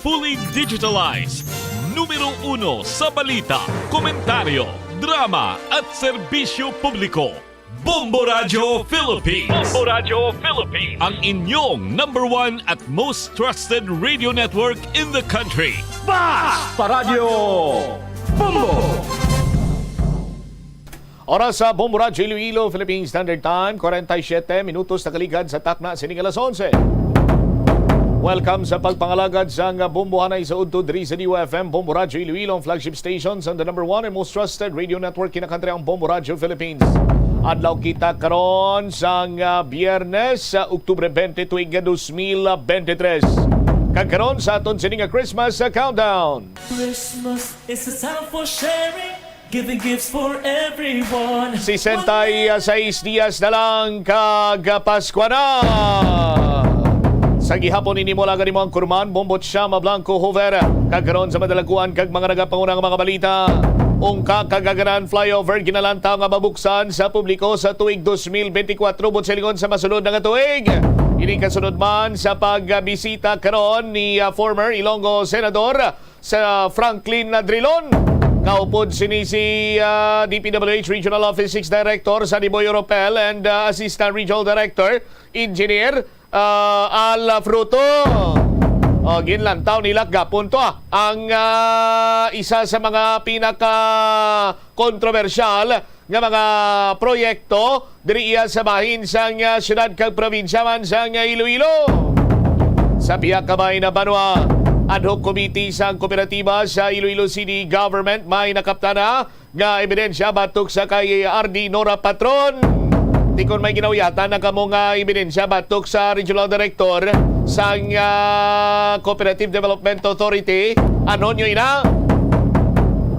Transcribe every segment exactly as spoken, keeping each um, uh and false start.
fully digitalized. Numero uno sa balita, komentaryo, drama at serbisyo publiko. Bombo Radyo Philippines. Bombo Radyo Philippines. Ang inyong number one at most trusted radio network in the country. Basta Radyo Bombo! Oras sa Bombo Radyo Iloilo, Philippine Standard Time, forty-seven minutos na kaligad sa takna sining alas onse. Welcome sa pagpangalagad sang Bombo Hanay sa udto diri sa D U F M, Bombo Radyo Iloilo, ang flagship station sang the number one and most trusted radio network kinakantri, ang Bombo Radyo Philippines. Adlaw kita karon sang, ah, Biyernes, sa Oktubre twenty, tuig nga dos mil bente tres. Kag karon sa aton sini nga Christmas, ah, countdown. Christmas is a time for sharing, giving gifts for everyone. Sesenta y seis dias na lang kag Paskwa na. Sa gihapon ini mo lang mo ang kurman, Bombo Chama Blanco Hoover. Kag karon sa madalaguan kag mga nagapangunang mga balita. Ungka kag Agananan flyover ginalantaw nga mabuksan sa publiko sa tuig dos mil bente kwatro, buot silingon sa masunod na nga tuig. Ini kasunod man sa pagbisita karon ni, ah, former Ilonggo Senador sa Franklin Drilon. Kaupod sini si, ah, D P W H Regional Office six Director Sunny Boy Oropel and, ah, Assistant Regional Director Engineer, ah, Al Fruto. O, ginlantaw nila gapon to, ah, ang, ah, isa sa mga pinaka kontrobersyal nga mga proyekto diri iya sa bahin sang, ah, siyudad kag probinsya man sang, ah, Iloilo. Sa pihak ka bahin na banwa, ad hoc committee sang kooperatiba sa Iloilo City Government may nakaptan na nga ebidensya batok sa kay R D Nora Patron. Ti kon may ginauyatan na kamo nga ebidensya batok sa Regional Director sang, ah, Cooperative Development Authority, ano nyo ina?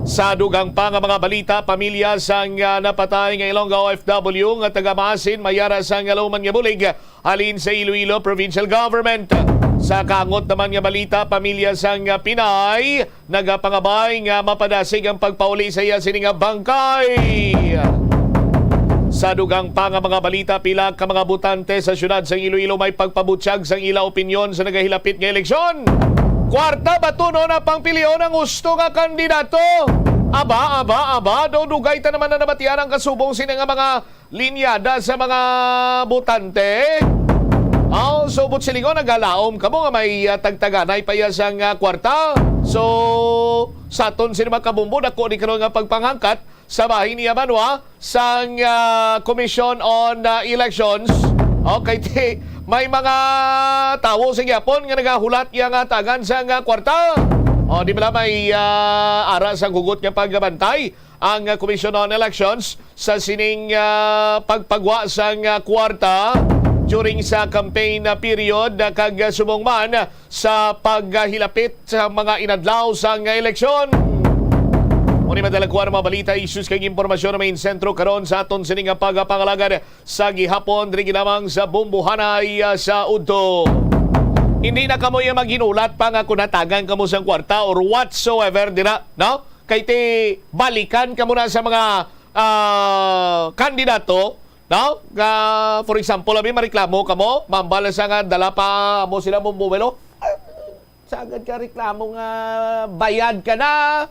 Sa dugang pa nga mga balita, pamilya sang, ah, napatay nga Ilonggo O F W nga taga Maasin, may ara sang Lauman nga bulig halin sa Iloilo Provincial Government. Sa kaangot naman nga balita, pamilya sang, ah, Pinay nagapangabay nga mapadasig ang pagpauli sa iya sini nga bangkay. Sa dugang pa nga mga balita, pila ka mga botante sa siyudad sang Iloilo may pagpabutyag sang ila opinyon sa nagahilapit nga eleksyon. Kwarta ba to, no, na pangpilion ang husto nga kandidato? Aba, aba, aba, daw dugay ta naman na nabatian ang kasubong sini nga mga linyada sa mga botante. Aw, so, buot silingon, nagalaom kamo nga may, ah, tagtaganay pa iya sang, ah, kwarta. So, sa aton sini mga kabombo, dako ni karon nga pagpanghangkat sa bahin niya banwa sang, ah, Commission on, ah, Elections. Okay, ti, may mga tawo sa gyapon nga nagahulat iya nga tagan sang, ah, kwarta. O, di bala may, ah, ara sang hugot nga pagbantay ang, ah, Commission on Elections sa sining, ah, pagpagwa sang, ah, kwarta during sa campaign, ah, period, ah, kag, ah, subong man sa paghilapit sa mga inadlaw sang, ah, eleksyon. Mao ni madalaguan ang mga balita, issues kag impormasyon na may sentro karon sa aton sini nga pagpangalagad sa gihapon diri lamang sa Bombo Hanay, ah, sa udto. Hindi na kamo iya maghinulat pa nga kung natagan kamo sang kwarta or whatsoever dira, no? Kay ti balikan kamo na sa mga, ah, kandidato, no? Nga, for example, abi, mareklamo kamo, mambal sa nga dala pa mo sila mo mobile, oh. Sagad ka reklamo nga bayad ka na.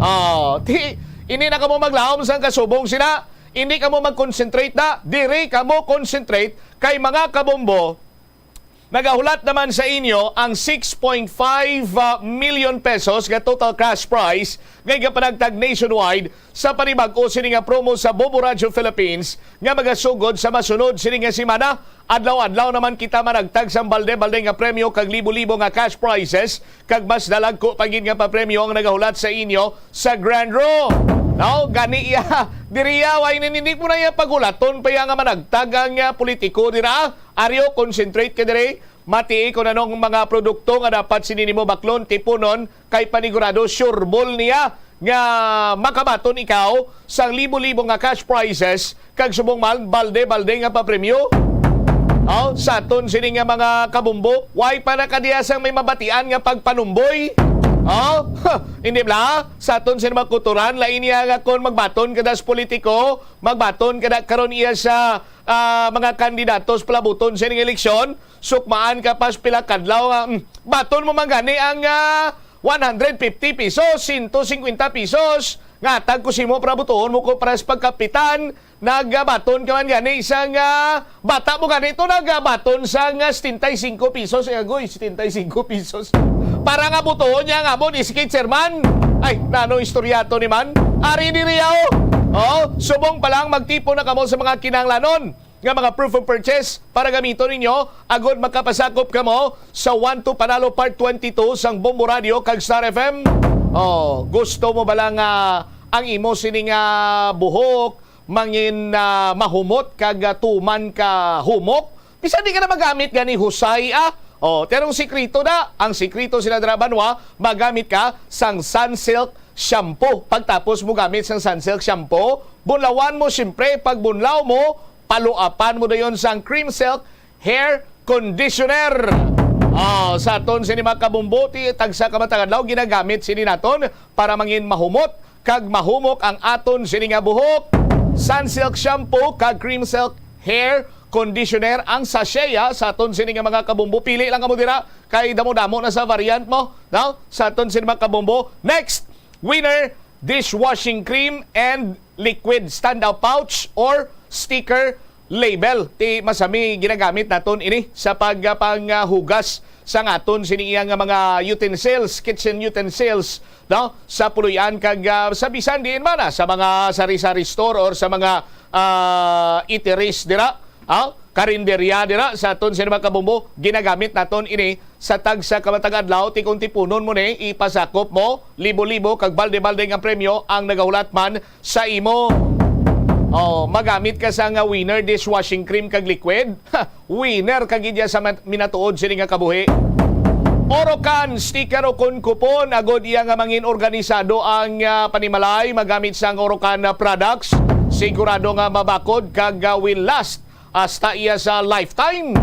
Oh, ti, hindi na kamo maglaom sang kasubong sila. Hindi kamo mag-concentrate na. Diri kamo concentrate kay mga kabombo. Nagahulat naman sa inyo ang six point five million pesos nga total cash prize nga igapanagtag nationwide sa panibag-o sini nga promo sa Bombo Radyo Philippines nga magasugod sa masunod sini nga semana. Adlaw-adlaw naman kita managtag sang balde-balde nga premyo kag libo-libo nga cash prizes kag mas dalagko pa gid nga papremyo ang nagahulat sa inyo sa Grand Draw. No, gani iya, diri iya, way na, hindi mo na iya pagulaton pa iya nga managtag ang, ah, politiko dira. Aryo, concentrate ka diri. Matii kung anong mga produkto nga dapat sini nimo baklon, tipunon, kay panigurado sureball niya nga makabaton ikaw sang libo-libo nga cash prizes kag subong man balde-balde nga papremyo. Oh, sa aton sini nga mga kabumbo, way pa na kadiya sang may mabatian nga pagpanumboy. Oh, hindi bala? Sa aton sini mga kuturan, lain niya nga kon magbaton ka das politiko, magbaton ka da karon iya sa ah, mga kandidatos palabuton sa ining eleksyon, sukmaan ka pas pila kadlaw nga, mm, baton mo man gani ang, ah, one hundred fifty pesos, sento singkwenta pesos, nga hatag ko simo para butuhon mo ko para sa pagkapitan, nagabaton ka man gani sang, ah, bata mo gani to, nagabaton sang, ah, setenta y cinco pesos. Ay, agoy, setenta y cinco pesos. Para nga butuhon niya nga mo ni si Chairman. Ay, nano istorya to ni man? Ari diri, oh. Oh, subong pa lang, magtipon na kamo sa mga kinahanglanon nga mga proof of purchase para gamiton ninyo agod makapasakop kamo sa One to Panalo Part twenty-two sang Bombo Radio kag Star F M. Oh, gusto mo ba lang, ah, ang imo sining, ah, buhok mangin, ah, mahumot kag, ah, tuman ka humok? Bisan di ka na magamit gani husay, ah. Oh, pero ang sikreto na, ang sikreto sila dira banwa, magamit ka sang Sunsilk shampoo. Pagtapos mo gamit sang Sunsilk shampoo, bunlawan mo siyempre, pag bunlaw mo, paluapan mo dayon sang Cream Silk hair conditioner. Ah, sa aton sini mga kabumbo, ti tagsa ka matag adlaw ginagamit sini naton para mangin mahumot kag mahumok ang aton sini nga buhok. Sunsilk shampoo kag Cream Silk hair conditioner ang sachet, ah, sa aton sini nga mga kabumbo. Pili lang kamo dira kay damo-damo na sa variant mo, no? Sa aton sini mga kabumbo. Next, Winner dishwashing cream and liquid standout pouch or sticker label. Ti masami ginagamit naton ini sa pagpanghugas sa aton sini iya nga mga utensils, kitchen utensils, no? Sa puloy-an kag, ah, sa bisan diin man, ah, sa mga sari-sari store or sa mga, ah, eateries dira, ah, karinderya dira sa aton sini mga kabumbo, ginagamit naton ini sa tagsa ka matag adlaw, ti kung tipunon mo ni, ipasakop mo, libo-libo kag balde-balde nga premyo ang nagahulat man sa imo. Oh, magamit ka sa nga Winner dishwashing cream kag liquid. Ha, winner ka gid ya sa mat-, minatuod sini nga kabuhi. Orocan sticker o kon kupon, agod iya nga mangin organisado ang, ah, panimalay magamit sang Orocan, ah, products. Sigurado nga mabakod kag, ah, will last hasta iya sa lifetime.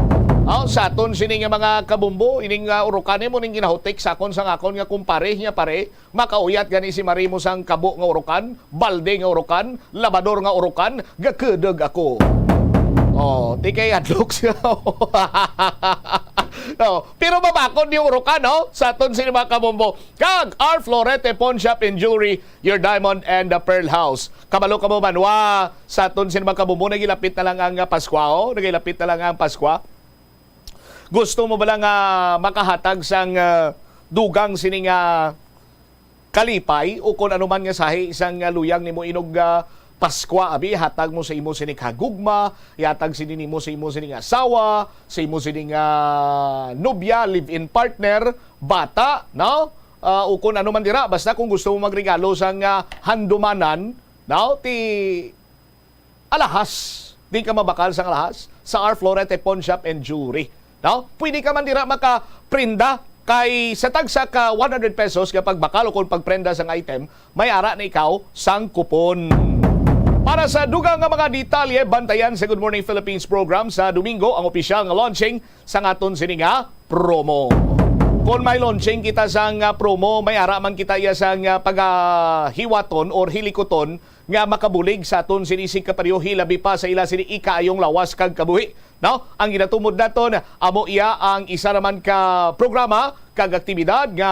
Oh, sa aton sini nga mga kabumbo, ining, ah, Orocan mo ning ginahutik sa akon sang akon nga kumpare niya, pare, makauyat gani si Mari mo sang kabo nga Orocan, balde nga Orocan, labador nga Orocan, gakudog ako. Oh, ti kay hadlok siya. Oh, pero mabakod ni Orocan, no? Sa aton sini mga kabumbo. Kag R Florete Pawn Shop and Jewelry, your diamond and the pearl house. Kabalo ka mo, Manwa, sa aton sini mga kabumbo, nagilapit na lang ang, ah, Paskwa, oh. Nagilapit na lang ang Paskwa. Gusto mo ba lang, ah, makahatag sang, ah, dugang sini nga kalipay o kon ano man nga sahi sang, ah, luyang nimo inog, ah, Paskwa, abi, hatag mo sa imo sini kahagugma, ihatag sini nimo sa imo sini nga asawa, sa imo sini nga nobya, live-in partner, bata, no? Ah, o kon ano man dira, basta kung gusto mo magregalo sang, ah, handumanan, no? Ti alahas, di ka mabakal sang alahas sa R Florete Pawn Shop and Jewelry. No? Pwede ka man dira makaprenda kay sa tagsa ka one hundred pesos nga pagbakal o kung pagprenda sang item, may ara na ikaw sang kupon. Para sa dugang nga mga detalye, bantayan sa Good Morning Philippines program sa Domingo ang opisyal nga launching sang aton sini nga promo. Kon may launching kita sang, ah, promo, may ara man kita iya sang, ah, pagahiwaton or hilikuton nga makabulig sa aton sini sing kapareho, hilabi pa sa ila sini ikaayong lawas kag kabuhi. No? Ang ginatumod naton, amo iya ang isa naman ka programa kag aktibidad nga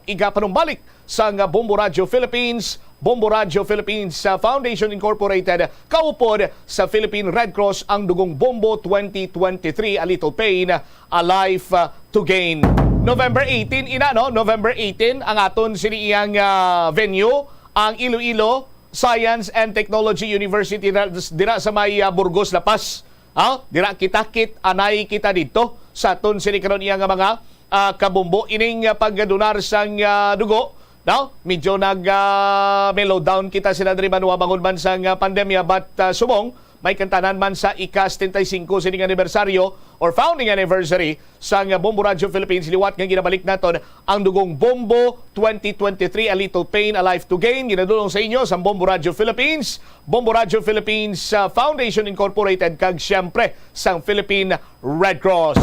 igapanumbalik sang Bombo Radio Philippines, Bombo Radio Philippines, uh, Foundation Incorporated, kaupod sa Philippine Red Cross, ang Dugong Bombo twenty twenty-three, A Little Pain, A Life, uh, to Gain. November eighteen, ina, no? November eighteen, ang aton sini iyang, uh, venue, ang Iloilo Science and Technology University dira, dira sa may, uh, Burgos, La Paz. Ah, dira kita kit-anay kita didto sa aton sini karon iya nga mga, ah, kabumbo. Ining, ah, pagdunar sang, ah, dugo, no? Medyo nag, ah, mellow down kita sila diri banwa bangod man sang, ah, pandemya, but, ah, subong may kantanan man sa ika setenta y cinco sining anibersaryo or founding anniversary sang, ah, Bombo Radio Philippines, liwat nga ginabalik naton ang Dugong Bombo twenty twenty-three, A Little Pain, A Life to Gain, ginadulong sa inyo sang Bombo Radio Philippines, Bombo Radio Philippines, uh, Foundation Incorporated, kag siyempre sang Philippine Red Cross.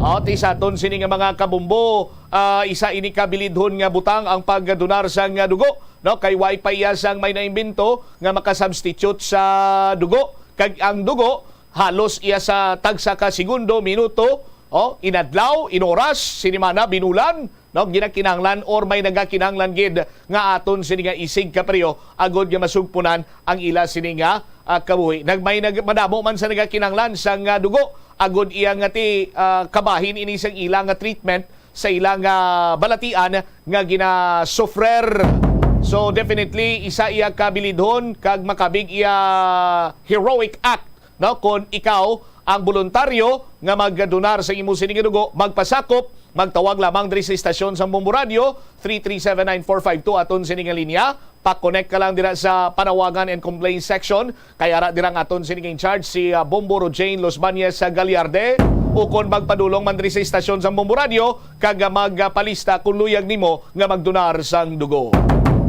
Ati sa aton sini nga mga kabumbo, ah, isa ini ka bilidhon nga butang ang pagdunar sang, ah, dugo, no? Kay way pa iya sang may naimbento nga makasubstitute sa dugo. Kag ang dugo, halos iya sa tagsa ka segundo, minuto, oh, inadlaw, inoras, sinimana, binulan, no, ginakinahanglan or may nagakinahanglan gid nga aton sini nga isig kapareho agud nga masugpunan ang ila sini nga, ah, kabuhi. Nag-, may nag-, madamo man sa nagakinahanglan sang, ah, dugo agud iya nga ti, ah, kabahin ini sang ila nga treatment sa ila nga balatian nga ginasufrer. So, definitely, isa iya ka bilidhon kag makabig iya heroic act, no? Kon ikaw ang boluntaryo nga magdonar sa imo sini nga dugo, magpasakop, magtawag lamang diri sa istasyon sang Bombo Radio, three three seven nine four five two, aton sini nga linya. Pa-connect ka lang dira sa panawagan and complaints section. Kay ara dira ang aton sini nga in charge, si, ah, Bombo Rojane Los Bañez sa Gallarde. Ukon magpadulong man diri sa istasyon sang Bombo Radio, kag, ah, magpalista kung luyag nimo nga magdonar sang dugo.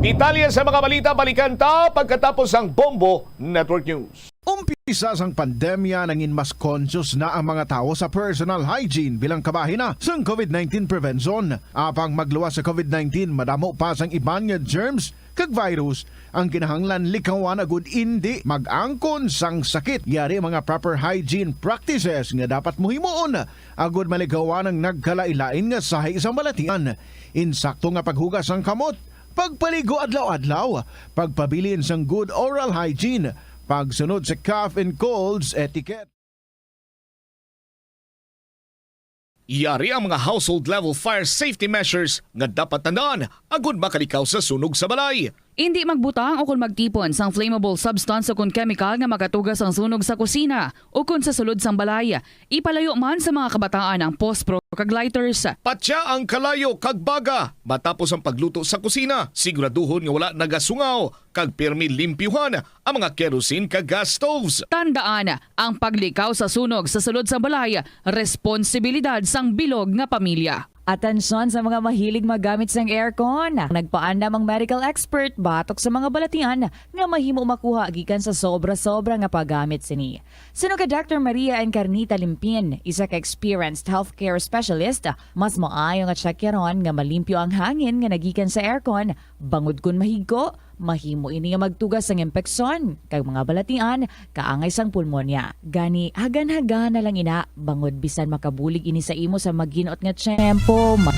Detalye sa mga balita, balikan ta pagkatapos sang Bombo Network News. Umpisa sang pandemya, nangin mas conscious na ang mga tawo sa personal hygiene bilang kabahin na sang covid nineteen prevention. Apang magluwas sa covid nineteen, madamo pa sang iban nga germs kag virus ang kinahanglan likawan agud indi mag-angkon sang sakit. Yari ang mga proper hygiene practices nga dapat mo himuon agud maligawan ang nagkalain-lain nga sahi sang balatian. Insakto nga paghugas sang kamot, pagpaligo adlaw-adlaw, pagpabilin sang good oral hygiene, pagsunod sa cough and colds etiquette. Yari ang mga household level fire safety measures nga dapat tandaan agud makalikaw sa sunog sa balay. Indi magbutang ukon magtipon sang flammable substance ukon chemical nga makatuga sang sunog sa kusina ukon sa sulod sang balay. Ipalayo man sa mga kabataan ang pospro kag lighters. Patya ang kalayo kag baga matapos ang pagluto sa kusina. Siguraduhon nga wala nagasungaw kag pirmi limpyuhan ang mga kerosene kag gas stoves. Tandaan, ang paglikaw sa sunog sa sulod sang balay, responsibilidad sang bilog nga pamilya. Atensyon sa mga mahilig maggamit sang aircon. Nagpaandam ang medical expert batok sa mga balatian nga mahimo makuha gikan sa sobra-sobra nga paggamit sini. Suno kay Doctor Maria Encarnita Limpin, isa ka experienced healthcare specialist, mas maayo nga tsakyaron nga malimpyo ang hangin nga nagikan sa aircon, bangod kon mahigko, mahimo ini nga magtuga sang impeksyon kag mga balatian kaangay sang pulmonya. Gani, hagan-hagan na lang ina, bangod bisan makabulig ini sa imo sa maginot nga tiyempo. Ma-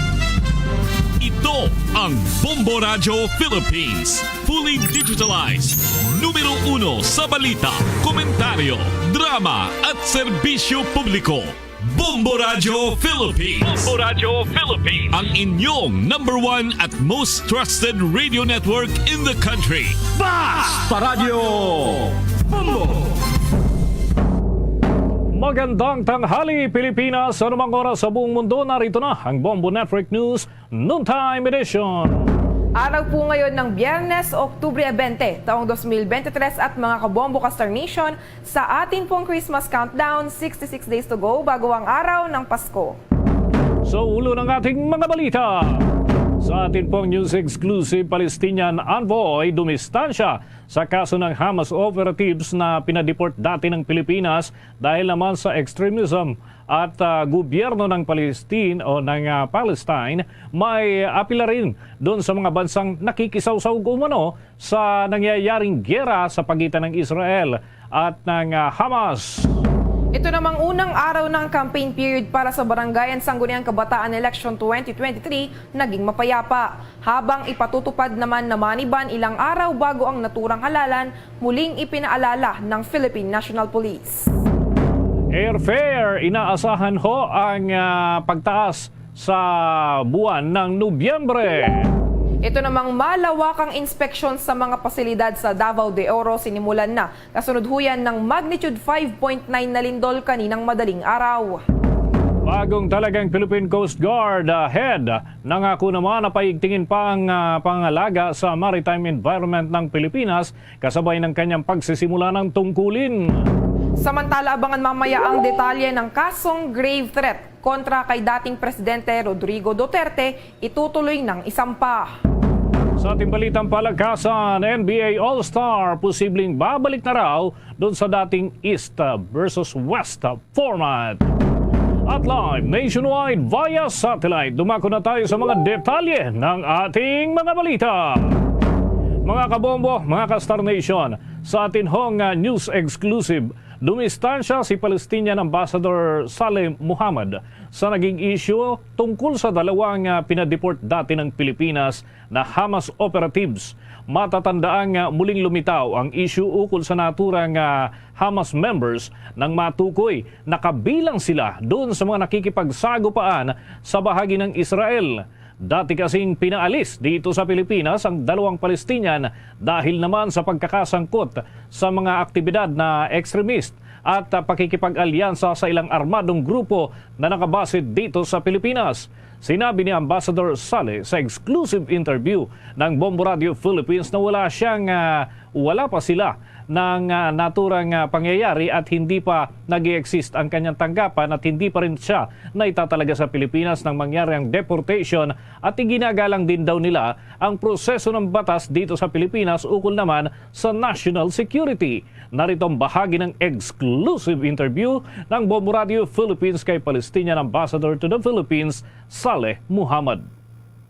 Ito ang Bombo Radyo Philippines, fully digitalized, numero uno sa balita, komentaryo, drama at serbisyo publiko. Bombo Radyo Philippines. Bombo Radyo Philippines. Ang inyong number one at most trusted radio network in the country. Basta Radyo Bombo! Magandang tanghali, Pilipinas. Sa anumang oras sa buong mundo, narito na ang Bombo Network News Noontime Edition. Araw po ngayon ng Biyernes, Oktubre twenty, taong twenty twenty-three, at mga kabombo ka Star Nation, sa atin pong Christmas countdown, sixty-six days to go bago ang araw ng Pasko. Sa ulo ng ating mga balita, sa atin pong news exclusive, Palestinian envoy dumistansya sa kaso ng Hamas operatives na pinadeport dati ng Pilipinas dahil naman sa extremism at, ah, gobyerno ng Palestine o ng, ah, Palestine. May apila rin doon sa mga bansang nakikisawsaw umano sa nangyayaring giyera sa pagitan ng Israel at ng, ah, Hamas. Ito namang unang araw ng campaign period para sa Barangay and Sangguniang Kabataan Election twenty twenty-three naging mapayapa, habang ipatutupad naman namaniban ilang araw bago ang naturang halalan, muling ipinaalala ng Philippine National Police. Airfare, inaasahan ho ang, ah, pagtaas sa buwan ng Nobyembre. Ito namang malawakang inspeksyon sa mga pasilidad sa Davao de Oro sinimulan na, kasunod huyan ng magnitude five point nine na lindol kaninang madaling araw. Bagong talagang Philippine Coast Guard, ah, head nangako naman na paigtingin pa ang, ah, pangalaga sa maritime environment ng Pilipinas kasabay ng kanyang pagsisimula ng tungkulin. Samantala, abangan mamaya ang detalye ng kasong grave threat kontra kay dating Presidente Rodrigo Duterte, itutuloy ng isampa. Sa ating balitang palakasan, N B A All-Star posibleng babalik na raw doon sa dating East versus West format. At live nationwide via satellite, dumako na tayo sa mga detalye ng ating mga balita. Mga kabombo, mga ka-Star Nation, Sa atin hong, ah, news exclusive, dumistansya si Palestinian Ambassador Saleh Muhammad sa naging isyu tungkol sa dalawang, ah, pinadeport dati ng Pilipinas na Hamas operatives. Matatandaang, ah, muling lumitaw ang isyu ukol sa naturang, ah, Hamas members nang matukoy na kabilang sila doon sa mga nakikipagsagupaan sa bahagi ng Israel. Dati kasing pinaalis dito sa Pilipinas ang dalawang Palestinian dahil naman sa pagkakasangkot sa mga aktibidad na extremist at, ah, pakikipag-alyansa sa ilang armadong grupo na nakabase dito sa Pilipinas. Sinabi ni Ambassador Saleh sa exclusive interview ng Bombo Radio Philippines na wala siyang, ah, wala pa sila ng, ah, naturang, ah, pangyayari at hindi pa nag-i-exist ang kanyang tanggapan at hindi pa rin siya naitatalaga sa Pilipinas nang mangyari ang deportation at iginagalang din daw nila ang proseso ng batas dito sa Pilipinas ukol naman sa national security. Narito ang bahagi ng exclusive interview ng Bombo Radio Philippines kay Palestinian Ambassador to the Philippines, Saleh Muhammad.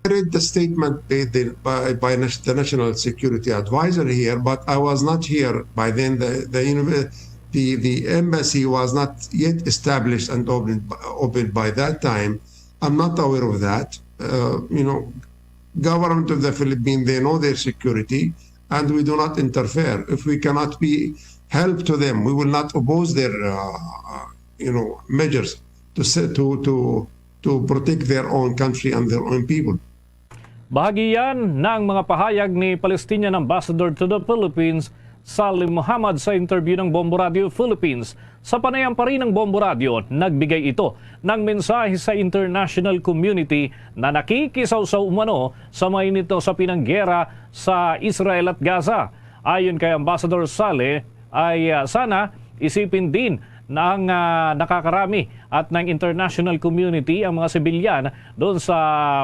I read the statement by the, by, by nas- the National Security Advisor here, but I was not here by then. The the, univer- the the embassy was not yet established and opened opened by that time. I'm not aware of that. Uh, you know, government of the Philippines, they know their security, and we do not interfere. If we cannot be help to them, we will not oppose their uh, uh, you know measures to say, to to to protect their own country and their own people. Bahagi yan ng mga pahayag ni Palestinian Ambassador to the Philippines, Salim Muhammad, sa interview ng Bombo Radio Philippines. Sa panayam pa rin ng Bombo Radio, nagbigay ito ng mensahe sa international community na nakikisawsaw umano sa mainit na usapin ng giyera sa Israel at Gaza. Ayon kay Ambassador Saleh, ay, ah, sana isipin din ng, ah, nakakarami at ng international community ang mga sibilyan doon sa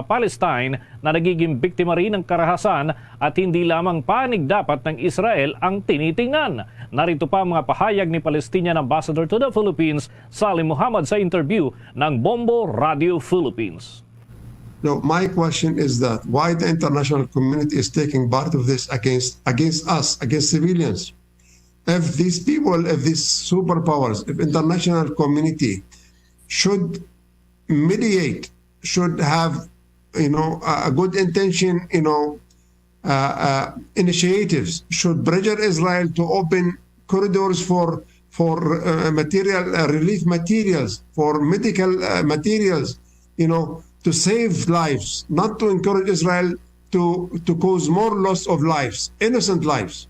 Palestine na nagiging biktima rin ng karahasan at hindi lamang panig dapat ng Israel ang tinitingnan. Narito pa ang mga pahayag ni Palestinian Ambassador to the Philippines, Salim Muhammad, sa interview ng Bombo Radio Philippines. No, my question is that why the international community is taking part of this against against us, against civilians? If these people, if these superpowers, if international community should mediate, should have, you know, a, a good intention, you know, uh, uh, initiatives, should pressure Israel to open corridors for for uh, material uh, relief materials, for medical uh, materials, you know, to save lives, not to encourage Israel to to cause more loss of lives, innocent lives.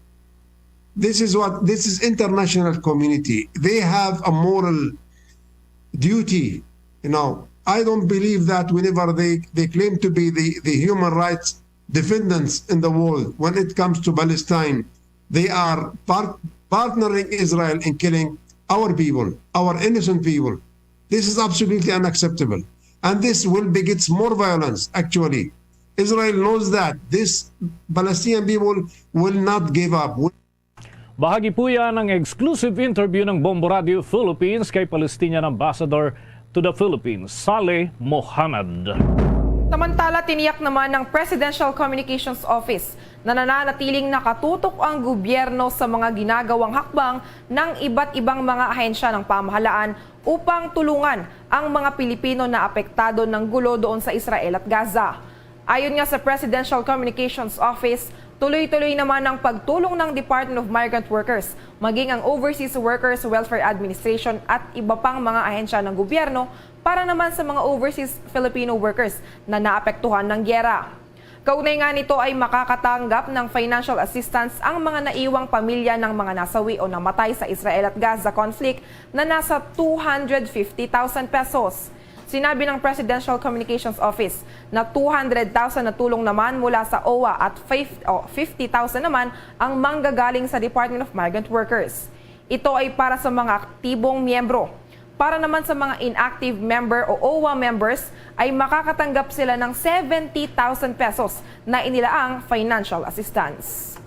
This is what this is international community. They have a moral duty. You know, I don't believe that whenever they they claim to be the the human rights defendants in the world, when it comes to Palestine, they are part, partnering Israel in killing our people, our innocent people. This is absolutely unacceptable. And this will begets more violence, actually. Israel knows that this Palestinian people will not give up. Bahagi po yan ng exclusive interview ng Bombo Radio Philippines kay Palestinian Ambassador to the Philippines, Saleh Mohammad. Samantala, tiniyak naman ng Presidential Communications Office na nananatiling nakatutok ang gobyerno sa mga ginagawang hakbang ng iba't ibang mga ahensya ng pamahalaan upang tulungan ang mga Pilipino na apektado ng gulo doon sa Israel at Gaza. Ayon nga sa Presidential Communications Office, tuloy-tuloy naman ang pagtulong ng Department of Migrant Workers, maging ang Overseas Workers Welfare Administration at iba pang mga ahensya ng gobyerno para naman sa mga overseas Filipino workers na naapektuhan ng giyera. Kaugnay nga nito ay makakatanggap ng financial assistance ang mga naiwang pamilya ng mga nasawi o namatay sa Israel at Gaza conflict na nasa two hundred fifty thousand pesos. Sinabi ng Presidential Communications Office na two hundred thousand na tulong naman mula sa OWWA at fifty thousand naman ang manggagaling sa Department of Migrant Workers. Ito ay para sa mga aktibong miyembro. Para naman sa mga inactive member o OWWA members ay makakatanggap sila ng seventy thousand pesos na inilaang financial assistance.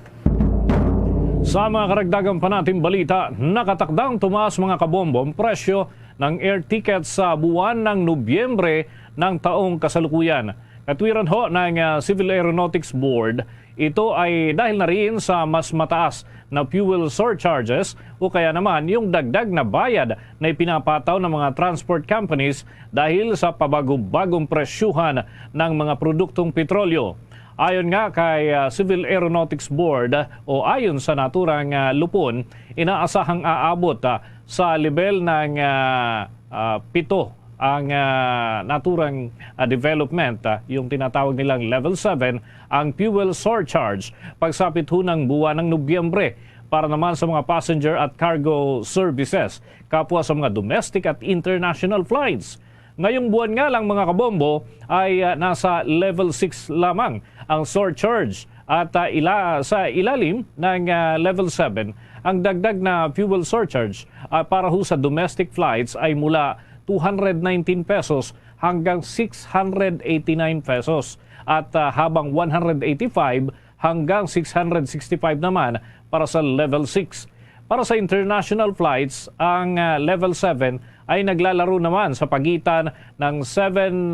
Sa mga karagdagan pa nating balita, nakatakdang tumaas, mga kabombo, ang presyo ng air ticket sa buwan ng Nobyembre ng taong kasalukuyan. Katwiran ho ng, ah, Civil Aeronautics Board, ito ay dahil na rin sa mas mataas na fuel surcharges o kaya naman yung dagdag na bayad na ipinapataw ng mga transport companies dahil sa pabago-bagong presyuhan ng mga produktong petrolyo. Ayon nga kay, ah, Civil Aeronautics Board o ayon sa naturang, ah, lupon, inaasahang aabot, ah, sa level ng, ah, ah, pito ang, ah, naturang, ah, development, ah, yung tinatawag nilang level seven, ang fuel surcharge, pagsapit ho ng buwan ng Nobyembre para naman sa mga passenger at cargo services, kapwa sa mga domestic at international flights. Ngayong buwan nga lang, mga kabombo, ay, ah, nasa level six lamang ang surcharge at, ah, ila-, sa ilalim ng, ah, level seven, ang dagdag na fuel surcharge, ah, para ho sa domestic flights ay mula two hundred nineteen pesos hanggang six hundred eighty-nine pesos at, ah, habang one hundred eighty-five hanggang six hundred sixty-five naman para sa level six. Para sa international flights, ang, ah, level seven ay naglalaro naman sa pagitan ng seven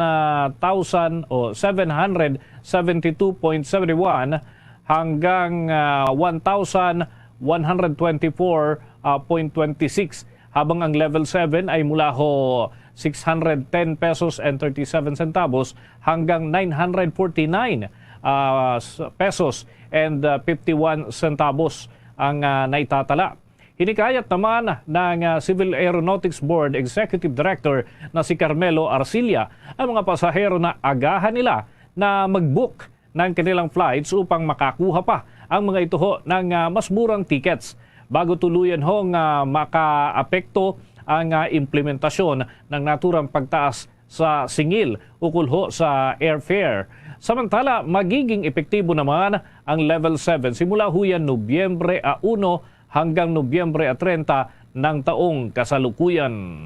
thousand o seven hundred seventy-two point seven one hanggang, ah, one thousand one hundred twenty-four point twenty-six, habang ang level seven ay mula ho six hundred ten pesos and thirty-seven centavos hanggang nine hundred forty-nine, ah, s-, pesos and, ah, fifty-one centavos ang, ah, naitatala. Hinikayat naman ng, ah, Civil Aeronautics Board Executive Director na si Carmelo Arcilla ang mga pasahero na agahan nila na mag-book ng kanilang flights upang makakuha pa ang mga ito ho ng, ah, mas murang tickets bago tuluyan hong, ah, makaapekto ang, ah, implementasyon ng naturang pagtaas sa singil ukol ho sa airfare. Samantala, magiging epektibo naman ang Level seven simula ho yan Nobyembre a uno hanggang Nobyembre a treinta ng taong kasalukuyan.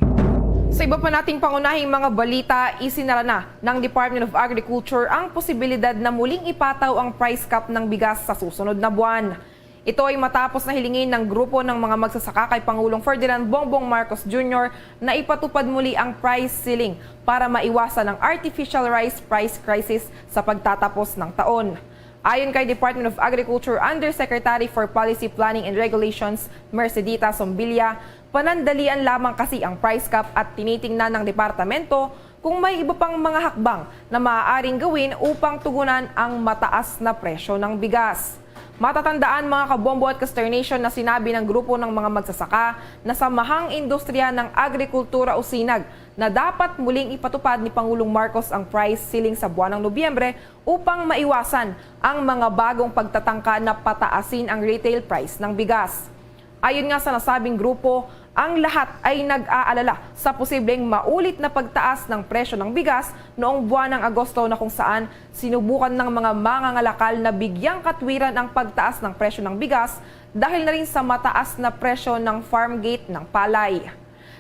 Sa iba pa nating pangunahing mga balita, isinara na ng Department of Agriculture ang posibilidad na muling ipataw ang price cap ng bigas sa susunod na buwan. Ito ay matapos na hilingin ng grupo ng mga magsasaka kay Pangulong Ferdinand Bongbong Marcos Junior na ipatupad muli ang price ceiling para maiwasan ang artificial rice price crisis sa pagtatapos ng taon. Ayon kay Department of Agriculture Undersecretary for Policy Planning and Regulations, Mercedita Sombilia, panandalian lamang kasi ang price cap at tinitingnan ng departamento kung may iba pang mga hakbang na maaaring gawin upang tugunan ang mataas na presyo ng bigas. Matatandaan, mga kabombo at consternation, na sinabi ng grupo ng mga magsasaka na samahang industriya ng agrikultura o sinag na dapat muling ipatupad ni Pangulong Marcos ang price ceiling sa buwan ng Nobyembre upang maiwasan ang mga bagong pagtatangka na pataasin ang retail price ng bigas. Ayon nga sa nasabing grupo, ang lahat ay nag-aalala sa posibleng maulit na pagtaas ng presyo ng bigas noong buwan ng Agosto, na kung saan sinubukan ng mga mangangalakal na bigyang katwiran ang pagtaas ng presyo ng bigas dahil na rin sa mataas na presyo ng farm gate ng palay.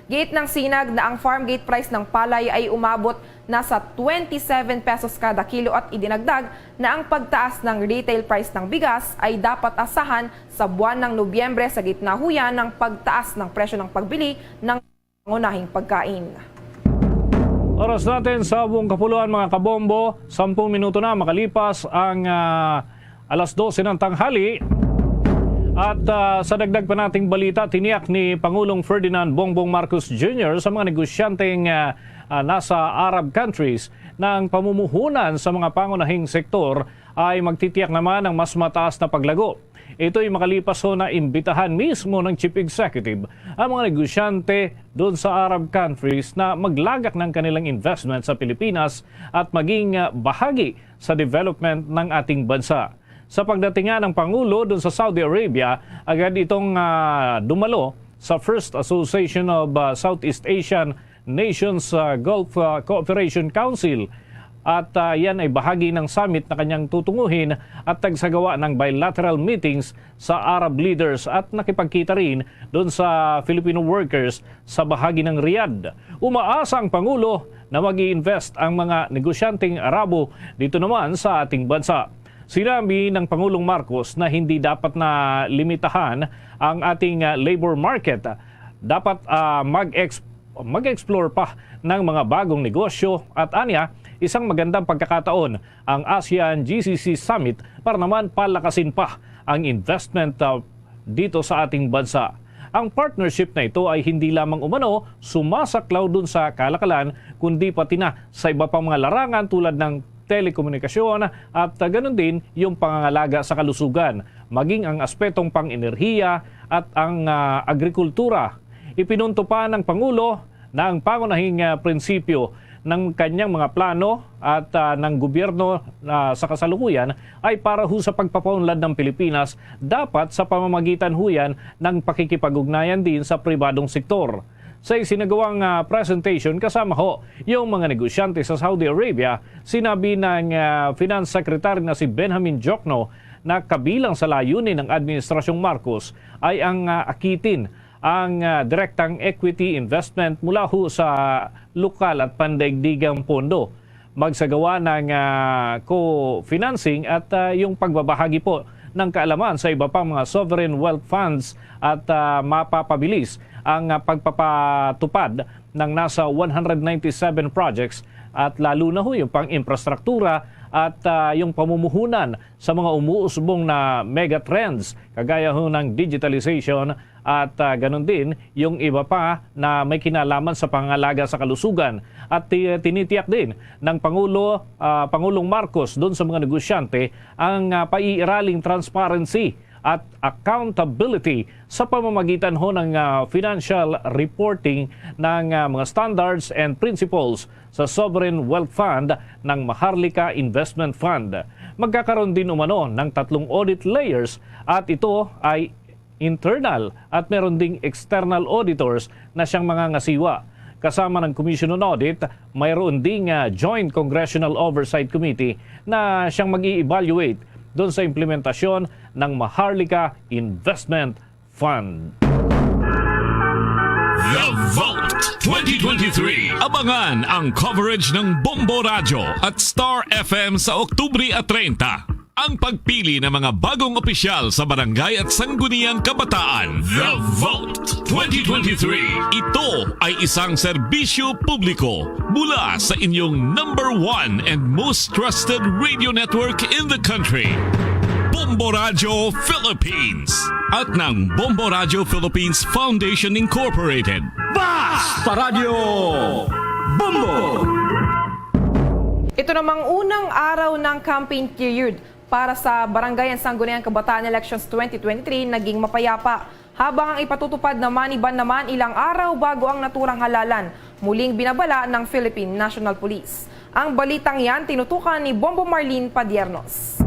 Giit ng sinag na ang farm gate price ng palay ay umabot na sa twenty-seven pesos kada kilo at idinagdag na ang pagtaas ng retail price ng bigas ay dapat asahan sa buwan ng Nobyembre sa gitna ho yan ng pagtaas ng presyo ng pagbili ng pangunahing pagkain. Oras natin sa buong kapuluan, mga kabombo, sampung minuto na makalipas ang, ah, alas dose ng tanghali. At, ah, sa dagdag pa nating balita, tiniyak ni Pangulong Ferdinand Bongbong Marcos Junior sa mga negosyanteng, ah, ah, nasa Arab countries na ang pamumuhunan sa mga pangunahing sektor ay magtitiyak naman ng mas mataas na paglago. Ito'y makalipas ho na imbitahan mismo ng Chief Executive ang mga negosyante doon sa Arab countries na maglagak ng kanilang investment sa Pilipinas at maging, ah, bahagi sa development ng ating bansa. Sa pagdating nga ng Pangulo doon sa Saudi Arabia, agad itong, ah, dumalo sa First Association of, ah, Southeast Asian Nations, ah, Gulf, ah, Cooperation Council. At, ah, yan ay bahagi ng summit na kanyang tutunguhin at nagsagawa ng bilateral meetings sa Arab leaders at nakipagkita rin doon sa Filipino workers sa bahagi ng Riyadh. Umaasa ang Pangulo na mag-i-invest ang mga negosyanteng Arabo dito naman sa ating bansa. Sinabi ng Pangulong Marcos na hindi dapat na limitahan ang ating, ah, labor market. Dapat, ah, mag-ex-, mag-explore pa ng mga bagong negosyo at anya, isang magandang pagkakataon ang ASEAN G C C Summit para naman palakasin pa ang investment, ah, dito sa ating bansa. Ang partnership na ito ay hindi lamang umano sumasaklaw dun sa kalakalan, kundi pati na sa iba pang mga larangan tulad ng telekomunikasyon at, ah, ganun din yung pangangalaga sa kalusugan, maging ang aspetong pang-enerhiya at ang, ah, agrikultura. Ipinunto pa ng Pangulo na ang pangunahing, ah, prinsipyo ng kanyang mga plano at, ah, ng gobyerno, ah, sa kasalukuyan ay para ho sa pagpapaunlad ng Pilipinas dapat sa pamamagitan ho yan ng pakikipag-ugnayan din sa pribadong sektor. Sa isinagawang, ah, presentation kasama ho yung mga negosyante sa Saudi Arabia, sinabi ng, ah, Finance Secretary na si Benjamin Jokno na kabilang sa layunin ng Administrasyong Marcos ay ang, ah, akitin ang, ah, direktang equity investment mula ho sa lokal at pandaigdigang pondo, magsagawa ng, ah, co-financing at, ah, yung pagbabahagi po ng kaalaman sa iba pang mga sovereign wealth funds at, ah, mapapabilis ang, ah, pagpapatupad ng nasa one hundred ninety-seven projects at lalo na ho yung pang-infrastruktura at, ah, yung pamumuhunan sa mga umuusbong na megatrends kagaya ho ng digitalization at, ah, ganun din yung iba pa na may kinalaman sa pangangalaga sa kalusugan. At ti-, tinitiyak din ng Pangulo, ah, Pangulong Marcos dun sa mga negosyante ang, ah, paiiraling transparency at accountability sa pamamagitan ho ng, ah, financial reporting ng, ah, mga standards and principles sa Sovereign Wealth Fund ng Maharlika Investment Fund. Magkakaroon din umano ng tatlong audit layers at ito ay internal at meron ding external auditors na siyang mga ngasiwa. Kasama ng Commission on Audit, mayroon ding, ah, Joint Congressional Oversight Committee na siyang mag-i-evaluate doon sa implementasyon ng Maharlika Investment Fund. The Vote twenty twenty-three. Abangan ang coverage ng Bombo Radyo at Star F M sa Oktubre at treinta. Ang pagpili ng mga bagong opisyal sa barangay at sangguniang kabataan. The Vote twenty twenty-three. Ito ay isang serbisyo publiko mula sa inyong number one and most trusted radio network in the country, Bombo Radyo Philippines, at ng Bombo Radyo Philippines Foundation Incorporated. Basta Radyo Bombo! Ito namang unang araw ng campaign period para sa Barangay and Sangguniang Kabataan Elections twenty twenty-three naging mapayapa, habang ang ipatutupad na money ban naman ilang araw bago ang naturang halalan, muling binabala ng Philippine National Police. Ang balitang yan tinutukan ni Bombo Marlene Padiernos.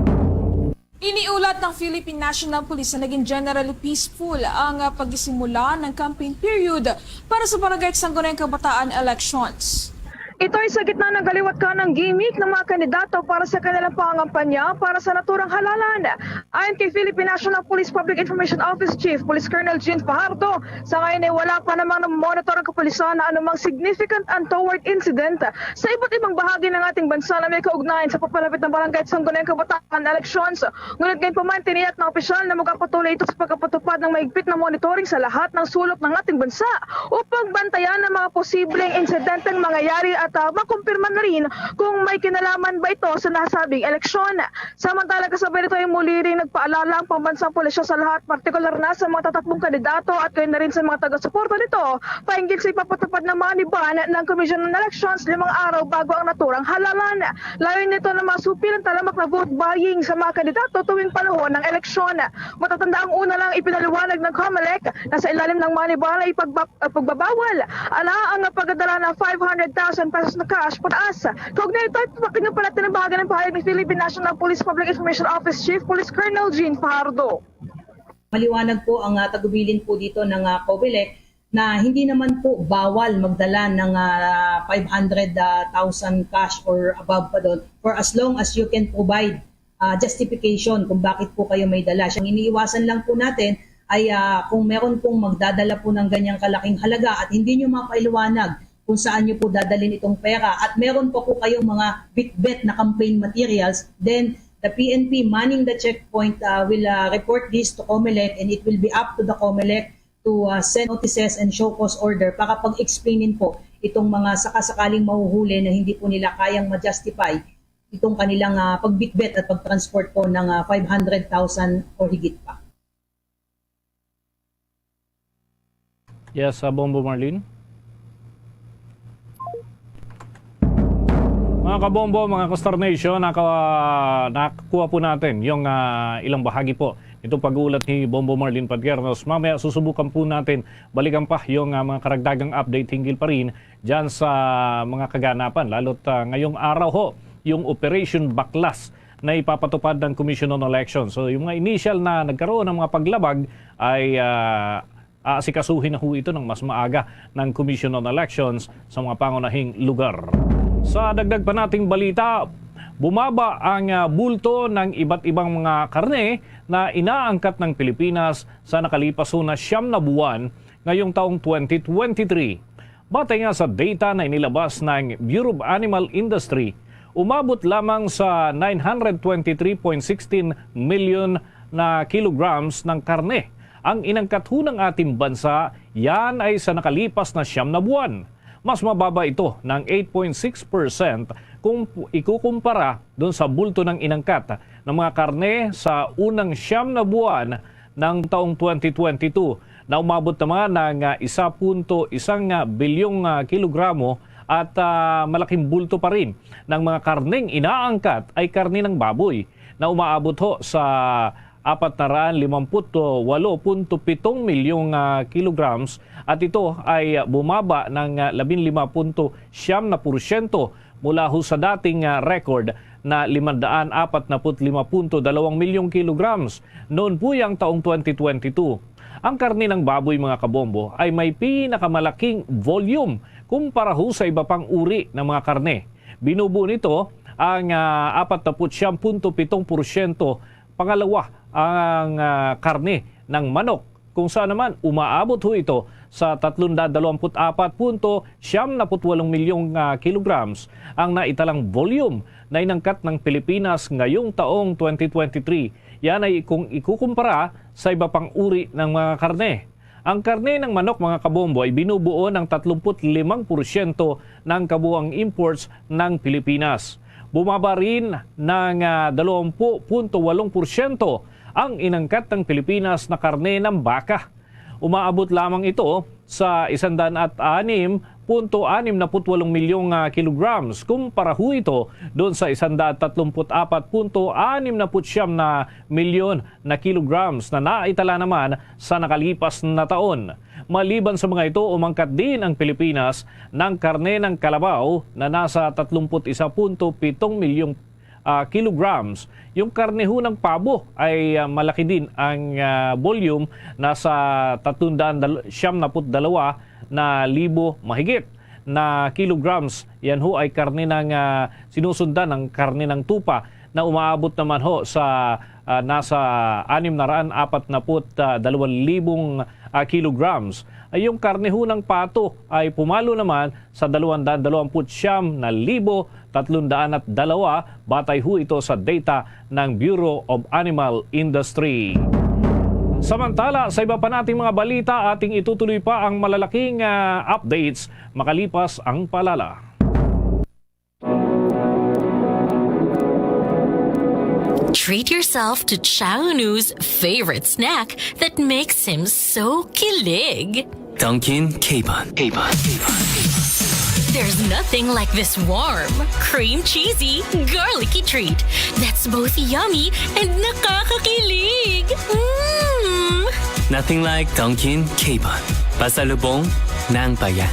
Iniulat ng Philippine National Police na naging generally peaceful ang, ah, pagsisimula ng campaign period para sa Barangay at Sangguniang Kabataan elections. Ito ay sa gitna ng kaliwat kanang gimmick ng mga kandidato para sa kanilang pangangampanya para sa naturang halalan. Ayon kay Philippine National Police Public Information Office Chief Police Colonel Jean Fajardo, sa ngayon ay wala pa namang namonitor ang kapulisan na anumang significant untoward incident sa iba't ibang bahagi ng ating bansa na may kaugnayan sa papalapit ng barangay at sangguniang kabataan elections. Ngunit gayon pa man, tiniyak ng opisyal na magpapatuloy ito sa pagpapatupad ng mahigpit na monitoring sa lahat ng sulok ng ating bansa upang bantayan ang mga posibleng insidenteng mangyayari at, ah, makumpirma na rin kung may kinalaman ba ito sa nasabing eleksyon. Samantala, kasabay nito ay muli ring nagpaalala ang pambansang pulisya sa lahat, partikular na sa mga tatakbong kandidato at gayon na rin sa mga taga-suporta nito, pahinggil sa ipapatupad ng money ban ng Commission on Elections limang araw bago ang naturang halalan. Layunin nito na masupil ang talamak na vote buying sa mga kandidato tuwing panahon ng eleksyon. Matatanda ang una lang ipinaliwanag ng COMELEC na sa ilalim ng money ban ay pagba-, ah, pagbabawal ana ang pagdadala ng five hundred thousand pesos na cash pataas. Kaugnay nito ay pakinggan pa natin ang bahagi ng pahayag ni Philippine National Police Public Information Office Chief Police Colonel Jean Fajardo. Maliwanag po ang, ah, tagubilin po dito ng, ah, COMELEC na hindi naman po bawal magdala ng, ah, five hundred thousand cash or above pa doon for as long as you can provide, ah, justification kung bakit po kayo may dala. Ang iniiwasan lang po natin ay, ah, kung meron pong magdadala po ng ganyang kalaking halaga at hindi nyo mapaliwanag kung saan nyo po dadalhin itong pera at meron pa po kayong mga bitbit na campaign materials, then the P N P manning the checkpoint, ah, will, ah, report this to COMELEC and it will be up to the COMELEC to, ah, send notices and show cause order para pag-explainin po itong mga sakasakaling mahuhuli na hindi po nila kayang ma-justify itong kanilang, ah, pagbitbit at pagtransport po ng, ah, five hundred thousand or higit pa. Yes, uh, Bombo Marlene. Mga kabombo, mga Kastar Nation, naka-, nakuha po natin yung, ah, ilang bahagi po itong pag-uulat ni Bombo Marlene Padiernos. Mamaya susubukan po natin balikan pa yung, ah, mga karagdagang update hinggil pa rin dyan sa mga kaganapan, lalo't, ah, ngayong araw ho, yung Operation Baklas na ipapatupad ng Commission on Elections. So, yung mga initial na nagkaroon ng mga paglabag ay, ah, aasikasuhin na ho ito ng mas maaga ng Commission on Elections sa mga pangunahing lugar. Sa dagdag pa nating balita, bumaba ang, ah, bulto ng iba't ibang mga karne na inaangkat ng Pilipinas sa nakalipas ho na siyam na buwan ngayong taong twenty twenty-three. Batay nga sa data na inilabas ng Bureau of Animal Industry, umabot lamang sa nine hundred twenty-three point sixteen million na kilograms ng karne ang inangkat ho ng ating bansa, yan ay sa nakalipas na siyam na buwan. Mas mababa ito ng eight point six percent kung pu-, ikukumpara dun sa bulto ng inangkat ng mga karne sa unang siyam na buwan ng taong twenty twenty-two, na umabot naman ng, ah, isa punto isang bilyong, ah, kilogramo at, ah, malaking bulto pa rin ng mga karneng inaangkat ay karne ng baboy na umaabot ho sa apat na raan limamput walo punto pitong milyong, ah, kilograms, at ito ay bumaba ng, ah, labing lima punto siyam na porsyento mula ho sa dating, ah, record na limandaan apat na put lima punto dalawang milyong kilograms noon po yang taong twenty twenty-two. Ang karne ng baboy, mga kabombo, ay may pinakamalaking volume kumpara ho sa iba pang uri ng mga karne. Binubuo nito ang, ah, apat na put siyam punto pitong porsyento. Pangalawa, ang, ah, karne ng manok, kung saan naman umaabot ho ito sa tatlong daan dalawampu't apat punto siyam naput walong milyong, ah, kilograms ang naitalang volume na inangkat ng Pilipinas ngayong taong twenty twenty-three. Yan ay kung ikukumpara sa iba pang uri ng mga karne. Ang karne ng manok, mga kabombo, ay binubuo ng tatlumpu't limang porsyento ng kabuang imports ng Pilipinas. Bumaba rin ng, ah, dalawampu punto walong porsyento ang inangkat ng Pilipinas na karne ng baka. Umaabot lamang ito sa isandaan at anim punto anim na put walong milyong, ah, kilograms, kumpara ho ito doon sa isandaan tatlumpu't apat punto anim na put siyam na milyon na kilograms na naitala naman sa nakalipas na taon. Maliban sa mga ito, umangkat din ang Pilipinas ng karne ng kalabaw na nasa tatlumpu't isa punto pitong milyong, ah, kilograms. Yung karne ho ng pabo ay, ah, malaki din ang, ah, volume, nasa tatlong daan dal-, siyam naput dalawa na libo mahigit na kilograms. Yan ho ay karne ng, ah, sinusundan ng karne ng tupa na umaabot naman ho sa, ah, nasa anim na raan apat na put, ah, dalawang libong, ah, kilograms. Ay yung karne ho ng pato ay pumalo naman sa dalawang daan dalawampu't siyam na libo tatlong daan at dalawa, batay ho ito sa data ng Bureau of Animal Industry. Samantala, sa iba pa nating mga balita, ating itutuloy pa ang malalaking, ah, updates makalipas ang paalala. Treat yourself to Chang Unu's favorite snack that makes him so kilig. Dunkin' Capon. Capon. There's nothing like this warm, cream cheesy, garlicky treat that's both yummy and nakakakilig. Mm! Nothing like Dunkin' Capon. Pasalubong ng bayan.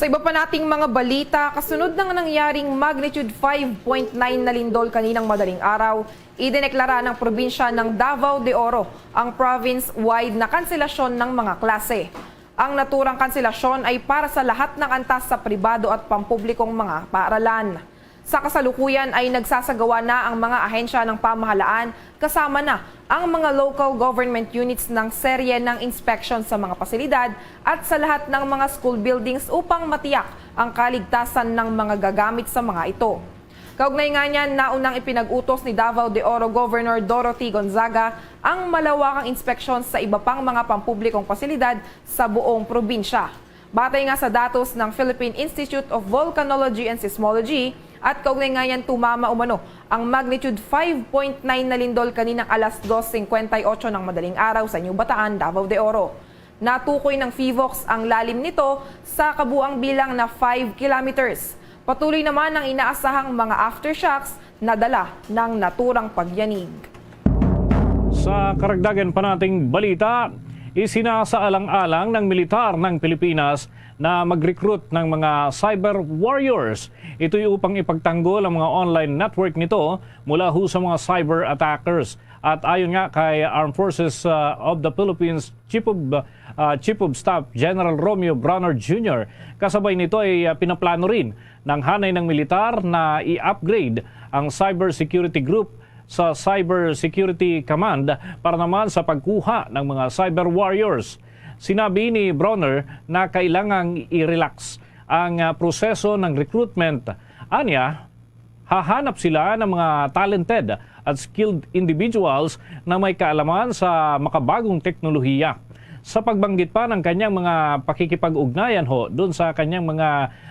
Sa iba pa nating mga balita, kasunod ng nangyaring magnitude five point nine na lindol kaninang madaling araw, idineklara ng probinsya ng Davao de Oro ang province-wide na kanselasyon ng mga klase. Ang naturang kanselasyon ay para sa lahat ng antas sa pribado at pampublikong mga paaralan. Sa kasalukuyan ay nagsasagawa na ang mga ahensya ng pamahalaan, kasama na ang mga local government units, ng serye ng inspeksyon sa mga pasilidad at sa lahat ng mga school buildings upang matiyak ang kaligtasan ng mga gagamit sa mga ito. Kaugnay nga niyan, naunang ipinag-utos ni Davao de Oro Governor Dorothy Gonzaga ang malawakang inspeksyon sa iba pang mga pampublikong pasilidad sa buong probinsya. Batay nga sa datos ng Philippine Institute of Volcanology and Seismology, at kaugnay nga yan, tumama umano ang magnitude five point nine na lindol kaninang alas dos singkwenta y ocho ng madaling araw sa New Bataan, Davao de Oro. Natukoy ng PHIVOLCS ang lalim nito sa kabuang bilang na five kilometers. Patuloy naman ang inaasahang mga aftershocks na dala ng naturang pagyanig. Sa karagdagan pa nating balita, isinasaalang-alang ng militar ng Pilipinas na mag-recruit ng mga cyber warriors. Ito'y upang ipagtanggol ang mga online network nito mula ho sa mga cyber attackers. At ayon nga kay Armed Forces, uh, of the Philippines Chief of, uh, Chief of Staff General Romeo Brawner Junior, kasabay nito ay, uh, pinaplano rin ng hanay ng militar na i-upgrade ang cyber security group sa Cyber Security Command para naman sa pagkuha ng mga cyber warriors. Sinabi ni Brawner na kailangang i-relax ang, ah, proseso ng recruitment. Anya, hahanap sila ng mga talented at skilled individuals na may kaalaman sa makabagong teknolohiya. Sa pagbanggit pa ng kanyang mga pakikipag-ugnayan ho dun sa kanyang mga,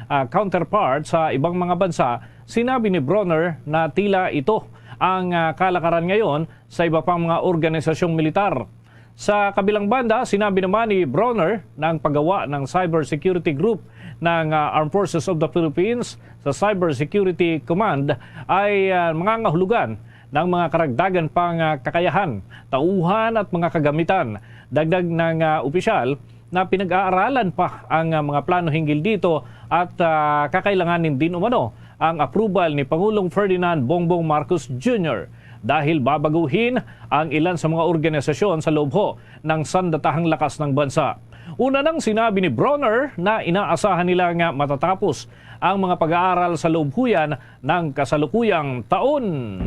ah, counterpart sa ibang mga bansa, sinabi ni Brawner na tila ito ang, ah, kalakaran ngayon sa iba pang mga organisasyong militar. Sa kabilang banda, sinabi naman ni Brawner na ang paggawa ng Cyber Security Group ng, ah, Armed Forces of the Philippines sa Cyber Security Command ay, ah, mangangahulugan ng mga karagdagan pang, ah, kakayahan, tauhan at mga kagamitan. Dagdag ng, ah, opisyal na pinag-aaralan pa ang, ah, mga plano hinggil dito at, ah, kakailanganin din umano ang approval ni Pangulong Ferdinand Bongbong Marcos Junior dahil babaguhin ang ilan sa mga organisasyon sa loob ho ng sandatahang lakas ng bansa. Una nang sinabi ni Brawner na inaasahan nila nga matatapos ang mga pag-aaral sa loob ho yan ng kasalukuyang taon.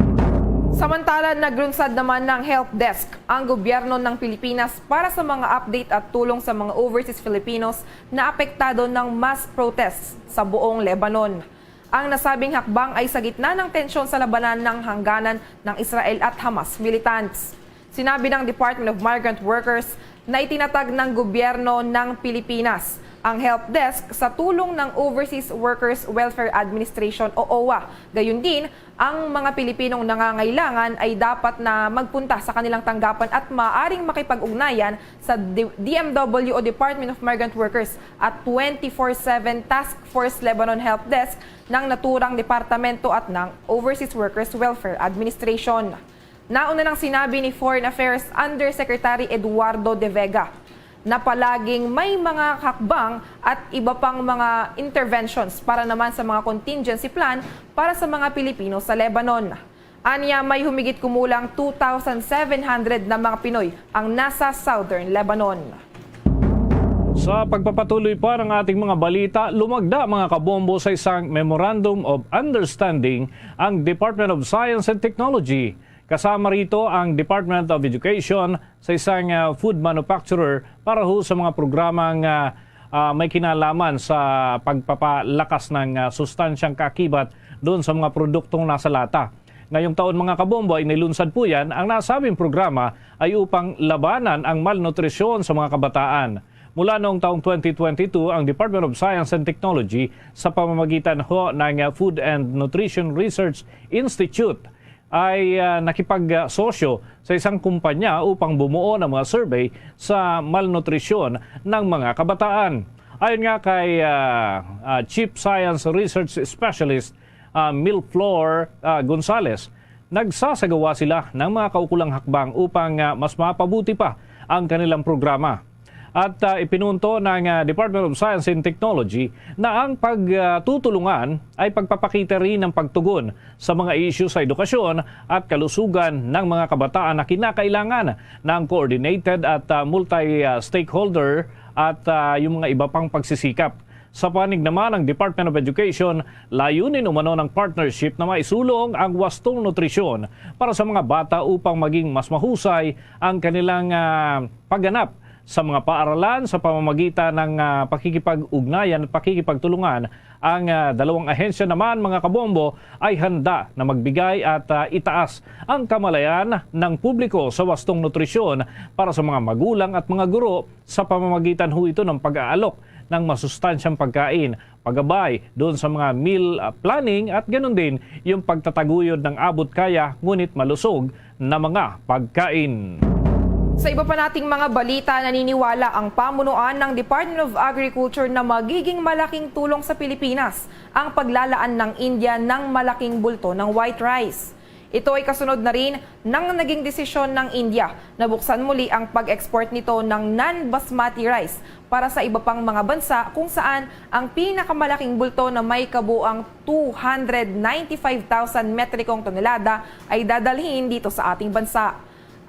Samantala, naglunsad naman ng help desk ang gobyerno ng Pilipinas para sa mga update at tulong sa mga overseas Filipinos na apektado ng mass protests sa buong Lebanon. Ang nasabing hakbang ay sa gitna ng tensyon sa labanan ng hangganan ng Israel at Hamas militants. Sinabi ng Department of Migrant Workers na itinatag ng gobyerno ng Pilipinas ang help desk sa tulong ng Overseas Workers Welfare Administration o OWWA. Gayon din, ang mga Pilipinong nangangailangan ay dapat na magpunta sa kanilang tanggapan at maaaring makipag-ugnayan sa D-, D M W o Department of Migrant Workers at twenty-four seven Task Force Lebanon Help Desk ng naturang departamento at ng Overseas Workers Welfare Administration. Nauna nang sinabi ni Foreign Affairs Undersecretary Eduardo De Vega na palaging may mga hakbang at iba pang mga interventions para naman sa mga contingency plan para sa mga Pilipino sa Lebanon. Anya, may humigit kumulang two thousand seven hundred na mga Pinoy ang nasa Southern Lebanon. Sa pagpapatuloy pa ng ating mga balita, lumagda, mga kabombo, sa isang Memorandum of Understanding ang Department of Science and Technology. Kasama rito ang Department of Education sa isang, ah, food manufacturer para ho sa mga programang, ah, ah, may kinalaman sa pagpapalakas ng, ah, sustansyang kaakibat doon sa mga produktong nasa lata. Ngayong taon, mga kabombo, ay nilunsad po yan. Ang nasabing programa ay upang labanan ang malnutrisyon sa mga kabataan. Mula noong taong twenty twenty-two, ang Department of Science and Technology, sa pamamagitan ho ng, ah, Food and Nutrition Research Institute, ay, ah, nakipagsosyo sa isang kumpanya upang bumuo ng mga survey sa malnutrisyon ng mga kabataan. Ayon nga kay, ah, ah, Chief Science Research Specialist, ah, Milflor, ah, Gonzalez, nagsasagawa sila ng mga kaukulang hakbang upang, ah, mas mapabuti pa ang kanilang programa. At, ah, ipinunto ng, ah, Department of Science and Technology na ang pagtutulungan ay pagpapakita rin ng pagtugon sa mga isyu sa edukasyon at kalusugan ng mga kabataan na kinakailangan ng coordinated at, ah, multi-stakeholder at, ah, yung mga iba pang pagsisikap. Sa panig naman ng Department of Education, layunin umano ng partnership na maisulong ang wastong nutrisyon para sa mga bata upang maging mas mahusay ang kanilang, ah, pagganap sa mga paaralan sa pamamagitan ng, ah, pakikipag-ugnayan at pakikipagtulungan. Ang, ah, dalawang ahensya naman, mga kabombo, ay handa na magbigay at, ah, itaas ang kamalayan ng publiko sa wastong nutrisyon para sa mga magulang at mga guro sa pamamagitan ho ito ng pag-aalok ng masustansyang pagkain, pagabay doon sa mga meal, ah, planning, at ganun din yung pagtataguyod ng abot kaya ngunit malusog na mga pagkain. Sa iba pa nating mga balita, naniniwala ang pamunuan ng Department of Agriculture na magiging malaking tulong sa Pilipinas ang paglalaan ng India ng malaking bulto ng white rice. Ito ay kasunod na rin ng naging desisyon ng India na buksan muli ang pag-export nito ng non-basmati rice para sa iba pang mga bansa, kung saan ang pinakamalaking bulto na may kabuang two hundred ninety-five thousand metrikong tonelada ay dadalhin dito sa ating bansa.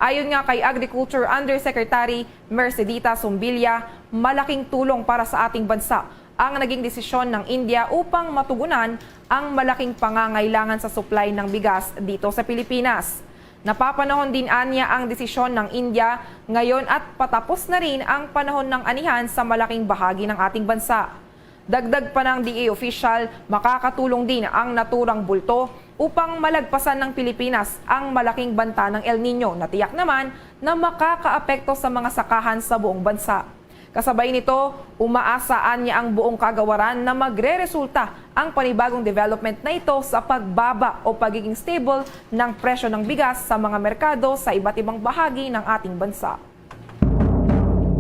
Ayon nga kay Agriculture Undersecretary Mercedita Sumbilla, malaking tulong para sa ating bansa ang naging desisyon ng India upang matugunan ang malaking pangangailangan sa supply ng bigas dito sa Pilipinas. Napapanahon din anya ang desisyon ng India ngayon at patapos na rin ang panahon ng anihan sa malaking bahagi ng ating bansa. Dagdag pa ng D A official, makakatulong din ang naturang bulto upang malagpasan ng Pilipinas ang malaking banta ng El Niño na tiyak naman na makakaapekto sa mga sakahan sa buong bansa. Kasabay nito, umaasa anya ang buong kagawaran na magreresulta ang panibagong development na ito sa pagbaba o pagiging stable ng presyo ng bigas sa mga merkado sa iba't ibang bahagi ng ating bansa.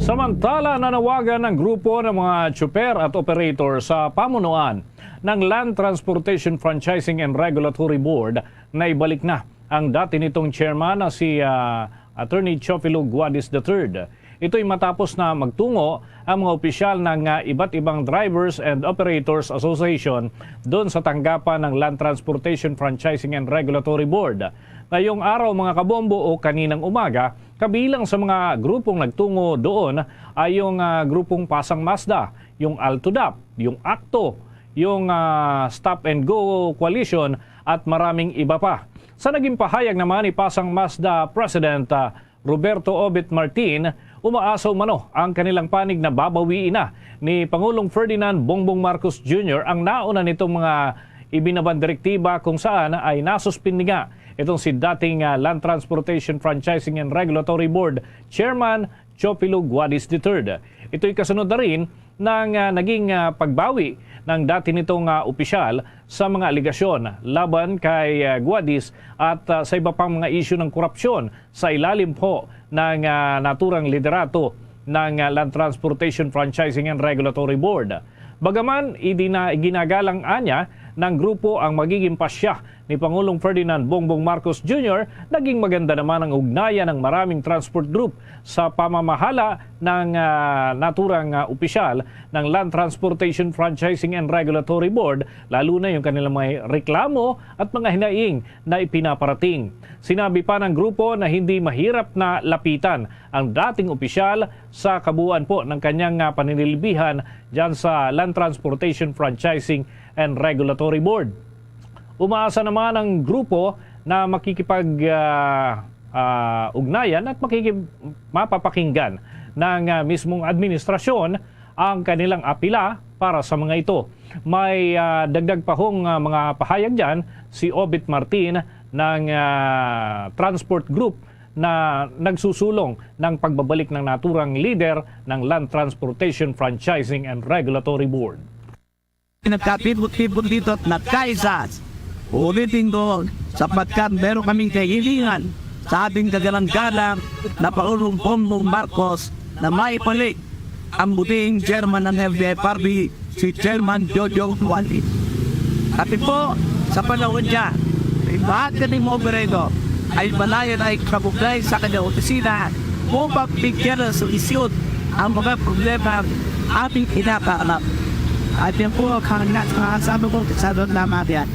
Samantala, nanawagan ang grupo ng mga tsuper at operator sa pamunuan ng Land Transportation Franchising and Regulatory Board na ibalik na ang dati nitong chairman na si, ah, Attorney Teofilo Guadis the third. Ito'y matapos na magtungo ang mga opisyal ng, ah, iba't ibang Drivers and Operators Association doon sa tanggapan ng Land Transportation Franchising and Regulatory Board. Ngayong araw, mga kabombo, o kaninang umaga, kabilang sa mga grupong nagtungo doon ay yung, ah, grupong Pasang Mazda, yung Alto DAP, yung akto, yung, ah, Stop and Go Coalition at maraming iba pa. Sa naging pahayag naman ni Pasang Mazda President, ah, Roberto Obet Martin, umaasa umano ang kanilang panig na babawiin na ni Pangulong Ferdinand Bongbong Marcos Junior ang nauna nitong mga ibinabang direktiba kung saan ay nasuspindi nga itong si dating, ah, Land Transportation Franchising and Regulatory Board Chairman Teofilo Guadis the third. Ito'y kasunod na rin ng, ah, naging, ah, pagbawi ng dati nitong, ah, opisyal sa mga alegasyon laban kay, ah, Guadis at, ah, sa iba pang mga isyu ng korupsyon sa ilalim po ng, ah, naturang liderato ng, ah, Land Transportation Franchising and Regulatory Board. Bagaman idina-, ginagalang anya ng grupo ang magiging pasya ni Pangulong Ferdinand Bongbong Marcos Junior, naging maganda naman ang ugnayan ng maraming transport group sa pamamahala ng, ah, naturang, ah, opisyal ng Land Transportation Franchising and Regulatory Board, lalo na yung kanilang mga reklamo at mga hinaing na ipinaparating. Sinabi pa ng grupo na hindi mahirap na lapitan ang dating opisyal sa kabuuan po ng kanyang, ah, paninilbihan dyan sa Land Transportation Franchising and Regulatory Board. Umaasa naman ang grupo na makikipag, ah, ah, ugnayan at makikip-, mapapakinggan ng, ah, mismong administrasyon ang kanilang apila para sa mga ito. May, ah, dagdag pa hong, ah, mga pahayag dyan si Obet Martin ng, ah, Transport Group na nagsusulong ng pagbabalik ng naturang leader ng Land Transportation Franchising and Regulatory Board. Nagkatipot-tipot dito at nagkaisa. Ulitin ko, sapagkat meron kaming kahilingan sa ating kagalang-galang na Pangulong Bongbong Marcos na maibalik ang butihing chairman ng F D F R B, si Chairman Jojo Duarte. Pati po, sa panahon niya, lahat kami mga operator ay malayan ay kabuklay sa kanyang opisina upang bigyan ng solusyon ang mga problema aming kinakaharap. At yan po ang nasa mga sabi ko sa doon na mga yan.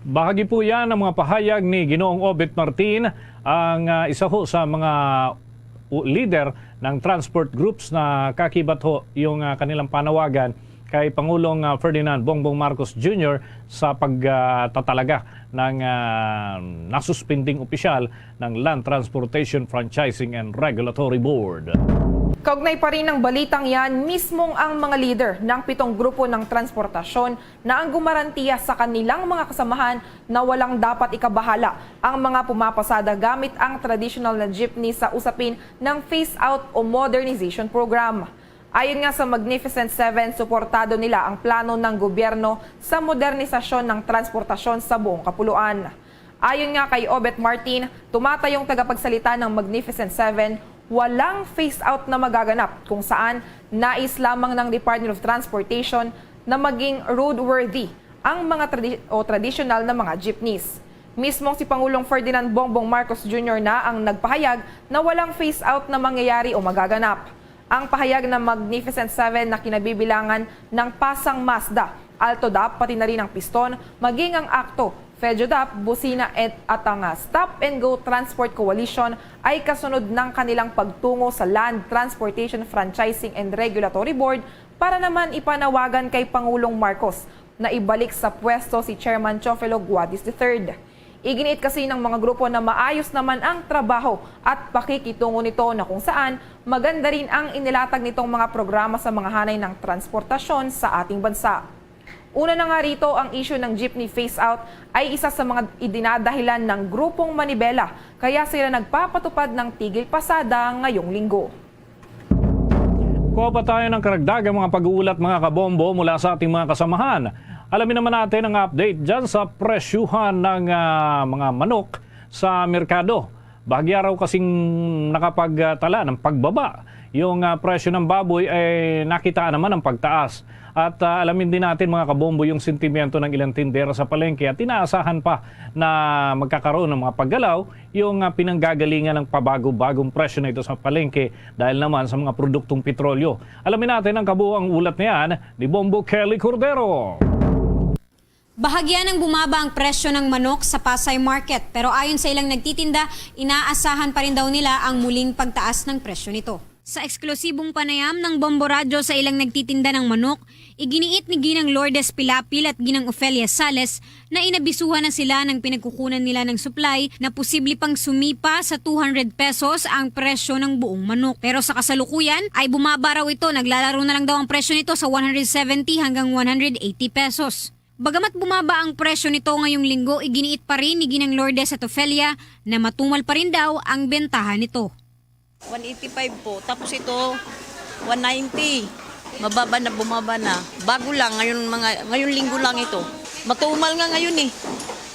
Bahagi po yan ng mga pahayag ni Ginoong Obet Martin, ang, ah, isa ho sa mga u-, leader ng transport groups na kakibat ho yung, ah, kanilang panawagan kay Pangulong, ah, Ferdinand Bongbong Marcos Junior sa pagtatalaga ng, ah, nasuspinding opisyal ng Land Transportation Franchising and Regulatory Board. Kaugnay pa rin ng balitang yan, mismong ang mga leader ng pitong grupo ng transportasyon na ang gumarantiya sa kanilang mga kasamahan na walang dapat ikabahala ang mga pumapasada gamit ang traditional na jeepney sa usapin ng phase-out o modernization program. Ayon nga sa Magnificent Seven, suportado nila ang plano ng gobyerno sa modernisasyon ng transportasyon sa buong kapuluan. Ayon nga kay Obet Martin, tumatayong tagapagsalita ng Magnificent Seven, walang phase out na magaganap kung saan nais lamang ng Department of Transportation na maging roadworthy ang mga tradi- o tradisyonal na mga jeepneys. Mismong si Pangulong Ferdinand Bongbong Marcos Junior na ang nagpahayag na walang phase out na mangyayari o magaganap. Ang pahayag ng Magnificent Seven na kinabibilangan ng Pasang Mazda, Alto Dap, pati na rin ang Piston, maging ang Akto, Fedyo Dap, Busina, at, at ang, ah, Stop and Go Transport Coalition ay kasunod ng kanilang pagtungo sa Land Transportation Franchising and Regulatory Board para naman ipanawagan kay Pangulong Marcos na ibalik sa pwesto si Chairman Teofilo Guadis the third. Iginiit kasi ng mga grupo na maayos naman ang trabaho at pakikitungo nito na kung saan maganda rin ang inilatag nitong mga programa sa mga hanay ng transportasyon sa ating bansa. Una na nga rito, ang issue ng jeepney phase-out ay isa sa mga idinadahilan ng grupong Manibela, kaya sila nagpapatupad ng tigil pasada ngayong linggo. Kuha pa tayo ng karagdagang mga pag-uulat, mga kabombo, mula sa ating mga kasamahan. Alamin naman natin ang update dyan sa presyuhan ng, ah, mga manok sa merkado. Bahagya raw kasing nakapagtala ng pagbaba yung, ah, presyo ng baboy, eh, nakitaan naman ang pagtaas. At, ah, alamin din natin, mga kabombo, yung sentimiento ng ilang tindera sa palengke at inaasahan pa na magkakaroon ng mga paggalaw yung, ah, pinanggagalingan ng pabago-bagong presyo na ito sa palengke dahil naman sa mga produktong petrolyo. Alamin natin ang kabuuang ulat na yan ni Bombo Kelly Cordero. Bahagya nang bumaba ang presyo ng manok sa Pasay Market, pero ayon sa ilang nagtitinda, inaasahan pa rin daw nila ang muling pagtaas ng presyo nito. Sa eksklusibong panayam ng Bombo Radyo sa ilang nagtitinda ng manok, iginiit ni Ginang Lourdes Pilapil at Ginang Ofelia Sales na inabisuhan na sila ng pinagkukunan nila ng supply na posible pang sumipa sa two hundred pesos ang presyo ng buong manok. Pero sa kasalukuyan ay bumaba raw ito, naglalaro na lang daw ang presyo nito sa one hundred seventy hanggang one hundred eighty pesos. Bagamat bumaba ang presyo nito ngayong linggo, iginiit pa rin ni Ginang Lourdes at Ofelia na matumal pa rin daw ang bentahan nito. One eighty-five po. Tapos ito, one ninety. Mababa na, bumaba na. Bago lang, ngayon, mga, ngayon linggo lang ito. Matumal nga ngayon eh.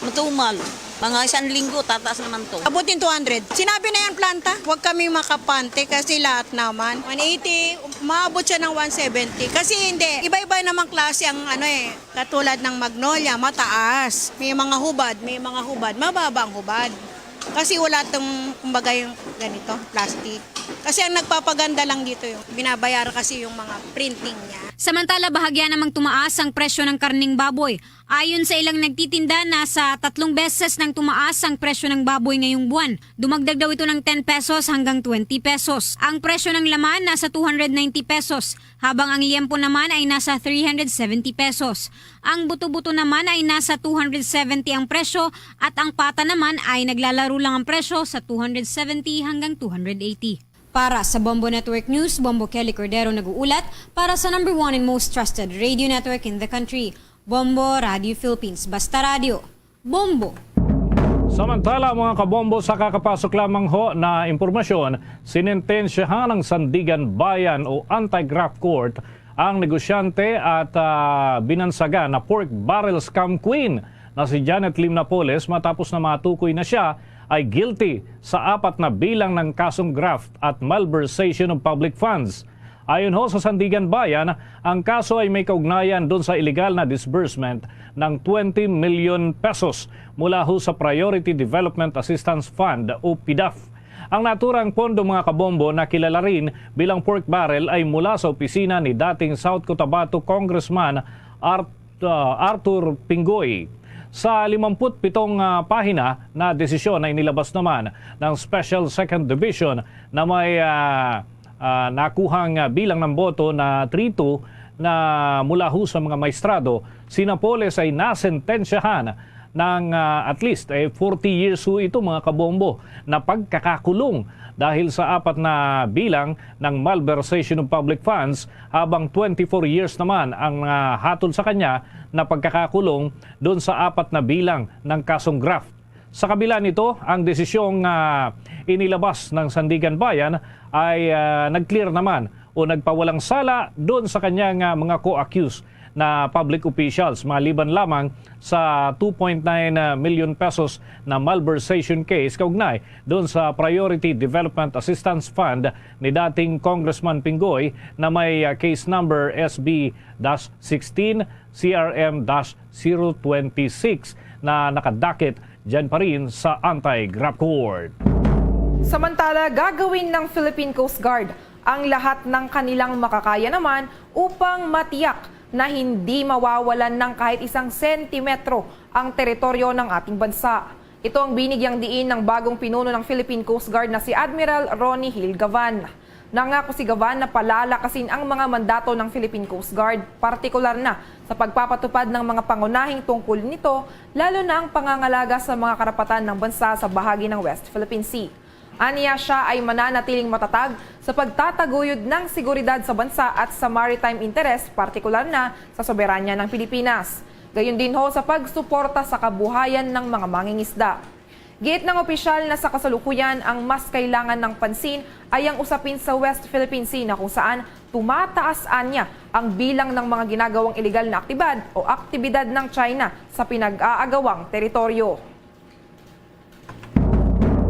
Matumal. Mga isang linggo, tataas naman to. Abot yung two hundred. Sinabi na yan, planta. Huwag kami makapante kasi lahat naman. One eighty, maabot siya ng one seventy. Kasi hindi, iba-iba namang klase ang ano eh. Katulad ng magnolia, mataas. May mga hubad, may mga hubad, mababa ang hubad. Kasi wala tong, kumbaga, yung ganito, plastic. Kasi ang nagpapaganda lang dito yung binabayaran kasi yung mga printing niya. Samantala, bahagya namang tumaas ang presyo ng karning baboy. Ayon sa ilang nagtitinda, nasa tatlong beses nang tumaas ang presyo ng baboy ngayong buwan. Dumagdag daw ito ng ten pesos hanggang twenty pesos. Ang presyo ng laman nasa two hundred ninety pesos, habang ang liempo naman ay nasa three hundred seventy pesos. Ang buto-buto naman ay nasa two hundred seventy ang presyo at ang pata naman ay naglalaro lang ang presyo sa two hundred seventy hanggang two hundred eighty. Para sa Bombo Network News, Bombo Kelly Cordero nag-uulat para sa number one and most trusted radio network in the country, Bombo Radio Philippines. Basta Radio, Bombo! Samantala, mga kabombo, sa kakapasok lamang ho na impormasyon, sinentensyahan ng Sandiganbayan o Anti-Graft Court ang negosyante at, ah, binansagan na pork barrel scam queen na si Janet Lim Napoles matapos na matukoy na siya ay guilty sa apat na bilang ng kasong graft at malversation of public funds. Ayon ho sa Sandiganbayan, ang kaso ay may kaugnayan dun sa iligal na disbursement ng twenty million pesos mula ho sa Priority Development Assistance Fund o PDAF. Ang naturang pondo, mga kabombo, na kilala rin bilang pork barrel ay mula sa opisina ni dating South Cotabato Congressman Art-, ah, Arthur Pinggoy. Sa limampu't pitong, ah, pahina na desisyon ay nilabas naman ng Special Second Division na may, ah, ah, nakuhang, ah, bilang ng boto na three two na mula ho sa mga maestrado, si Napoles ay nasentensyahan ng, ah, at least, eh, forty years ho ito, mga kabombo, na pagkakakulong dahil sa apat na bilang ng malversation of public funds, habang twenty-four years naman ang, ah, hatol sa kanya na pagkakakulong doon sa apat na bilang ng kasong graft. Sa kabila nito, ang desisyong, ah, inilabas ng Sandiganbayan ay, ah, nag-clear naman o nagpawalang sala doon sa kanyang, ah, mga co-accused na public officials, maliban lamang sa two point nine million pesos na malversation case kaugnay doon sa Priority Development Assistance Fund ni dating Congressman Pinggoy na may, ah, case number S B dash sixteen, C R M dash zero twenty-six na nakadakit dyan pa rin sa anti-graft court. Samantala, gagawin ng Philippine Coast Guard ang lahat ng kanilang makakaya naman upang matiyak na hindi mawawalan ng kahit isang sentimetro ang teritoryo ng ating bansa. Ito ang binigyang diin ng bagong pinuno ng Philippine Coast Guard na si Admiral Ronnie Hill Gavan. Nangako si Gavan na palalakasin ang mga mandato ng Philippine Coast Guard, partikular na sa pagpapatupad ng mga pangunahing tungkol nito, lalo na ang pangangalaga sa mga karapatan ng bansa sa bahagi ng West Philippine Sea. Aniya, siya ay mananatiling matatag sa pagtataguyod ng seguridad sa bansa at sa maritime interest, partikular na sa soberanya ng Pilipinas. Gayon din ho sa pagsuporta sa kabuhayan ng mga mangingisda. Giit ng opisyal na sa kasalukuyan, ang mas kailangan ng pansin ay ang usapin sa West Philippine Sea, na kung saan tumataas anya ang bilang ng mga ginagawang iligal na aktibad o aktibidad ng China sa pinag-aagawang teritoryo.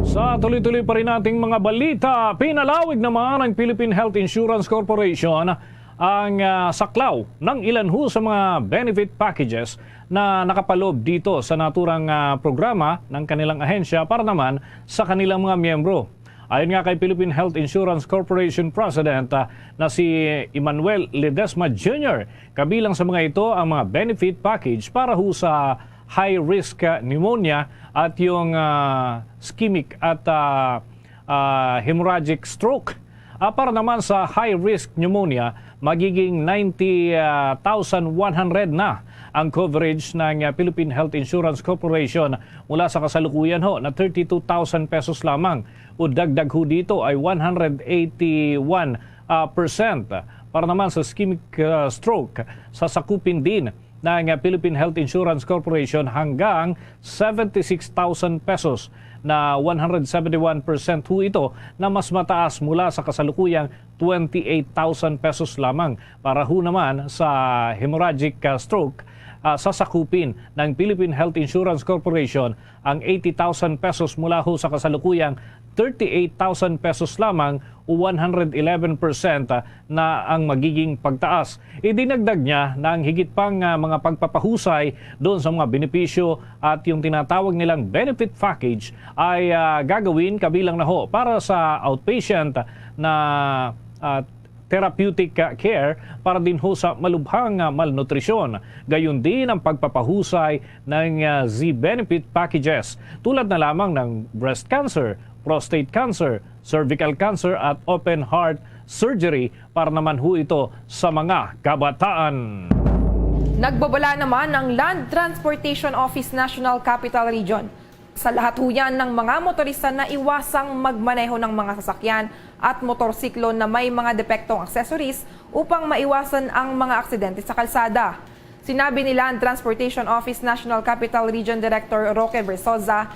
Sa tuloy-tuloy pa rin nating mga balita, pinalawig naman ng Philippine Health Insurance Corporation ang, ah, saklaw ng ilan ho sa mga benefit packages na nakapaloob dito sa naturang, ah, programa ng kanilang ahensya para naman sa kanilang mga miyembro. Ayon nga kay Philippine Health Insurance Corporation President, ah, na si Emmanuel Ledesma Junior, kabilang sa mga ito ang mga benefit package para ho sa high-risk, ah, pneumonia at yung, ah, ischemic at, ah, ah, hemorrhagic stroke. Ah, para naman sa high-risk pneumonia, magiging ninety thousand one hundred na ang coverage ng, ah, Philippine Health Insurance Corporation mula sa kasalukuyan ho na thirty-two thousand pesos lamang, o dagdag ho dito ay one hundred eighty-one, ah, percent. Para naman sa ischemic, ah, stroke, sasakupin din ng, ah, Philippine Health Insurance Corporation hanggang seventy-six thousand pesos, na one hundred seventy-one percent ho ito na mas mataas mula sa kasalukuyang twenty-eight thousand pesos lamang. Para ho naman sa hemorrhagic, ah, stroke, ah, sasakupin ng Philippine Health Insurance Corporation ang eighty thousand pesos mula ho sa kasalukuyang thirty-eight thousand pesos lamang, o one hundred eleven percent na ang magiging pagtaas. Idinagdag niya na ang higit pang, ah, mga pagpapahusay doon sa mga benepisyo at yung tinatawag nilang benefit package ay, ah, gagawin kabilang na ho para sa outpatient na, ah, therapeutic, ah, care para din ho sa malubhang, ah, malnutrisyon. Gayon din ang pagpapahusay ng, ah, Z-benefit packages, tulad na lamang ng breast cancer, prostate cancer, cervical cancer at open heart surgery para naman ho ito sa mga kabataan. Nagbabala naman ang Land Transportation Office National Capital Region sa lahat ho yan ng mga motorista na iwasang magmaneho ng mga sasakyan at motorsiklo na may mga depektong accessories upang maiwasan ang mga aksidente sa kalsada. Sinabi ni Land Transportation Office National Capital Region Director Roque Versosa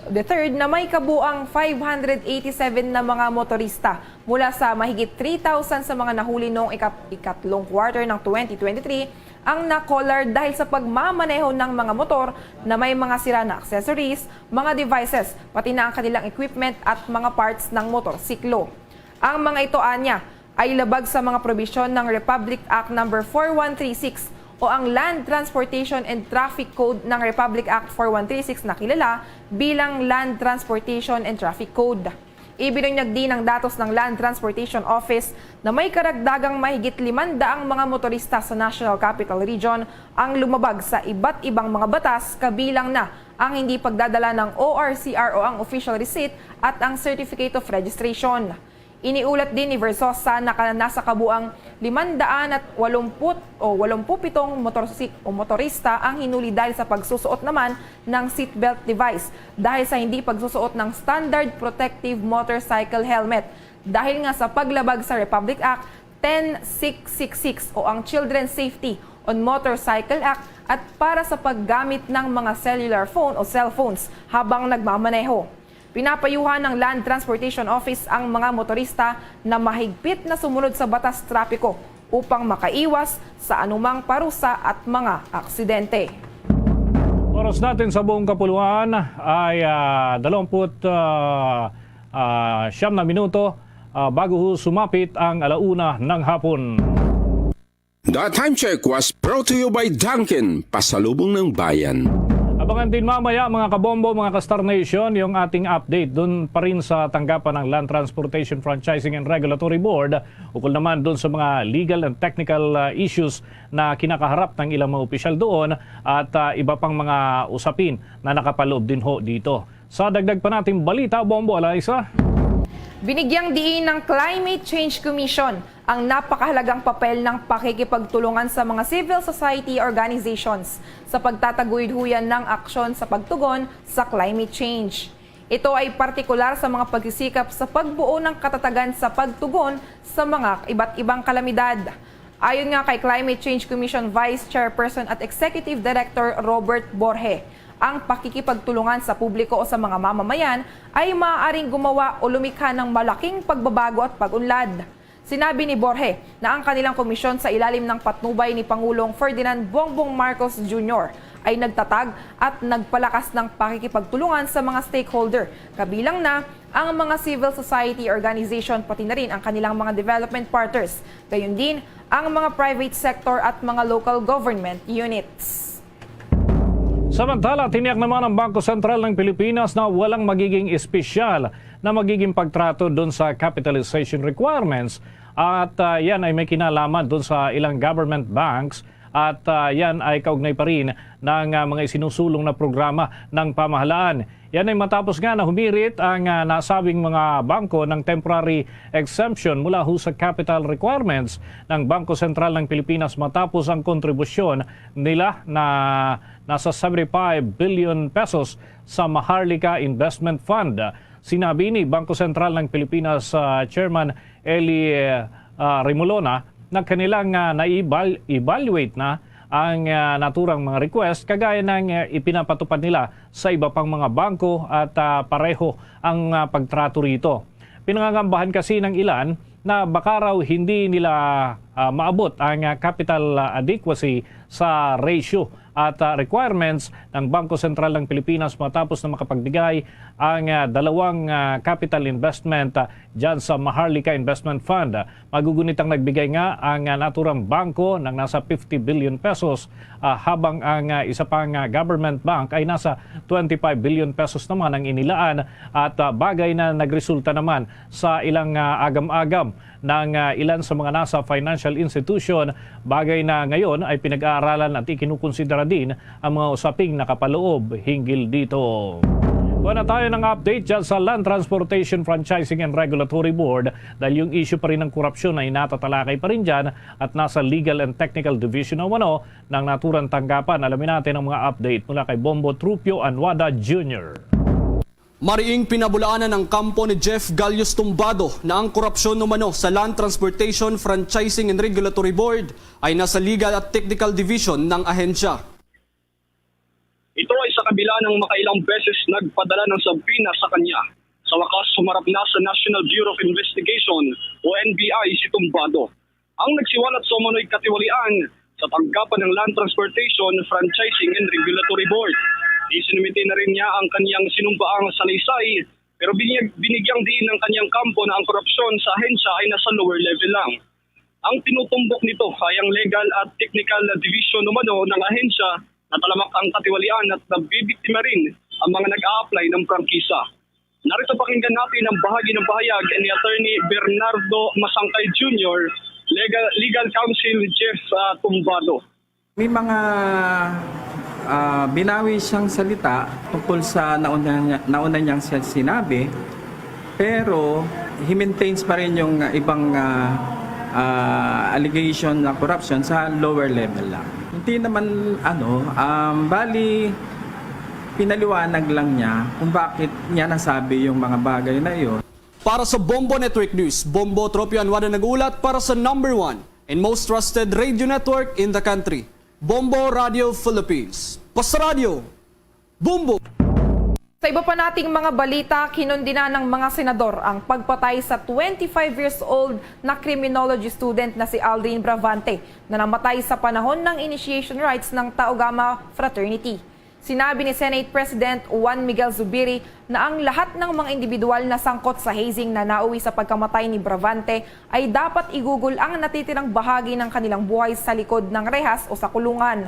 the third na may kabuang five hundred eighty-seven na mga motorista mula sa mahigit three thousand sa mga nahuli noong ikat-, ikatlong quarter ng twenty twenty-three ang na-collar dahil sa pagmamaneho ng mga motor na may mga sira na accessories, mga devices, pati na ang kanilang equipment at mga parts ng motorsiklo. Ang mga ito, anya, ay labag sa mga probisyon ng Republic Act Number four one three six o ang Land Transportation and Traffic Code ng Republic Act four one three six na kilala bilang Land Transportation and Traffic Code. Ibinunyag din ng datos ng Land Transportation Office na may karagdagang mahigit limandaang mga motorista sa National Capital Region ang lumabag sa iba't ibang mga batas, kabilang na ang hindi pagdadala ng O R C R o ang official receipt at ang certificate of registration. Iniulat din ni Versosa na ka-, nasa kabuang limandaan at walumput o walumpupitong motorsi-, o motorista ang hinuli dahil sa pagsusuot naman ng seatbelt device, dahil sa hindi pagsusuot ng standard protective motorcycle helmet, dahil nga sa paglabag sa Republic Act ten six six six o ang Children's Safety on Motorcycle Act, at para sa paggamit ng mga cellular phone o cellphones habang nagmamaneho. Pinapayuhan ng Land Transportation Office ang mga motorista na mahigpit na sumunod sa batas trapiko upang makaiwas sa anumang parusa at mga aksidente. Oras natin sa buong kapuluan ay ah, dalawamput, ah, ah, siyam na minuto ah, bago ho sumapit ang alauna ng hapon. The time check was brought to you by Dunkin, pasalubong ng bayan. Abangan din mamaya, mga kabombo, mga ka-Star Nation, yung ating update dun pa rin sa tanggapan ng Land Transportation Franchising and Regulatory Board ukol naman dun sa mga legal and technical ah, issues na kinakaharap ng ilang mga opisyal doon at ah, iba pang mga usapin na nakapaloob din ho dito. Sa dagdag pa nating balita, Bombo, Alaisa. Binigyang diin ng Climate Change Commission ang napakahalagang papel ng pakikipagtulungan sa mga civil society organizations sa pagtataguyod-huyan ng aksyon sa pagtugon sa climate change. Ito ay partikular sa mga pagsisikap sa pagbuo ng katatagan sa pagtugon sa mga iba't ibang kalamidad. Ayon nga kay Climate Change Commission Vice Chairperson at Executive Director Robert Borge, ang pakikipagtulungan sa publiko o sa mga mamamayan ay maaaring gumawa o lumikha ng malaking pagbabago at pag-unlad. Sinabi ni Borge na ang kanilang komisyon sa ilalim ng patnubay ni Pangulong Ferdinand Bongbong Marcos Junior ay nagtatag at nagpalakas ng pakikipagtulungan sa mga stakeholder, kabilang na ang mga civil society organization, pati na rin ang kanilang mga development partners, gayon din ang mga private sector at mga local government units. Samantala, tiniyak naman ng Bangko Sentral ng Pilipinas na walang magiging espesyal na magiging pagtrato dun sa capitalization requirements at ah, yan ay may kinalaman dun sa ilang government banks at ah, yan ay kaugnay pa rin ng ah, mga isinusulong na programa ng pamahalaan. Yan ay matapos nga na humirit ang ah, nasabing mga bangko ng temporary exemption mula ho sa capital requirements ng Bangko Sentral ng Pilipinas matapos ang kontribusyon nila na nasa seventy-five billion pesos sa Maharlika Investment Fund. Sinabi ni Bangko Sentral ng Pilipinas ah, Chairman Eli ah, Remolona na kanilang ah, na-eval-, evaluate na ang ah, naturang mga request kagaya ng ah, ipinapatupad nila sa iba pang mga bangko at ah, pareho ang ah, pagtrato rito. Pinangangambahan kasi ng ilan na baka raw hindi nila ah, maabot ang ah, capital ah, adequacy sa ratio at ah, requirements ng Bangko Sentral ng Pilipinas matapos na makapagbigay ang ah, dalawang ah, capital investment ah, dyan sa Maharlika Investment Fund. Magugunit ang nagbigay nga ang ah, naturang bangko ng nasa fifty billion pesos, ah, habang ang ah, isa pang ah, government bank ay nasa twenty-five billion pesos naman ang inilaan at ah, bagay na nagresulta naman sa ilang ah, agam-agam ng ah, ilan sa mga nasa financial institution, bagay na ngayon ay pinag-aaralan at ikinukonsidera din ang mga usaping nakapaloob hinggil dito. Kuha na tayo ng update dyan sa Land Transportation Franchising and Regulatory Board dahil yung issue pa rin ng korupsyon ay natatalakay pa rin dyan at nasa Legal and Technical Division ng wano ng naturang tanggapan. Alamin natin ang mga update mula kay Bombo Trupio Anuada Junior. Mariing pinabulaanan ng kampo ni Jeff Galios Tumbado na ang korupsyon umano sa Land Transportation Franchising and Regulatory Board ay nasa Legal at Technical Division ng ahensya. Ito ay sa kabila ng makailang beses nagpadala ng subpoena sa kanya. Sa wakas, humarap na sa National Bureau of Investigation o N B I si Tumbado. Ang nagsiwalat sa umano'y katiwalian sa tanggapan ng Land Transportation, Franchising and Regulatory Board. Isinumite na rin niya ang kaniyang sinumbaang salaysay, pero binyag- binigyang diin ng kaniyang kampo na ang korupsyon sa ahensya ay nasa lower level lang. Ang tinutumbok nito ay ang Legal at Technical Division umano ng ahensya na talamak ang katiwalian at nabibiktima rin ang mga nag-a-apply ng prangkisa. Narito, pakinggan natin ang bahagi ng pahayag ni Attorney Bernardo Masangkay Junior, Legal, Legal Counsel Jeff ah, Tumbado. May mga ah, binawi siyang salita tungkol sa nauna, niya- nauna niyang siya sinabi, pero he maintains pa rin yung ah, ibang ah, ah, allegation na corruption sa lower level lang. Hindi naman, ano, um, bali, pinaliwanag lang niya kung bakit niya nasabi yung mga bagay na iyon. Para sa Bombo Network News, Bombo Tropio Anwada nag-uulat para sa number one and most trusted radio network in the country, Bombo Radio Philippines. Basta Radio, Bombo! Sa iba pa nating mga balita, kinundina ng mga senador ang pagpatay sa twenty-five years old na criminology student na si Aldrin Bravante, na namatay sa panahon ng initiation rites ng Tau Gamma Fraternity. Sinabi ni Senate President Juan Miguel Zubiri na ang lahat ng mga individual na sangkot sa hazing na nauwi sa pagkamatay ni Bravante ay dapat igugol ang natitirang bahagi ng kanilang buhay sa likod ng rehas o sa kulungan.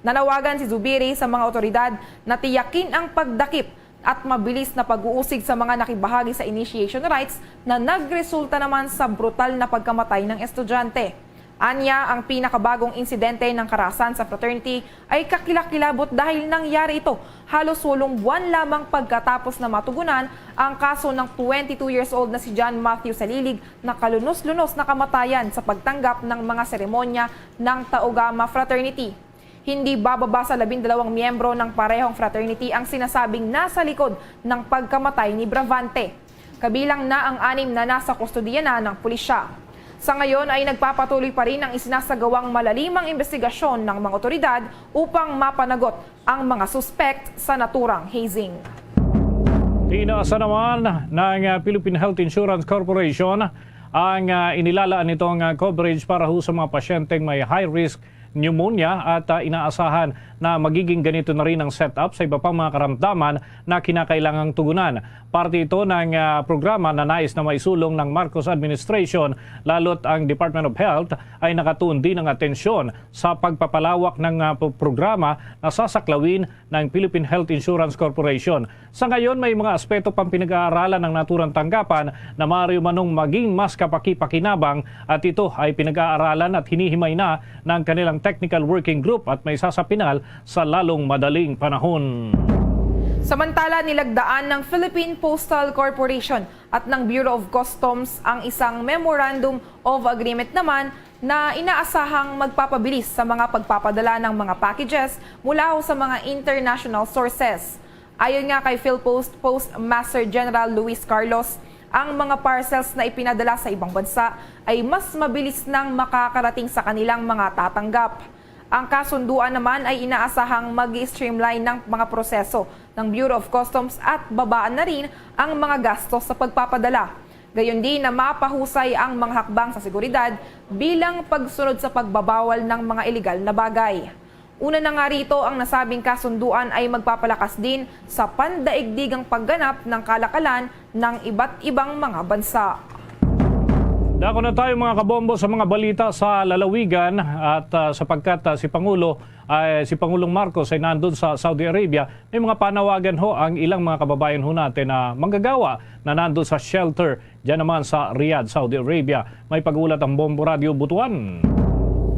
Nanawagan si Zubiri sa mga otoridad na tiyakin ang pagdakip at mabilis na pag-uusig sa mga nakibahagi sa initiation rites na nagresulta naman sa brutal na pagkamatay ng estudyante. Anya, ang pinakabagong insidente ng karahasan sa fraternity ay kakilakilabot dahil nangyari ito halos walong buwan lamang pagkatapos na matugunan ang kaso ng twenty-two years old na si John Matthew Salilig na kalunos-lunos na kamatayan sa pagtanggap ng mga seremonya ng Tau Gamma Fraternity. Hindi bababa sa labindalawang miyembro ng parehong fraternity ang sinasabing nasa likod ng pagkamatay ni Bravante. Kabilang na ang anim na nasa kustodiya na ng pulisya. Sa ngayon ay nagpapatuloy pa rin ang isinasagawang malalimang investigasyon ng mga otoridad upang mapanagot ang mga suspect sa naturang hazing. Tinaasa naman ng ah, Philippine Health Insurance Corporation ang ah, inilalaan nitong ah, coverage para ho sa mga pasyenteng may high-risk pneumonia at ah, inaasahan na magiging ganito na rin ang setup sa iba pang mga karamdaman na kinakailangang tugunan. Parte ito ng ah, programa na nais na maisulong ng Marcos administration, lalo't ang Department of Health ay nakatuon din ng atensyon sa pagpapalawak ng ah, pro- programa na sasaklawin ng Philippine Health Insurance Corporation. Sa ngayon, may mga aspeto pang pinag-aaralan ng naturang tanggapan na maaari umanong maging mas kapaki-pakinabang, at ito ay pinag-aaralan at hinihimay na ng kanilang technical working group at may sasapinal sa lalong madaling panahon. Samantala, nilagdaan ng Philippine Postal Corporation at ng Bureau of Customs ang isang Memorandum of Agreement naman na inaasahang magpapabilis sa mga pagpapadala ng mga packages mula ho sa mga international sources. Ayon nga kay PhilPost Postmaster General Luis Carlos, ang mga parcels na ipinadala sa ibang bansa ay mas mabilis nang makakarating sa kanilang mga tatanggap. Ang kasunduan naman ay inaasahang mag-streamline ng mga proseso ng Bureau of Customs at babaan na rin ang mga gastos sa pagpapadala. Gayon din na mapahusay ang mga hakbang sa seguridad bilang pagsunod sa pagbabawal ng mga iligal na bagay. Una na nga rito, ang nasabing kasunduan ay magpapalakas din sa pandaigdigang pagganap ng kalakalan ng iba't ibang mga bansa. Dako na tayo, mga kabombo, sa mga balita sa lalawigan at ah, sapagkat ah, si Pangulo ay si Pangulong Marcos ay nandun sa Saudi Arabia, may mga panawagan ho ang ilang mga kababayan ho natin na manggagawa na nandun sa shelter dyan naman sa Riyadh, Saudi Arabia. May pag-ulat ang Bombo Radio Butuan.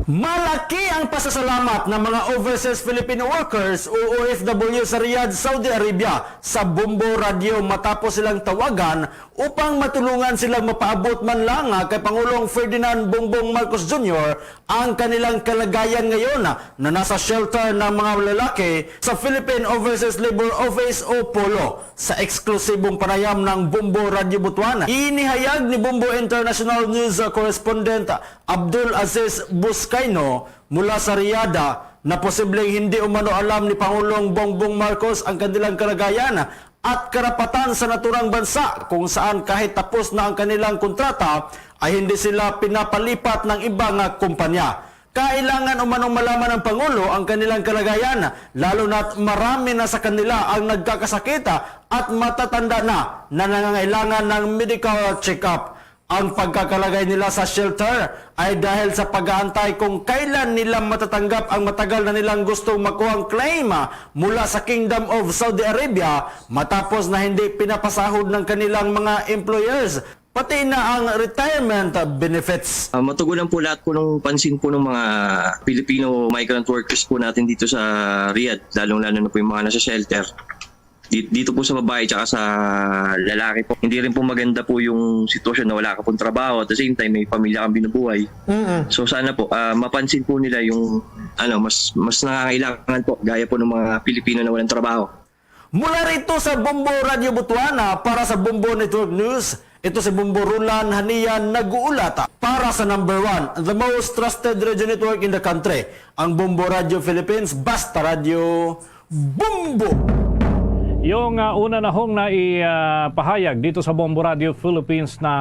Malaki ang pasasalamat ng mga overseas Filipino workers o O F W sa Riyadh, Saudi Arabia sa Bombo Radio matapos silang tawagan upang matulungan silang mapaabot man lang kay Pangulong Ferdinand Bongbong Marcos Junior ang kanilang kalagayan ngayon na nasa shelter ng mga lalaki sa Philippine Overseas Labor Office o POLO. Sa eksklusibong panayam ng Bombo Radio Butuan, inihayag ni Bombo International News Correspondent Abdul Aziz Buscaino mula sa Riyadh na posibleng hindi umano alam ni Pangulong Bongbong Marcos ang kanilang kalagayan at karapatan sa naturang bansa kung saan kahit tapos na ang kanilang kontrata ay hindi sila pinapalipat ng iba nga kumpanya. Kailangan umanong malaman ng Pangulo ang kanilang kalagayan, lalo na't marami na sa kanila ang nagkakasakit at matatanda na na nangangailangan ng medical check-up. Ang pagkakalagay nila sa shelter ay dahil sa pag-aantay kung kailan nila matatanggap ang matagal na nilang gustong makuhang claim mula sa Kingdom of Saudi Arabia matapos na hindi pinapasahod ng kanilang mga employers, pati na ang retirement benefits. Ah, matugunan po lahat po ng pansin po ng mga Filipino migrant workers po natin dito sa Riyadh, lalong-lalo na po yung mga nasa shelter. Di- Dito po sa babae tsaka sa lalaki po, hindi rin po maganda po yung sitwasyon na wala ka pong trabaho, at the same time may pamilya kang binubuhay. So sana po ah, mapansin po nila yung ano, mas mas nangangailangan po, gaya po ng mga Pilipino na walang trabaho. Mula rito sa Bombo Radio Butuana para sa Bombo Network News, ito si Bombo Roland Hanian nag-uulat para sa number one, the most trusted radio network in the country, ang Bombo Radio Philippines, Basta Radio Bombo. Yung ah, una na hong naipahayag dito sa Bombo Radio Philippines na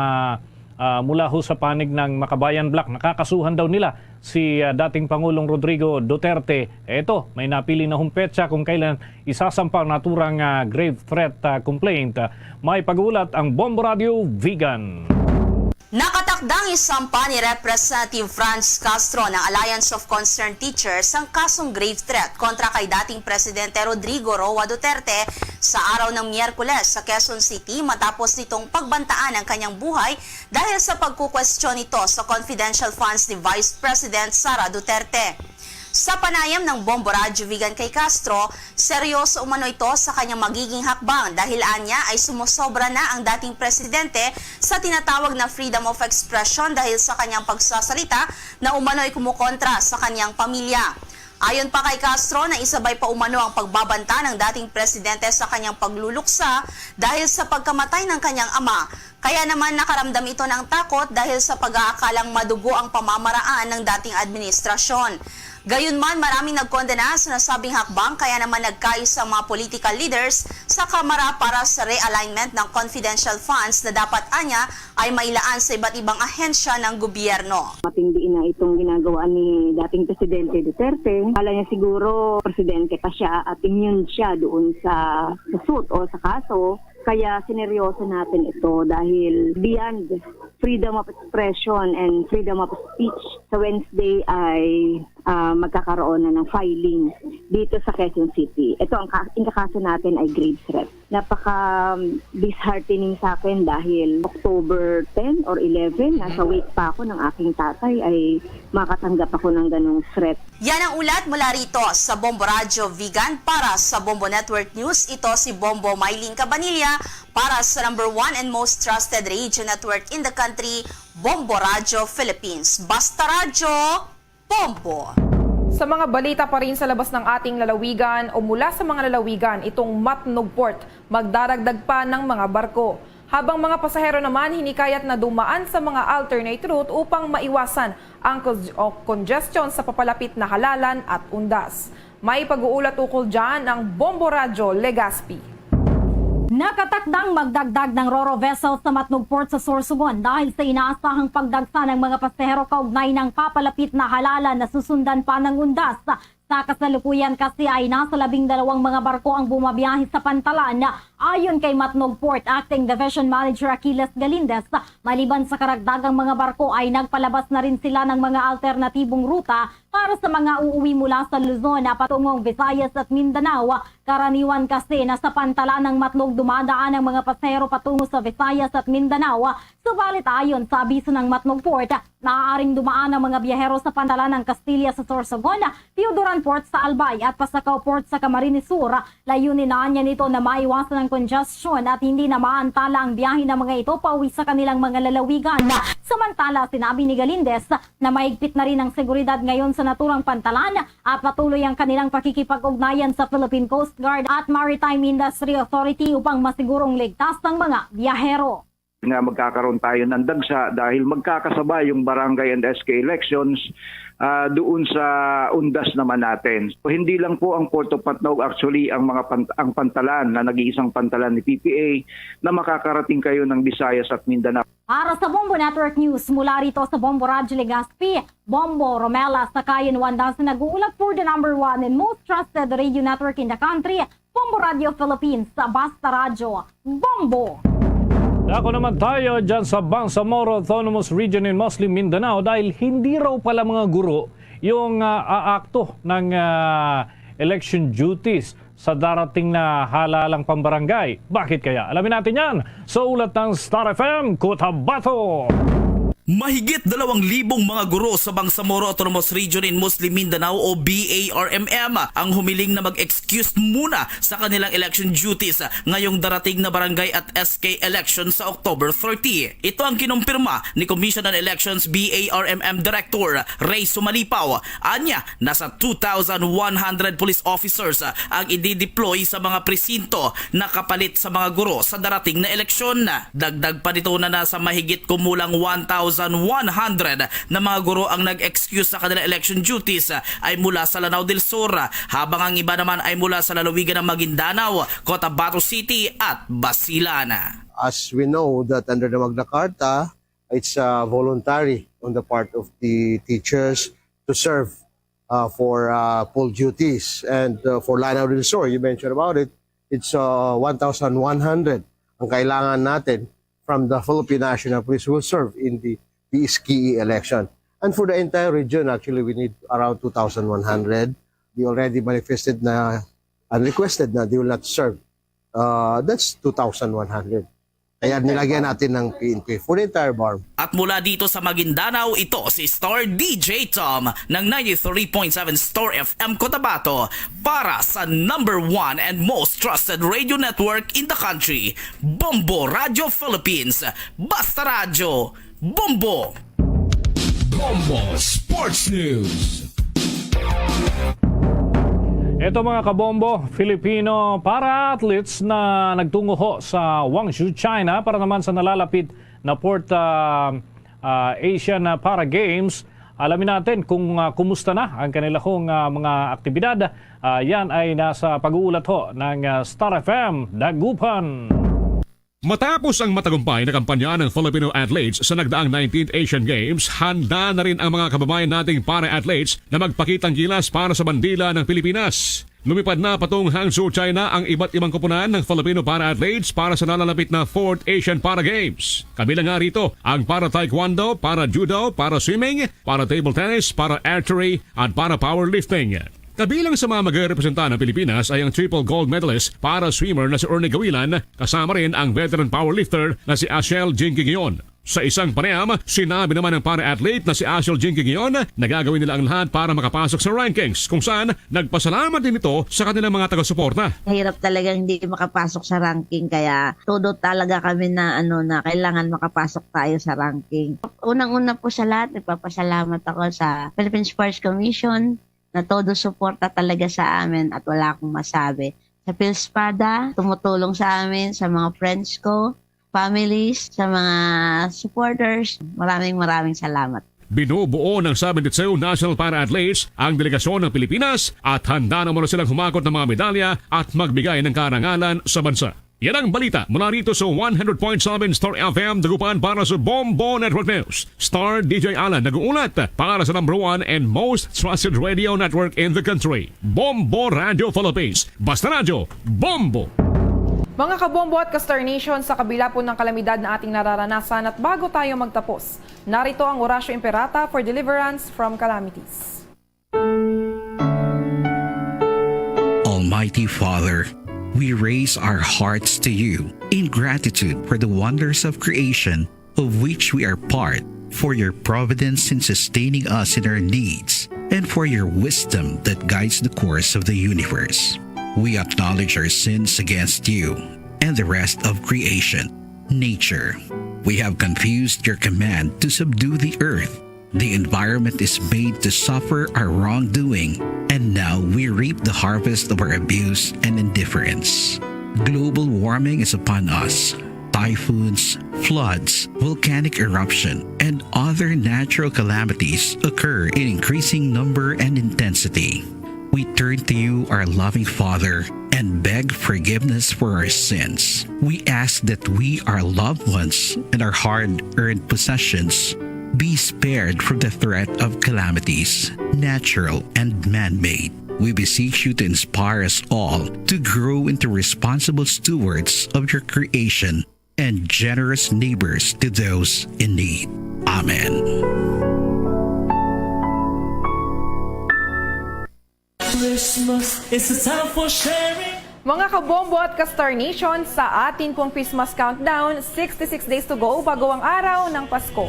ah, mula ho sa panig ng Makabayan Bloc, nakakasuhan daw nila si ah, dating Pangulong Rodrigo Duterte. Eto, may napili na hong petsa kung kailan isasampa ang naturang ah, grave threat ah, complaint. May pag-ulat ang Bombo Radio Vigan. Nakatakdang isampa ni Representative Franz Castro ng Alliance of Concerned Teachers ang kasong grave threat kontra kay dating Presidente Rodrigo Roa Duterte sa araw ng Miyerkules sa Quezon City matapos nitong pagbantaan ang kanyang buhay dahil sa pagkukwestiyon nito sa confidential funds ni Vice President Sara Duterte. Sa panayam ng Bombo Radyo Vigan kay Castro, seryoso umano ito sa kanyang magiging hakbang dahil anya ay sumusobra na ang dating presidente sa tinatawag na freedom of expression dahil sa kanyang pagsasalita na umano'y kumukontra sa kanyang pamilya. Ayon pa kay Castro na isabay pa umano ang pagbabanta ng dating presidente sa kanyang pagluluksa dahil sa pagkamatay ng kanyang ama. Kaya naman nakaramdam ito ng takot dahil sa pag-aakalang madugo ang pamamaraan ng dating administrasyon. Gayunman, maraming nagkondena sa nasabing hakbang kaya naman nagkaisa ang mga political leaders sa Kamara para sa realignment ng confidential funds na dapat anya ay mailaan sa iba't ibang ahensya ng gobyerno. Matindi na itong ginagawa ni dating Presidente Duterte. Kala niya siguro presidente pa siya at immune siya doon sa, sa suit o sa kaso. Kaya sineryoso natin ito dahil beyond freedom of expression and freedom of speech, sa Wednesday ay ah, magkakaroon na ng filing dito sa Quezon City. Ito ang ka- ang kakaso natin ay grave threat. Napaka um, disheartening sa akin dahil October ten or eleven, nasa wake pa ako ng aking tatay ay makatanggap ako ng ganong threat. Yan ang ulat mula rito sa Bombo Radyo Vigan. Para sa Bombo Network News, ito si Bombo Mylene Cabanilla para sa number one and most trusted radio network in the country, Bombo Radyo Philippines. Basta Radyo, Bombo. Sa mga balita pa rin sa labas ng ating lalawigan o mula sa mga lalawigan, itong Matnog Port, magdaragdag pa ng mga barko. Habang mga pasahero naman hinikayat na dumaan sa mga alternate route upang maiwasan ang cons- o congestion sa papalapit na halalan at undas. May pag-uulat ukol dyan ang Bombo Radyo Legazpi. Nakatakdang magdagdag ng ro-ro vessel sa Matnog Port sa Sorsogon dahil sa inaasahang pagdagsa ng mga pasahero kaugnay ng papalapit na halalan na susundan pa ng undas. Sa kasalukuyan kasi ay nasa labing dalawang mga barko ang bumabiyahe sa pantalan. Ayon kay Matnog Port Acting Division Manager Achilles Galindez, maliban sa karagdagang mga barko ay nagpalabas na rin sila ng mga alternatibong ruta para sa mga uuwi mula sa Luzon na patungong Visayas at Mindanao. Karaniwan kasi na sa pantalan ng Matnog dumadaan ang mga pasahero patungo sa Visayas at Mindanao. Subalit ayon sa abiso ng Matnog Port, maaaring dumaan ang mga biyahero sa pantalan ng Castilla sa Sorsogon, Teodoran Port sa Albay at Pasacao Port sa Camarines Sur. Layunin na niya nito na maiwasan ang congestion at hindi na maantala ang biyahe ng mga ito pauwi sa kanilang mga lalawigan. Samantala, sinabi ni Galindez na mahigpit na rin ang seguridad ngayon sa naturang pantalan at patuloy ang kanilang pakikipag-ugnayan sa Philippine Coast Guard at Maritime Industry Authority upang masigurong ligtas ang mga biyahero. Nga magkakaroon tayo ng dagsa dahil magkakasabay yung barangay and S K elections ah, doon sa undas naman natin. So, hindi lang po ang Port of Patnog, actually ang mga pant- ang pantalan na nag-iisang pantalan ni P P A na makakarating kayo ng Visayas at Mindanao. Para sa Bombo Network News, mula rito sa Bombo Radyo Legazpi, Bombo Romela Sakayan Wanda sa nag-uulat for the number one and most trusted radio network in the country, Bombo Radio Philippines, sa Basta Radyo, Bombo! Dako naman tayo dyan sa Bangsamoro Autonomous Region in Muslim Mindanao dahil hindi raw pala mga guro yung ah, aakto ng ah, election duties sa darating na halalang pambarangay. Bakit kaya? Alamin natin yan sa ulat ng Star F M Cotabato. Mahigit dalawang libong mga guro sa Bangsamoro Autonomous Region in Muslim Mindanao o B A R M M ang humiling na mag-excuse muna sa kanilang election duties ngayong darating na barangay at S K election sa October thirty. Ito ang kinumpirma ni Commission on Elections B A R M M Director Ray Sumalipaw. Anya, nasa two thousand one hundred police officers ang i-deploy sa mga presinto na kapalit sa mga guro sa darating na eleksyon. Dagdag pa nito na nasa mahigit kumulang one thousand one hundred na mga guro ang nag-excuse sa kanilang election duties ay mula sa Lanao del Sur, habang ang iba naman ay mula sa lalawigan ng Maguindanao, Cotabato City at Basilan. As we know that under the Magna Carta, it's uh, voluntary on the part of the teachers to serve uh, for uh, full duties. And uh, for Lanao del Sur, you mentioned about it, it's uh, one thousand one hundred ang kailangan natin from the Philippine National Police will serve in the P S K E election. And for the entire region, actually, we need around two thousand one hundred. They already manifested na and requested na they will not serve. Uh, that's two thousand one hundred. Kaya nilagyan natin ng P N P for the entire BARMM. At mula dito sa Maguindanao, ito si Star D J Tom ng ninety-three point seven Star F M Cotabato para sa number one and most trusted radio network in the country, Bombo Radio Philippines. Basta Radyo, Bombo! Bombo Sports News. Ito, mga kabombo, Filipino para-athletes na nagtungo ho sa Guangzhou, China para naman sa nalalapit na Fourth, ah, ah, Asian, ah, Para Games. Alamin natin kung, ah, kumusta na ang kanilahong, ah, mga aktibidad. Ah, yan ay nasa pag-uulat ho ng, ah, Star F M Dagupan. Matapos ang matagumpay na kampanya ng Filipino athletes sa nagdaang nineteenth Asian Games, handa na rin ang mga kababayan nating para-athletes na magpakitang gilas para sa bandila ng Pilipinas. Lumipad na patungong Hangzhou, China ang iba't ibang koponan ng Filipino para-athletes para sa nalalapit na Fourth Asian Para Games. Kabilang nga rito ang para taekwondo, para judo, para swimming, para table tennis, para archery, at para powerlifting. Kabilang sa mga magrepresenta ng Pilipinas ay ang triple gold medalist para swimmer na si Ernie Gawilan, kasama rin ang veteran powerlifter na si Ashel Jingkigion. Sa isang panayam, sinabi naman ng para-athlete na si Ashel Jingkigion na gagawin nila ang lahat para makapasok sa rankings, kung saan nagpasalamat din ito sa kanilang mga taga-suporta. Hirap talagang hindi makapasok sa ranking, kaya todo talaga kami na, ano, na kailangan makapasok tayo sa ranking. Unang-una po sa lahat, nagpapasalamat ako sa Philippine Sports Commission na todo suporta talaga sa amin at wala akong masabi. Sa PhilSpada, tumutulong sa amin, sa mga friends ko, families, sa mga supporters, maraming, maraming salamat. Binubuo ng seventy-two National Para Athletes ang delegasyon ng Pilipinas at handa na muna silang humakot ng mga medalya at magbigay ng karangalan sa bansa. Yan ang balita mula rito sa one hundred point seven Star F M Dagupan para sa Bombo Network News. Star D J Alan nag-uulat para sa number one and most trusted radio network in the country, Bombo Radio Philippines. Basta Radyo, Bombo! Mga kabombo at ka-Star Nation, sa kabila po ng kalamidad na ating nararanasan at bago tayo magtapos, narito ang Oratio Imperata for deliverance from calamities. Almighty Father, we raise our hearts to you in gratitude for the wonders of creation of which we are part, for your providence in sustaining us in our needs, and for your wisdom that guides the course of the universe. We acknowledge our sins against you and the rest of creation, nature. We have confused your command to subdue the earth. The environment is made to suffer our wrongdoing, and now we reap the harvest of our abuse and indifference. Global warming is upon us. Typhoons, floods, volcanic eruption, and other natural calamities occur in increasing number and intensity. We turn to you, our loving Father, and beg forgiveness for our sins. We ask that we, our loved ones, and our hard earned possessions be spared from the threat of calamities, natural and man made. We beseech you to inspire us all to grow into responsible stewards of your creation and generous neighbors to those in need. Amen. Christmas is a time for sharing. Mga kabombo at ka-Star Nation, sa atin pong Christmas countdown, sixty-six days to go bago ang araw ng Pasko.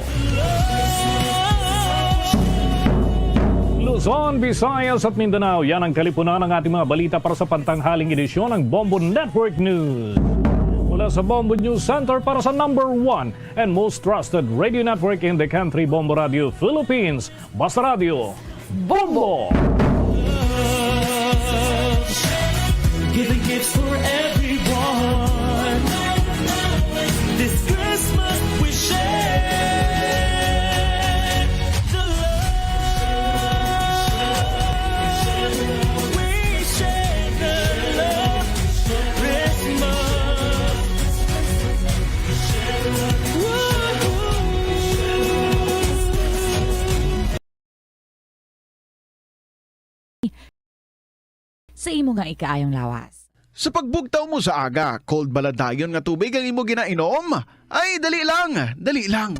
Luzon, Visayas at Mindanao, yan ang kalipunan ng ating mga balita para sa pantanghaling edisyon ng Bombo Network News. Mula sa Bombo News Center para sa number one and most trusted radio network in the country, Bombo Radio Philippines, Basta Radyo, Bombo! Giving gifts for everyone. This Christmas we share. sa imo nga ikaayong lawas. Sa pagbugtaw mo sa aga, cold bala dayon nga tubig ang imo ginainom? Ay, dali lang, dali lang.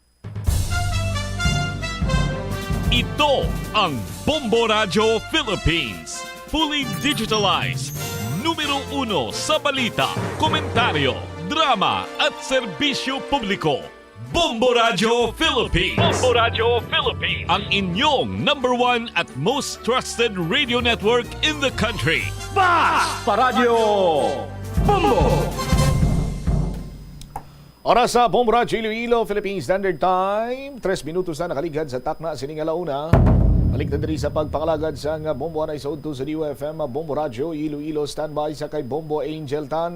Ito ang Bombo Radyo Philippines. Fully digitalized. Numero uno sa balita, komentaryo, drama at serbisyo publiko. Bombo Radyo Philippines. Bombo Radyo Philippines. Ang inyong number one at most trusted radio network in the country. Basta Radyo Bombo! Oras sa Bombo Radyo Iloilo, Philippine Standard Time. Tres minutos na nakaligad sa takna sini nga launa. Balik na diri sa pagpangalagad sa nga Bombo Anay sa udto sa D U F M, Bombo Radyo Iloilo. Standby sa kay Bombo Angel Tan.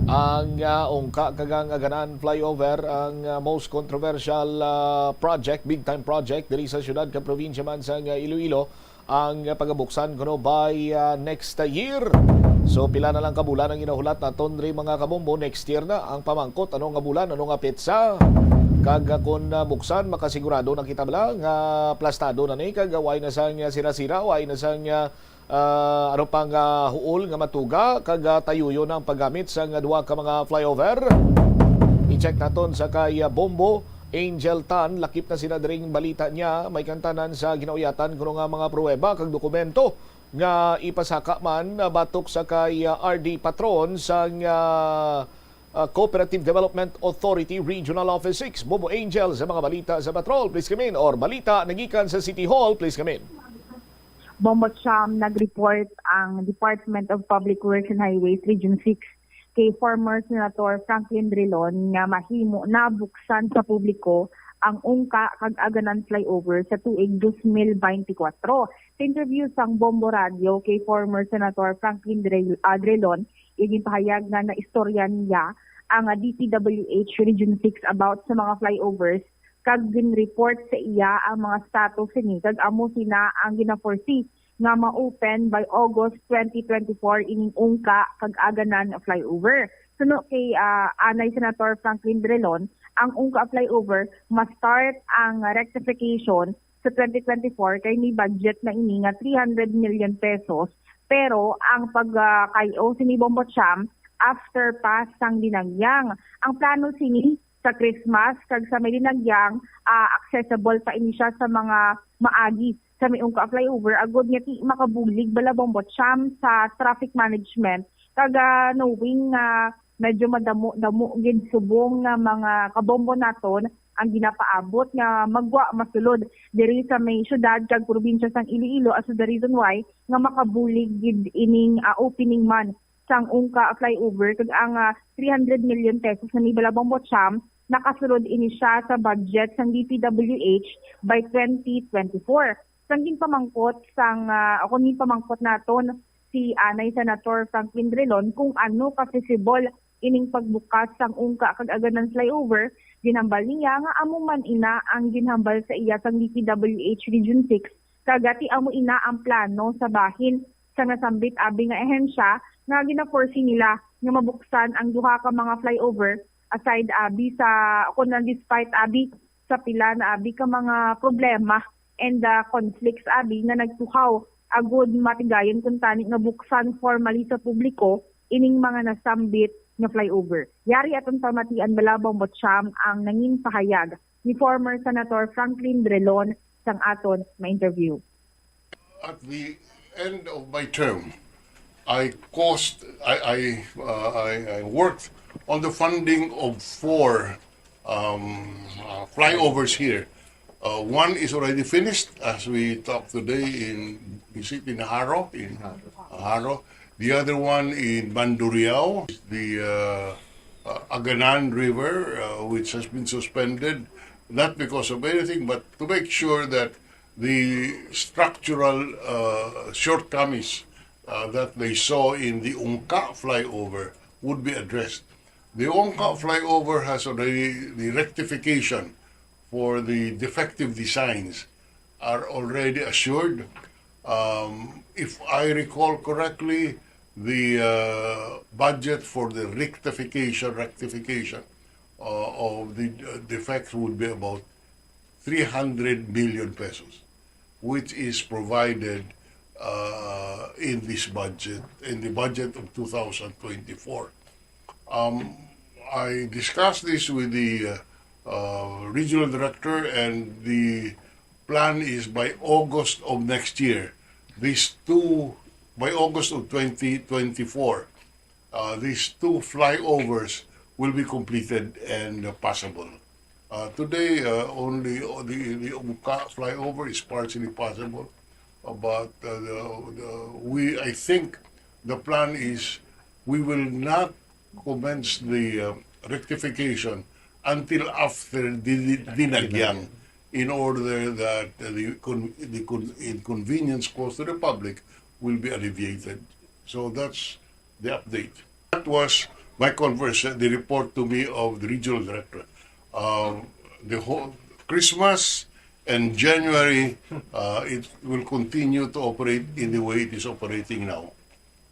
Ang, ah, ungka kag ang Aganan flyover, ang, ah, most controversial, ah, project, big time project diri sa syudad kag probinsya man sa nga Iloilo, ang pagabuksan kuno by, ah, next year. So, pila na lang ka bulan ang ginahulat naton diri, mga kabombo, next year na. Ang pamangkot, ano nga bulan, ano nga petsa? Kag, ah, kun, ah, buksan, makasigurado na kita bala nga plastado na ni, kag, ah, way na sang, ah, sira-sira, way na sang, ah, ah, ano pa nga huol nga matuga, kag, ah, tayuyo na ang paggamit sang duha ka mga flyover. I-check naton sa kay, ah, Bombo Angel Tan. Lakip na sila diring balita niya, may kantanan sa ginauyatan kuno nga mga pruweba kag dokumento nga ipasaka man, ah, batok sa kay, ah, R D Patron sang, ah, ah, Cooperative Development Authority Regional Office six. Bombo Angel sa mga balita sa Patrol, please come in, or balita nagikan sa City Hall, please come in. Bombo Cham, nag-report ang Department of Public Works and Highways Region six kay former Senator Franklin Drilon nga mahimo na buksan sa publiko ang Ungka kag Aganan flyover sa tuig dos mil beintikwatro. Sa interview sang Bombo Radio kay former Senator Franklin Dril-, ah, Drilon, iya ginpahayag nga naistorya niya ang, ah, D P W H Region six about sa mga flyovers kag gin-report sa iya ang mga status sini, kag amo sina ang gina-foresee nga ma-open by August twenty twenty-four ining Ungka kag Aganan flyover. Suno kay, ah, anay Senator Franklin Drilon, ang Ungka flyover ma-start ang rectification sa twenty twenty-four kay may budget na ini nga three hundred million pesos, pero ang pag, ah, kay-o sini, Bombo Cham, after pa sang Dinagyang. Ang plano sini sa Christmas kag sa may Dinagyang, ah, accessible pa ini siya sa mga maagi sa may Ungka flyover, agod nga di makabulig bala, Bombo Cham, sa traffic management. Kag, ah, knowing nga medyo madamo-damo gid subong nga mga kabombo naton ang ginapaabot nga magwa masulod diri sa may syudad kag probinsya sang Iloilo, as the reason why nga makabulig gid ining, ah, opening month sang Ungka flyover, kag ang, ah, three hundred million pesos nga ni bala, Bombo Cham, nakasulod ini siya sa budget sang D P W H by twenty twenty-four. Sang ginpamangkot sang, ah, o kung ginpamangkot naton si anay Senator Franklin Drilon kung ano ka feasible ining pagbukas sang Ungka kag Aganan flyover, ginhambal niya nga amo man ina ang ginhambal sa iya sang D P W H Region six, kag ti amo ina ang plano sa bahin sa nasambit abi nga ahensya nga gina-foresee nila nga mabuksan ang duha ka mga flyover, aside abi sa, o kung despite abi sa pila na abi ka mga problema and, ah, conflicts abi nga nagtuhaw, agud matigayon kuntani nga buksan formally sa publiko ining mga nasambit nga flyover. Yari aton pamatian bala, Bombo Cham, ang nangin pahayag ni former Senator Franklin Drilon sang aton ma-interview. At the end of my term, I caused, I, I, uh, I, I worked on the funding of four, um, uh, flyovers here. Uh, one is already finished, as we talk today, in, is it in Jaro? In Jaro. The other one in Mandurriao, the, uh, uh, Aganan River, uh, which has been suspended, not because of anything, but to make sure that the structural, uh, shortcomings, uh, that they saw in the Ungka flyover would be addressed. The Ungka flyover has already, the rectification for the defective designs are already assured. Um, if I recall correctly, the, uh, budget for the rectification, rectification, uh, of the, uh, defects would be about three hundred million pesos, which is provided uh, in this budget, in the budget of two thousand twenty-four. Um, I discussed this with the uh, uh, regional director, and the plan is by August of next year, these two, by August of twenty twenty-four, uh, these two flyovers will be completed and uh, passable. Uh, today, uh, only the, the Ungka flyover is partially passable, uh, but uh, the, the, we, I think the plan is we will not commence the uh, rectification until after the, the Dinagyang, in order that uh, the, con- the con- inconvenience caused to the public will be alleviated. So that's the update. That was my converse, the report to me of the regional director. Um, the whole Christmas and January, uh, it will continue to operate in the way it is operating now.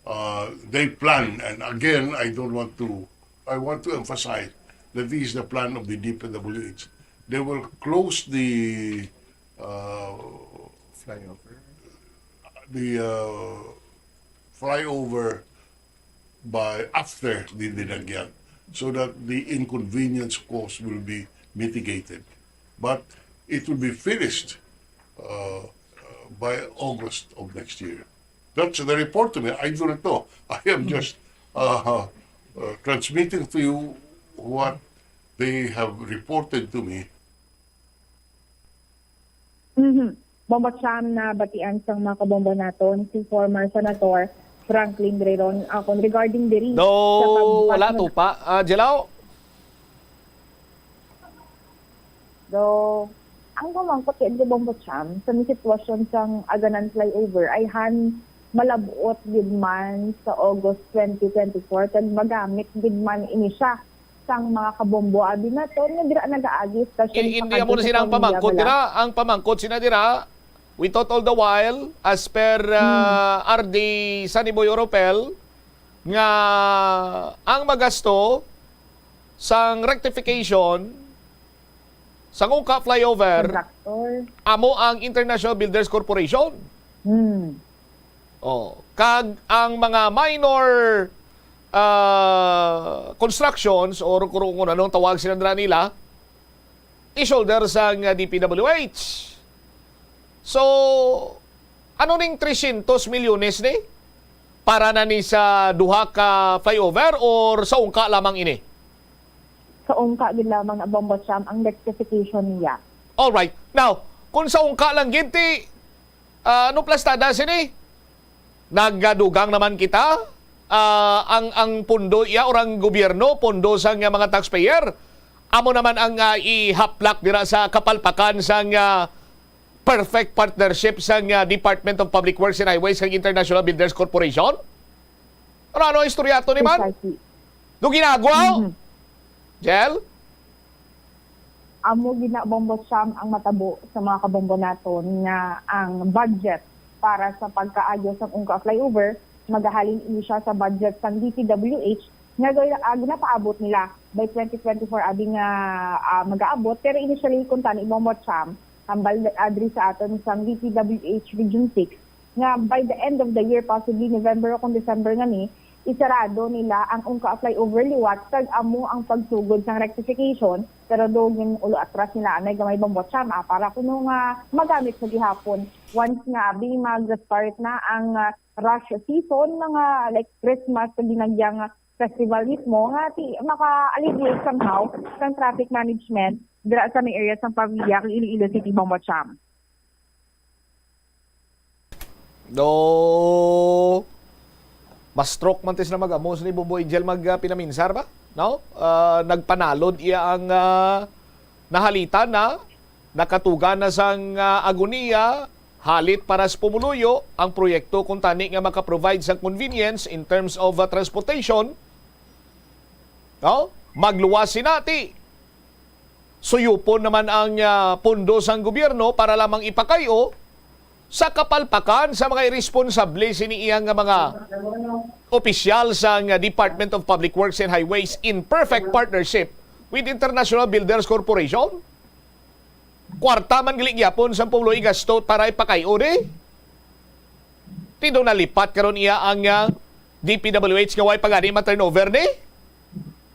Uh, they plan, and again, I don't want to, I want to emphasize that this is the plan of the D P W H. They will close the uh, Flyover. the uh, flyover by after the Dinagyang, so that the inconvenience caused will be mitigated. But it will be finished uh, uh, by August of next year. That's the report to me. I do not know. I am just uh, uh, transmitting to you what they have reported to me. Mhm. Bombo Cham, nabatian sang mga kabombo naton si former Senator Franklin Drilon, ah, kon regarding diri sa No, pagpatnod. Wala to pa. Ah, Jelao? Do, ang pamangkot kay Bombo Cham sa may sitwasyon sang Aganan flyover ay han malab-ot gid man sa August twenty twenty-four, kag magamit gid man ini siya sang mga kabombo abi naton nga dira nagaagi, especially I- sa Hindi kadto amo na sa sila ang pamilya, pamangkot wala. Dira. Ang pamangkot sina dira, we thought all the while, as per uh, R D Saniboi Oropel, nga ang magasto sang rectification sang Ungka flyover Contractor. Amo ang International Builders Corporation. Hmm. Oh, kag ang mga minor uh, constructions or kung anong tawag sila nila, i-shoulder sang uh, D P W H. So, ano ning trescientos milyones ni? Para na ni sa duha ka flyover or sa Ungka lamang ini? Sa Ungka gid lamang na Bombo Cham ang rectification niya. Alright. Now, kung sa Ungka lang gid ti, uh, ano plastada sini? Nagadugang naman kita. Uh, ang ang pundo iya or ang gobyerno, pundo sang uh, mga taxpayer, amo naman ang uh, ihaplak dira sa kapalpakan sang uh, perfect partnership sang uh, Department of Public Works and Highways kag International Builders Corporation. Ano ano istorya to ni man? Precisely. Do ginagawa? Mhm. Jel? Amo gid na, Bombo Cham, ang matabo sa mga kabombo naton nga ang budget para sa pagkaayos sang Ungka flyover magahalin ini siya sa budget sang D P W H nga gay- ah, ginapaabot nila by twenty twenty-four abi nga ah, magaabot, pero initially kung tani, Bombo Cham, hambal adri sa aton sang D P W H Region six nga by the end of the year, possibly November o kung December nga ni, isarado nila ang Ungka flyover liwat kag amo ang pagsugod sang rectification, pero do gin-ulo atras nila anay gamay, Bombo Cham, ah, para kuno nga magamit sa gihapon once nga abi mag-start na ang ah, rush season, mga like Christmas sa Dinagyang Festival mismo, nga ti maka-alleviate somehow sang traffic management dira sa may area sang Pavia kag Iloilo City, Bombo Cham. No. Mas stroke man tis na mag-amos ni Bombo Angel mag ah, pinaminsar ba? No? Ah, nagpanalod iya ang ah, nahalitan na, nakatugan na sang ah, agoniya, halit para sa pumuluyo ang proyekto kung tani nga maka-provide sa convenience in terms of ah, transportation. No? Magluwas sinati. Suyupon naman ang ah, pondo sang gobyerno para lamang ipakay-o sa kapalpakan sa mga iresponsable sini iya nga mga opisyal sang Department of Public Works and Highways in perfect partnership with International Builders Corporation. Kwarta man gali gyapon sang pumuluyo igasto para ipakay-o ni. Ti do nalipat karon iya ang, ah, D P W H nga way pa gani ma-turnover ni?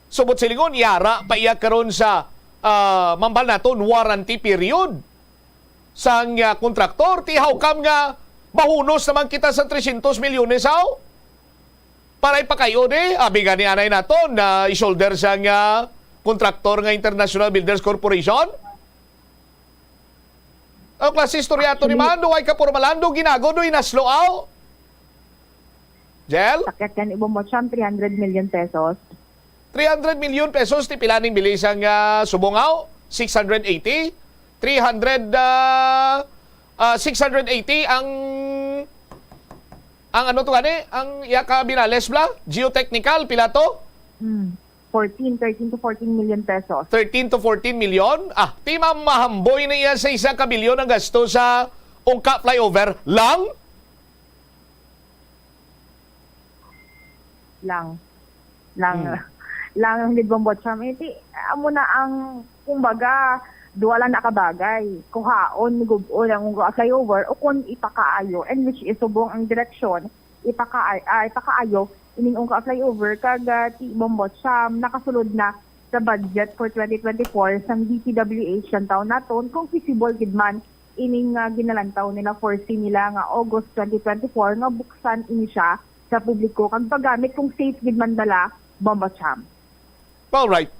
Subot silingon, yara pa iya karon sa, ah, mambal naton warranty period sang, ah, kontraktor. Ti how come nga mahunos naman kita sa trescientos milyones, aw? Para ipakayo ni, abi gani anay naton na i-shoulder sang, ah, kontraktor nga International Builders Corporation? Ang klase istorya to ni Actually, Mando, way ka pormalan, do ginago, do inaslo, aw? Jel? Pakyat yan, Ibong Bocham, three hundred million pesos. Three hundred million pesos, ti pila ning bili sang, ah, subong, aw? Six hundred eighty? Three hundred, ah, ah, six hundred eighty ang, ang ano to gani? Ang iya ka binales bla? Geotechnical, pila to? Hmm. Fourteen, thirteen to fourteen million pesos. Thirteen to fourteen million? Ah, ti mamahamboy na iya sa isa ka bilyon ang gasto sa Ungka flyover lang? Lang. Lang. Hmm. Lang ang gid, Bombo Cham. Eh, ti, amo na ang, kumbaga, duwa lang na ka bagay. Kuhaon, gub-on ang Ungka flyover o kung ipakaayo, and which is subong ang direksyon, ipaka-, ah, ipakaayo ining Ungka flyover kag, ah, ti Bombo Cham nakasulod na sa budget for twenty twenty-four sang D P W H sang taon naton, kung feasible gid man ining, ah, ginalantaw nila, foresee nila nga August twenty twenty-four nga buksan ini siya sa publiko kag pagamit kung safe gid man bala, Bombo Cham. All right.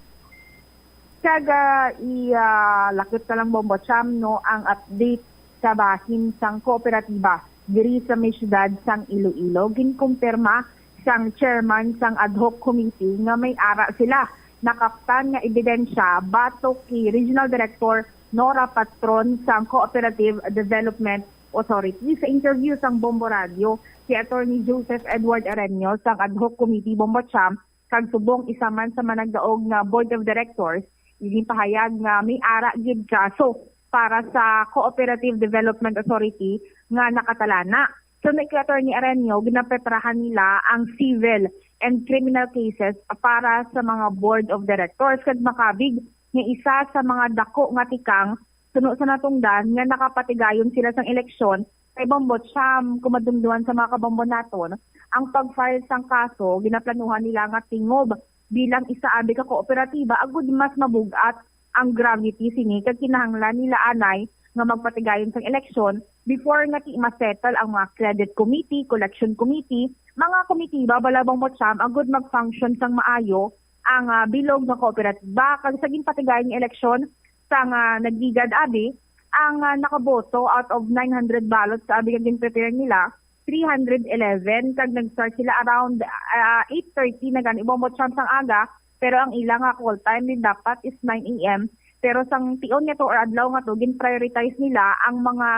Kag, ah, i, ah, lakip na lang, Bombo Cham, no, ang update sa bahin sang kooperatiba diri sa may siyudad sang Iloilo. Ginkumpirma sang chairman sang ad hoc committee nga may ara sila nakaptan nga ebidensya batok kay Regional Director Nora Patron sang Cooperative Development Authority. Sa interview sang Bombo Radio, si Attorney Joseph Edward Areño sang ad hoc committee, Bombo Cham, kag subong isa man sa managdaog nga board of directors, ginpahayag nga may ara gid kaso para sa Cooperative Development Authority nga nakatalana. So, ni kay Attorney Areño, ginapreparahan nila ang civil and criminal cases para sa mga board of directors, kag makabig nga isa sa mga dako nga tikang suno sa natungdan nga nakapatigayon sila sang eleksyon kay Bombo Cham. Kung madumduman sa mga kabombo naton, ang pag-file sang kaso ginaplanuhan nila nga tingob bilang isa abi ka kooperatiba agud mas mabug-at ang gravity sini kag kinahanglan nila anay nga magpatigayon sang eleksyon before nga ti ma-settle ang mga credit committee, collection committee, mga komitiba bala, Bombo Cham, agud mag-function sang maayo ang, ah, bilog nga kooperatiba. Kag sa ginpatigayon nga eleksyon sang, ah, nagligad abi, ang, ah, nakaboto out of nine hundred ballots sa abi nga gin-prepare nila, three hundred eleven, kag nag-start sila around, ah, eight thirty na gani, Bombo Cham, sang aga, pero ang ila nga call time din dapat is nine A M. Pero sang tion nga to or adlaw nga to, gin-prioritize nila ang mga,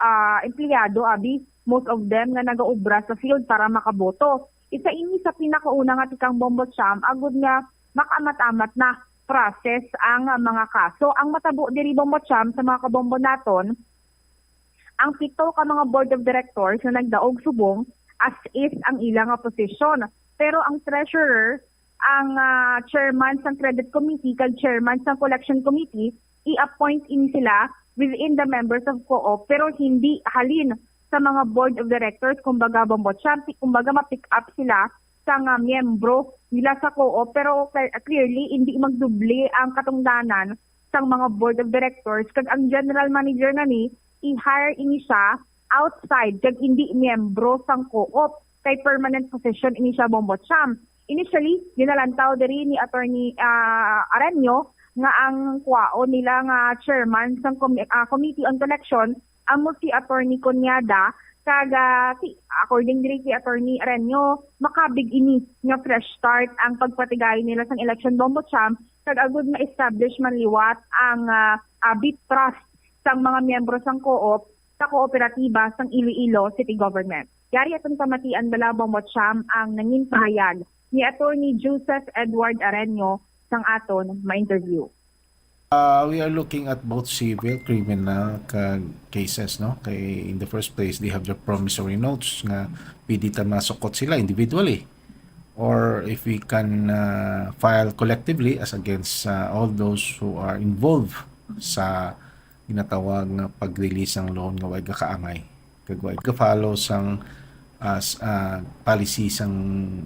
ah, empleyado, abi, most of them nga nagaobra sa field para makaboto. Isa ini sa pinakauna nga tikang, Bombo Cham, agud nga makaamat-amat na process ang mga kaso. Ang matabo diri, Bombo Cham, sa mga kabombo naton, ang pito ka mga board of directors nga nagdaog subong as is ang ila nga posisyon. Pero ang treasurer, ang, ah, chairman sang credit committee kag chairman sang collection committee, i-appoint ini sila within the members of co-op, pero hindi halin sa mga board of directors, kumbaga, Bombo Cham, kumbaga, ma-pick up sila sa nga miyembro nila sa co-op, pero cl-, clearly, hindi magdubli ang katungdanan sang mga board of directors, kag ang general manager nga ni, i-hire ini siya outside, kag hindi miyembro sang co-op, kay permanent position ini siya, Bombo Cham. Initially, ginalantaw diri ni Attorney, ah, Areño nga ang kuwaon nila nga chairman sang comi-, ah, Committee on Collection amo si Attorney Cuñada, kag, ah, si, according diri kay Attorney Areño, makabig ini nga fresh start ang pagpatigayon nila sang election, Bombo Cham, kag agud ma-establish man liwat ang, ah, ah, bit trust sang mga miyembro sang co-op sa kooperatiba sang Iloilo City Government. Yari aton pamatian bala, Bombo Cham, ang nangin pahayag ni Attorney Joseph Edward Areño sang aton ma-interview. Uh, we are looking at both civil, criminal, kag cases, no? Kay in the first place, they have their promissory notes nga pwede ta masukot sila individually. Or if we can, uh, file collectively as against, uh, all those who are involved sa ginatawag nga pag-release sang loan nga way gakaangay kag way ga-follow sang as, ah, policy sang,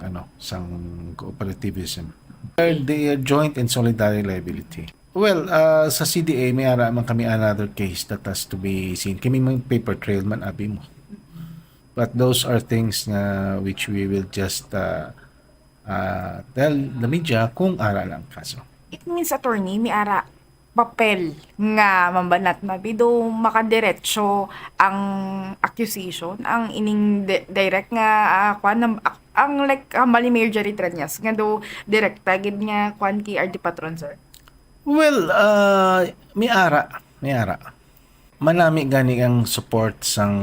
ano, sang cooperativism. They are joint and solidary liability. Well, ah, sa C D A, may ara man kami another case that has to be seen. Kami may paper trail man, abi mo. But those are things nga which we will just, ah, ah, tell the media kung ara lang kaso. It means, attorney, may ara papel nga mambanat na bido makadiretso ang accusation, ang ining di- direct nga, ah, kwan, ang, ang, like, hambal ni Mayor Jerry Treñas, nga do direkta gid nga kwan kay R D Patron, sir. Well, ah, may ara, may ara. Manami gani ang support sang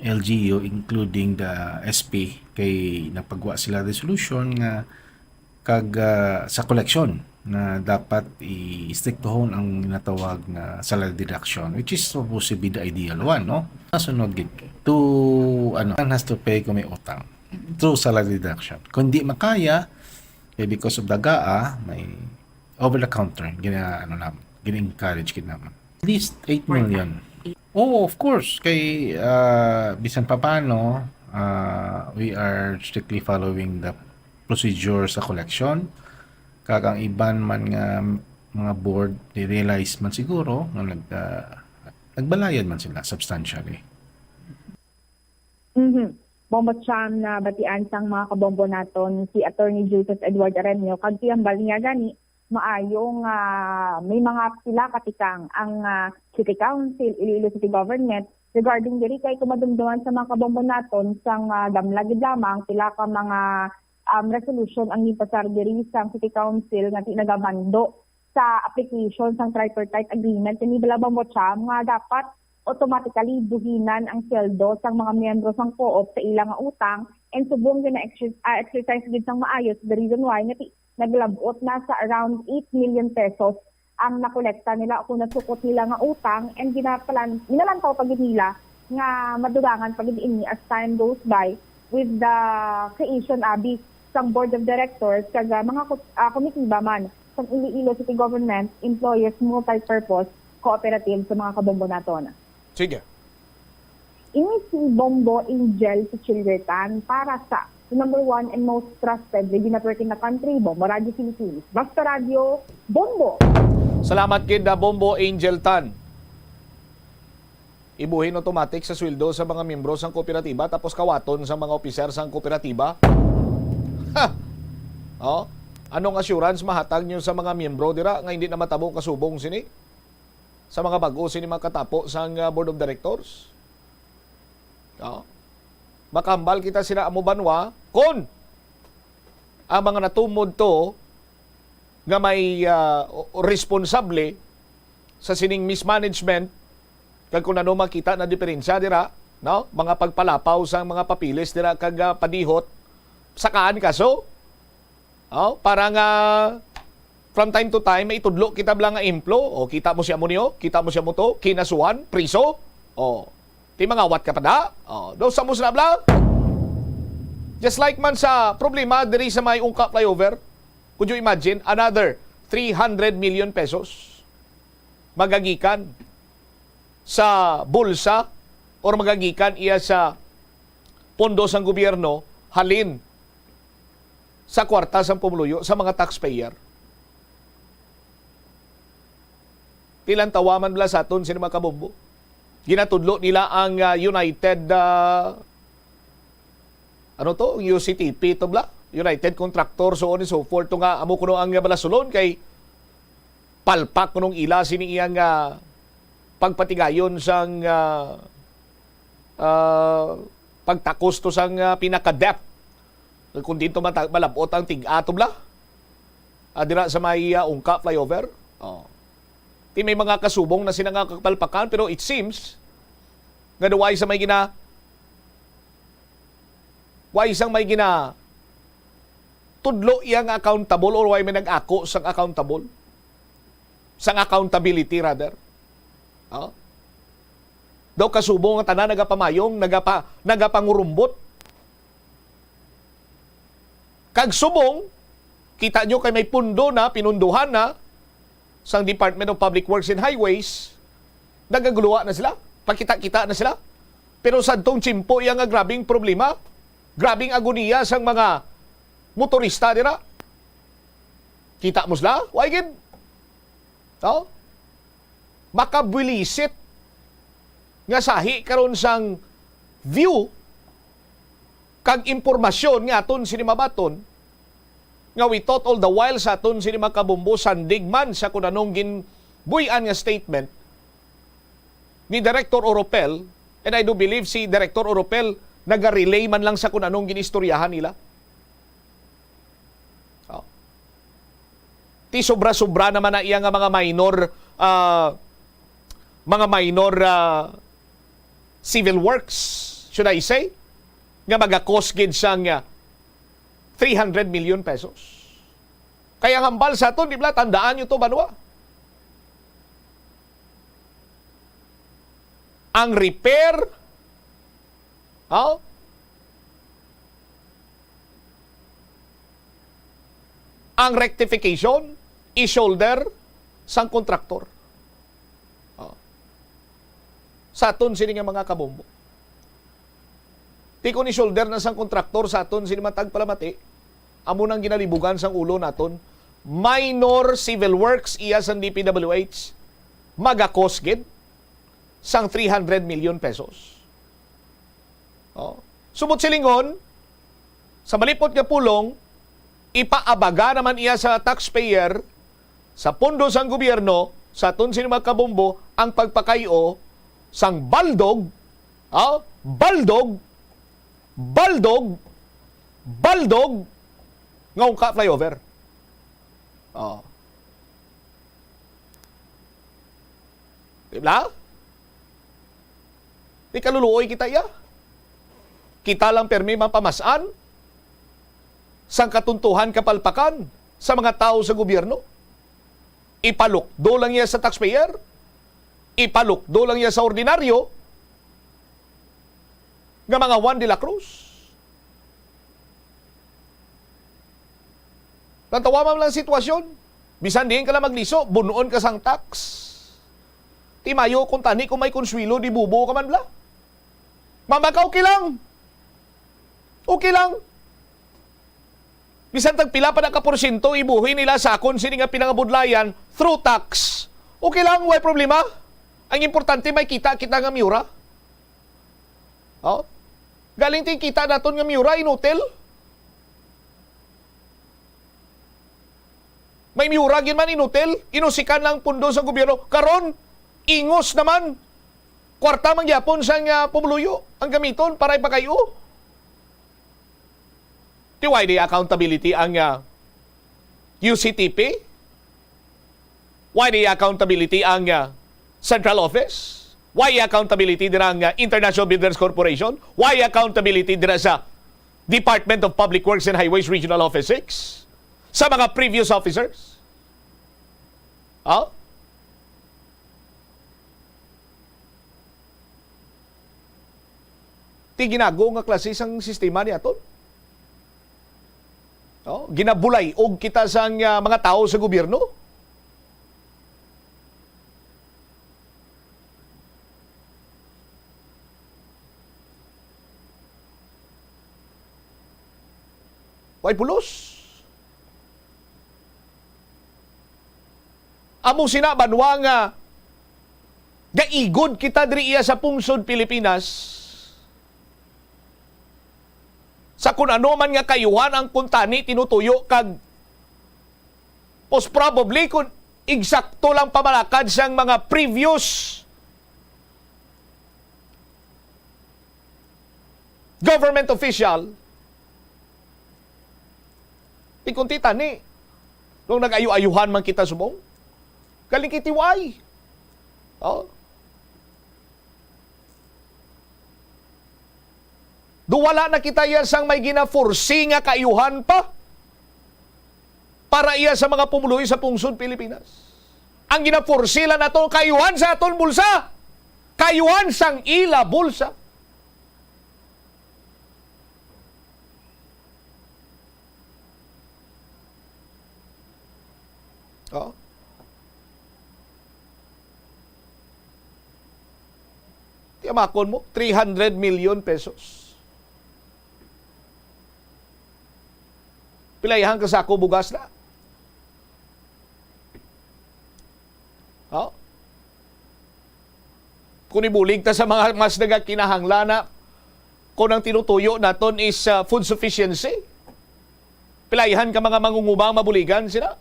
L G U, including the S P, kay napagwa sila resolution nga kag, ah, sa koleksyon na dapat i-istriktuhon ang ginatawag nga salary deduction, which is supposed to be the ideal one, no? Nasunod gid to, ano, one has to pay kung may utang through salary deduction. Kung di makaya, eh, because of the GAA, may over the counter, gina, ano naman, gina-encourage gid naman. At least eight million. Oo, of course. Kay, ah, bisan pa paano, ah, we are strictly following the procedure sa collection. Kag ang iban man nga mga board, they realize man siguro nga nag, ah, nagbalayad man sila substantially. Mhm. Bombo Cham, nabatian sang mga kabombo naton si Attorney Joseph Edward Aremio, kag hambal niya gani, maayo nga may mga pila ka tikang ang, ah, City Council, Iloilo City Government, regarding diri, kay kung madumduman sa mga kabombo naton, sang, ah, damlag gid lamang, pila ka mga, um, resolution ang ginpasar diri sang City Council nga di nagamando sa application sang tripartite agreement. Kini bala, Bombo Cham, nga dapat automatically buhinan ang sweldo sang mga miyembro sang co-op sa ila nga utang, and subong gina-exer-, ah, exercise gid sang maayo. The reason why nga ti-, naglab-ot na sa around eight million pesos ang nakolekta nila o kung nasukot nila nga utang, and ginapalan-, ginalantaw pa gid nila nga madugangan pa gid ini as time goes by with the creation, abi, sang Board of Directors kag, ah, mga ko-, ah, komitiba man sang Iloilo City Government Employees Multipurpose Cooperative sa mga kabombo naton. Sige. Ini si Bombo Angel Sichilder Tan para sa the number one and most trusted radio network in the country, Bombo Radio Philippines. Basta Radio, Bombo! Salamat gid, ah, Bombo Angel Tan. Ibuhin automatic sa sweldo sa mga miyembro sang kooperatiba, tapos kawaton sa mga opiser sang kooperatiba. Ha! Oh, anong assurance mahatag niyo sa mga miyembro dira nga hindi na matabo kasubong sini? Sa mga bag-o sini makatapo sang, ah, Board of Directors? Oh. Makahambal kita sina amo banwa kon ang mga natumod to nga may, ah, o-, responsable sa sining mismanagement, kag kung ano makita na diferensya dira, no? Mga pagpalapaw sang mga papeles dira kag, ah, padihot, sakaan kaso. Oh, para nga from time to time may itudlo kita bala nga ehemplo. O, kita mo si amo ni, o, kita mo si amo to, kinasuhan, priso. O, ti mangawat ka pa da. O, do sa mo sila bala. Just like man sa problema diri sa may Ungka Flyover. Could you imagine? Another three hundred million pesos magagikan sa bulsa or magagikan iya sa pondo sang gobyerno halin sa kwarta sang pumuluyo, sa mga taxpayer. Ti lantawa man bala sa aton sini mga kabombo. Ginatudlo nila ang, ah, United, ah, ano to, ang U C T P to bala, United Contractor, so on and so forth, to nga amo kuno ang balasulon kay palpak kuno ang ila sini iya nga pagpatigayon sang, ah, ah, pagtakos to sang, ah, pinaka-depth. Kung dito mata-, malab-ot ang tig-a to bala, ah, dira sa may, ah, Ungka Flyover. Oh. Ti may mga kasubong na sila nga kapalpakan, pero it seems nga do way sa may gina-, way sang may gina-, tudlo iya nga accountable or way may nag-ako sang accountable, sang accountability rather. Oh. Daw kasubong ang tanan nagapamayong, nagapa-, nagapangurumbot. Kag subong, kita nyo kay may pundo na, pinunduhan na sang Department of Public Works and Highways, nagaguluwa na sila, pakita-kita na sila. Pero sadtong tiyempo iya nga grabing problema, grabing agoniya sang mga motorista dira. Kita mo sila? Wa gid. No? Makabwilisit nga sahi karon sang view kag impormasyon nga aton sini mabaton, nga we thought all the while sa aton sini mga kabombo, sandig man sa kun anong ginbuy-an nga statement ni Director Oropel, and I do believe si Director Oropel naga-relay man lang sa kun anong ginistoryahan nila. Oh. Ti sobra-sobra naman na iya nga mga minor, ah, mga minor, ah, civil works, should I say, nga maga-cost gid sang, ah, three hundred million pesos. Kaya ang hambal sa aton, di ba, tandaan nyo to, banwa. Ang repair, oh, ang rectification, i-shoulder sang kontraktor. Oh. Sa aton sini nga mga kabombo. Ti kon i-shoulder na sang kontraktor sa aton sini matag palamati, amo nang ginalibugan sang ulo naton. Minor civil works iya sang D P W H, maga-cost gid sang three hundred million pesos. Oh. Subot silingon, sa malipot nga pulong, ipaabaga naman iya sa taxpayer, sa pondo sang gobyerno, sa aton sini mga kabombo, ang pagpakay-o sang baldog, oh, baldog, baldog, baldog, nga ungka flyover. Oh. Di ba? Di kaluluoy kita iya. Kita lang permi mapamas-an sang katuntuhan, kapalpakan sa mga tawo sa gobyerno. Ipalukdo lang iya sa taxpayer. Ipalukdo lang iya sa ordinaryo nga mga Juan de la Cruz. Natawa man lang sitwasyon. Bisan diin ka lang magliso, bunuon ka sang tax. Ti mayo kung tani kung may konsuelo, di bubo ka man bala. Mama ka, okay lang. Okay lang. Bisan tag pila pa na ka porsyento ibuhi nila sa akon sini nga pinangabudlayan through tax. Okay lang, way problema. Ang importante, may kita kita nga miyura. Oh? Galing ti kita naton nga miyura, inutil. May miyura gid man, inutil, inusikan lang pundo sa gobyerno. Karon, ingos naman. Kwarta man gyapon sang, ah, pumuluyo ang gamiton para ipakay-o. Ti why di accountability ang, ah, U C T P? Why di accountability ang, ah, central office? Why accountability dira ang, ah, International Builders Corporation? Why accountability dira sa Department of Public Works and Highways Regional Office six? Sa mga previous officers? Oh? Ti ginago nga klase sang sistema ni aton? Oh, ginabulay-og kita sang, ah, mga tawo sa gobyerno? Way pulos. Amo sina banwa nga gaigod kita diri iya sa pungsod Pilipinas sa kun ano man nga kayuhan ang kuntani tinutuyo kag most probably kun eksakto lang pamalakad sang mga previous government official, ikunti tani, nung nag-ayo-ayuhan man kita subong, galing kay T Y. Oh. Do wala na kita iya sang may gina-foresee nga kaayuhan pa para iya sa mga pumuluyo sa pungsod Pilipinas. Ang gina-foresee lang nato, kaayuhan sa aton bulsa. Kaayuhan sang ila bulsa. Oh. Ti Tamakon mo, three hundred million pesos. Pilaihan ka sako bugas na. Oh? Kung ibulig ta sa mga mas nagakinahanglan na, kung ang tinutuyo naton is, ah, food sufficiency, pilaihan ka mga mangungubang mabuligan sila.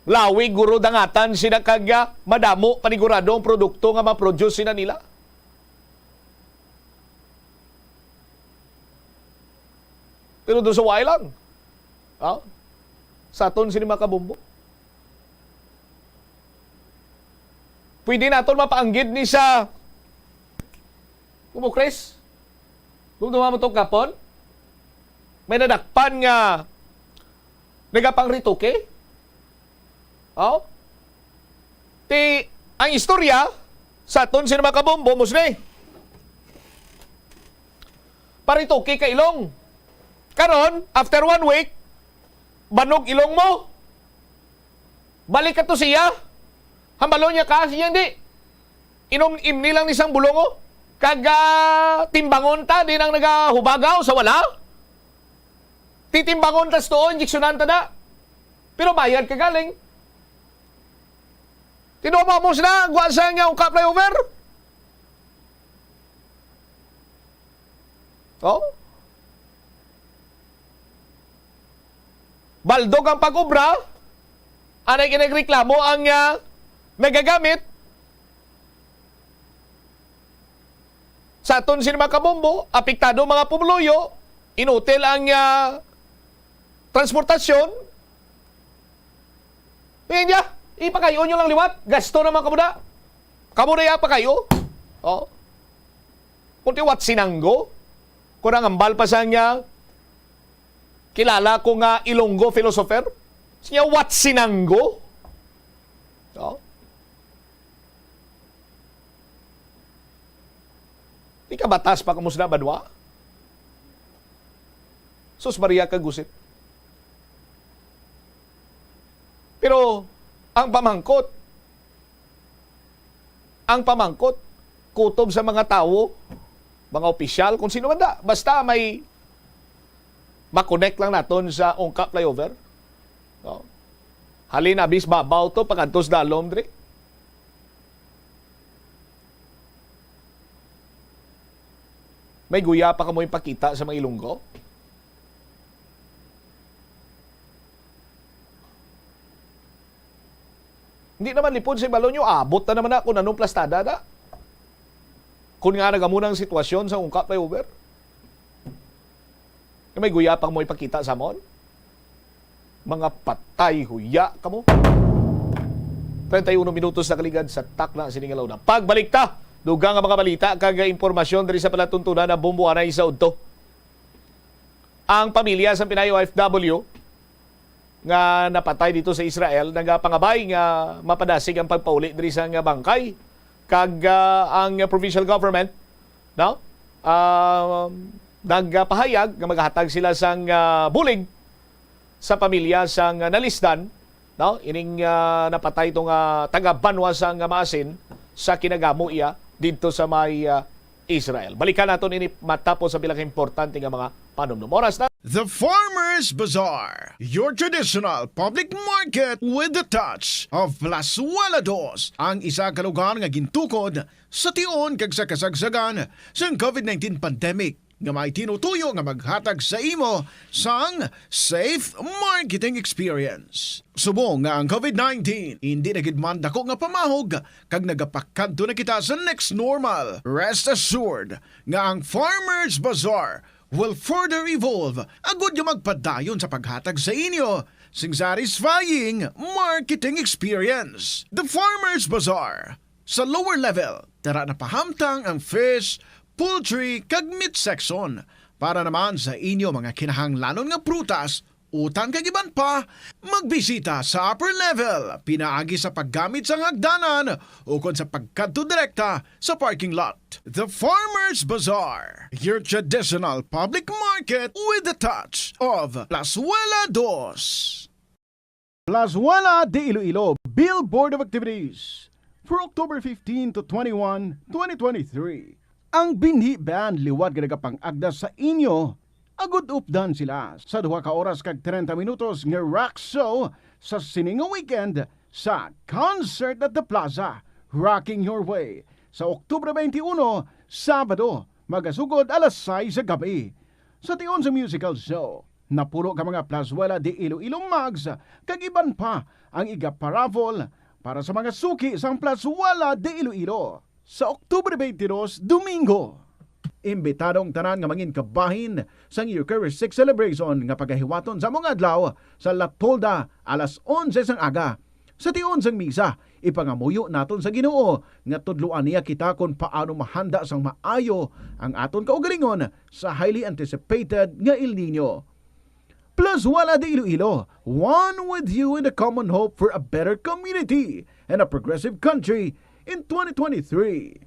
Lawig guro dangatan sila kag, ah, madamo panigurado ang produkto nga ma-produce sila nila. Pero doon sa way lang. Ah? Sa aton sini mga kabombo. Pwede naton mapaanggid ni sa Kumo, Chris? Dumduma mo to kapon? May nadakpan nga nagapangritoke? Oh? Ti, ang istorya sa aton sini mga kabombo, musni. Paritoke ka ilong. Karon, after one week, banog ilong mo. Balik ka to siya. Hambalo niya ka, siya hindi. Inom imni lang ni sang bulong, oh. Kag, ah, timbangon ta, di nang nagahubagaw sa wala. Titimbangon ta sa tuo, injeksyonan ta na. Pero bayad ka galing. Tinuod mo sila, guwa sa nga ungkap flyover. Oh? Baldog ang pag-obra, anay kinagreklamo ang, ah, nagagamit. Sa aton sini mga kabombo, apektado mga pumuluyo, inutil ang, ah, transportasyon. Ngayon niya, ipakayo nyo lang liwat, gasto naman kamo na. Kamo na iya pakayo. Oh. Kung ti what sinanggo, kung ang ambal pa sa niya, kilala ko nga Ilonggo philosopher. Siya, what sinanggo? Oh. Di ka batas pa kamo sa banwa? Sus Maria ka gusit. Pero ang pamangkot, ang pamangkot, kutob sa mga tawo, mga opisyal, kung sino man da, basta may ma-connect lang naton sa Ungkap Flyover. No? Halin, abis babaw to, pagkadto sa dalom, dre. May guya pa kamo ipakita sa mga Ilonggo? Hindi naman lipod sa balon nyo, abot na naman na kung anong plastada na. Kung nga nagamo ng sitwasyon sa Ungkap Flyover. Nga may guya pang mo ipakita sa amon? Mga patay huya kamo. Treinta y uno minutos na kaligad sa takna sini nga launa. Pagbalik ta, dugang nga mga balita kag impormasyon diri sa palatuntunan na Bombo Anay sa udto. Ang pamilya sa Pinay O F W nga napatay dito sa Israel nagapangabay nga mapadasig ang pagpauli diri sa nga bangkay, kag, ah, ang provincial government, no? Ah, nagpahayag nga maghatag sila sang, ah, bulig sa pamilya sang nalisdan, no? Ining, ah, napatay to nga taga-banwa sang Maasin sa kinagamo iya didto sa may, ah, Israel. Balikan naton ini matapos sa pila ka importante nga mga panumdum. Oras na. The Farmers Bazaar, your traditional public market with the touch of Plazuela Dos, ang isa ka lugar nga gintukod sa tion kag sa kasagsagan sang covid nineteen pandemic, nga may tinutuyo nga maghatag sa imo sang safe marketing experience. Subong nga ang covid nineteen indi na gid man dako nga pamahog kag nagapakadto na kita sa next normal, rest assured nga ang Farmers Bazaar will further evolve agud nga magpadayon sa paghatag sa inyo sing satisfying marketing experience. The Farmers Bazaar. Sa lower level, tara na pahamtang ang fish, poultry, kag meat section. Para naman sa inyo mga kinahanglanon nga prutas, utan kag iban pa, magbisita sa upper level pinaagi sa paggamit sang hagdanan ukon sa pagkadto direkta sa parking lot. The Farmers Bazaar, your traditional public market with the touch of Plazuela Dos. Plazuela de Iloilo, Billboard of Activities for October fifteen to twenty-one, twenty twenty-three. Ang Binhi Band liwat nga nagapang-agda sa inyo, agud updan sila sa duha ka oras kag treinta minutos nga rock show sa sini nga weekend sa Concert at the Plaza, Rocking Your Way, sa Oktubre twenty-one, Sabado, magasugod alas sais sa gabi. Sa tion sa musical show, napulo ka mga Plazuela de Iloilo mugs kag iban pa ang iga-paraffle para sa mga suki sang Plazuela de Iloilo sa Oktubre twenty-two, Domingo. Imbitado ang tanan nga mangin kabahin sang Eucharistic Celebration nga pagahiwaton sa among adlaw sa La Tolda alas onse sang aga. Sa tion sang misa, ipangamuyo naton sa Ginoo nga tudloan niya kita kon paano mahanda sang maayo ang aton kaugalingon sa highly anticipated nga El Niño. Plazuela de Iloilo, one with you in the common hope for a better community and a progressive country in twenty twenty-three.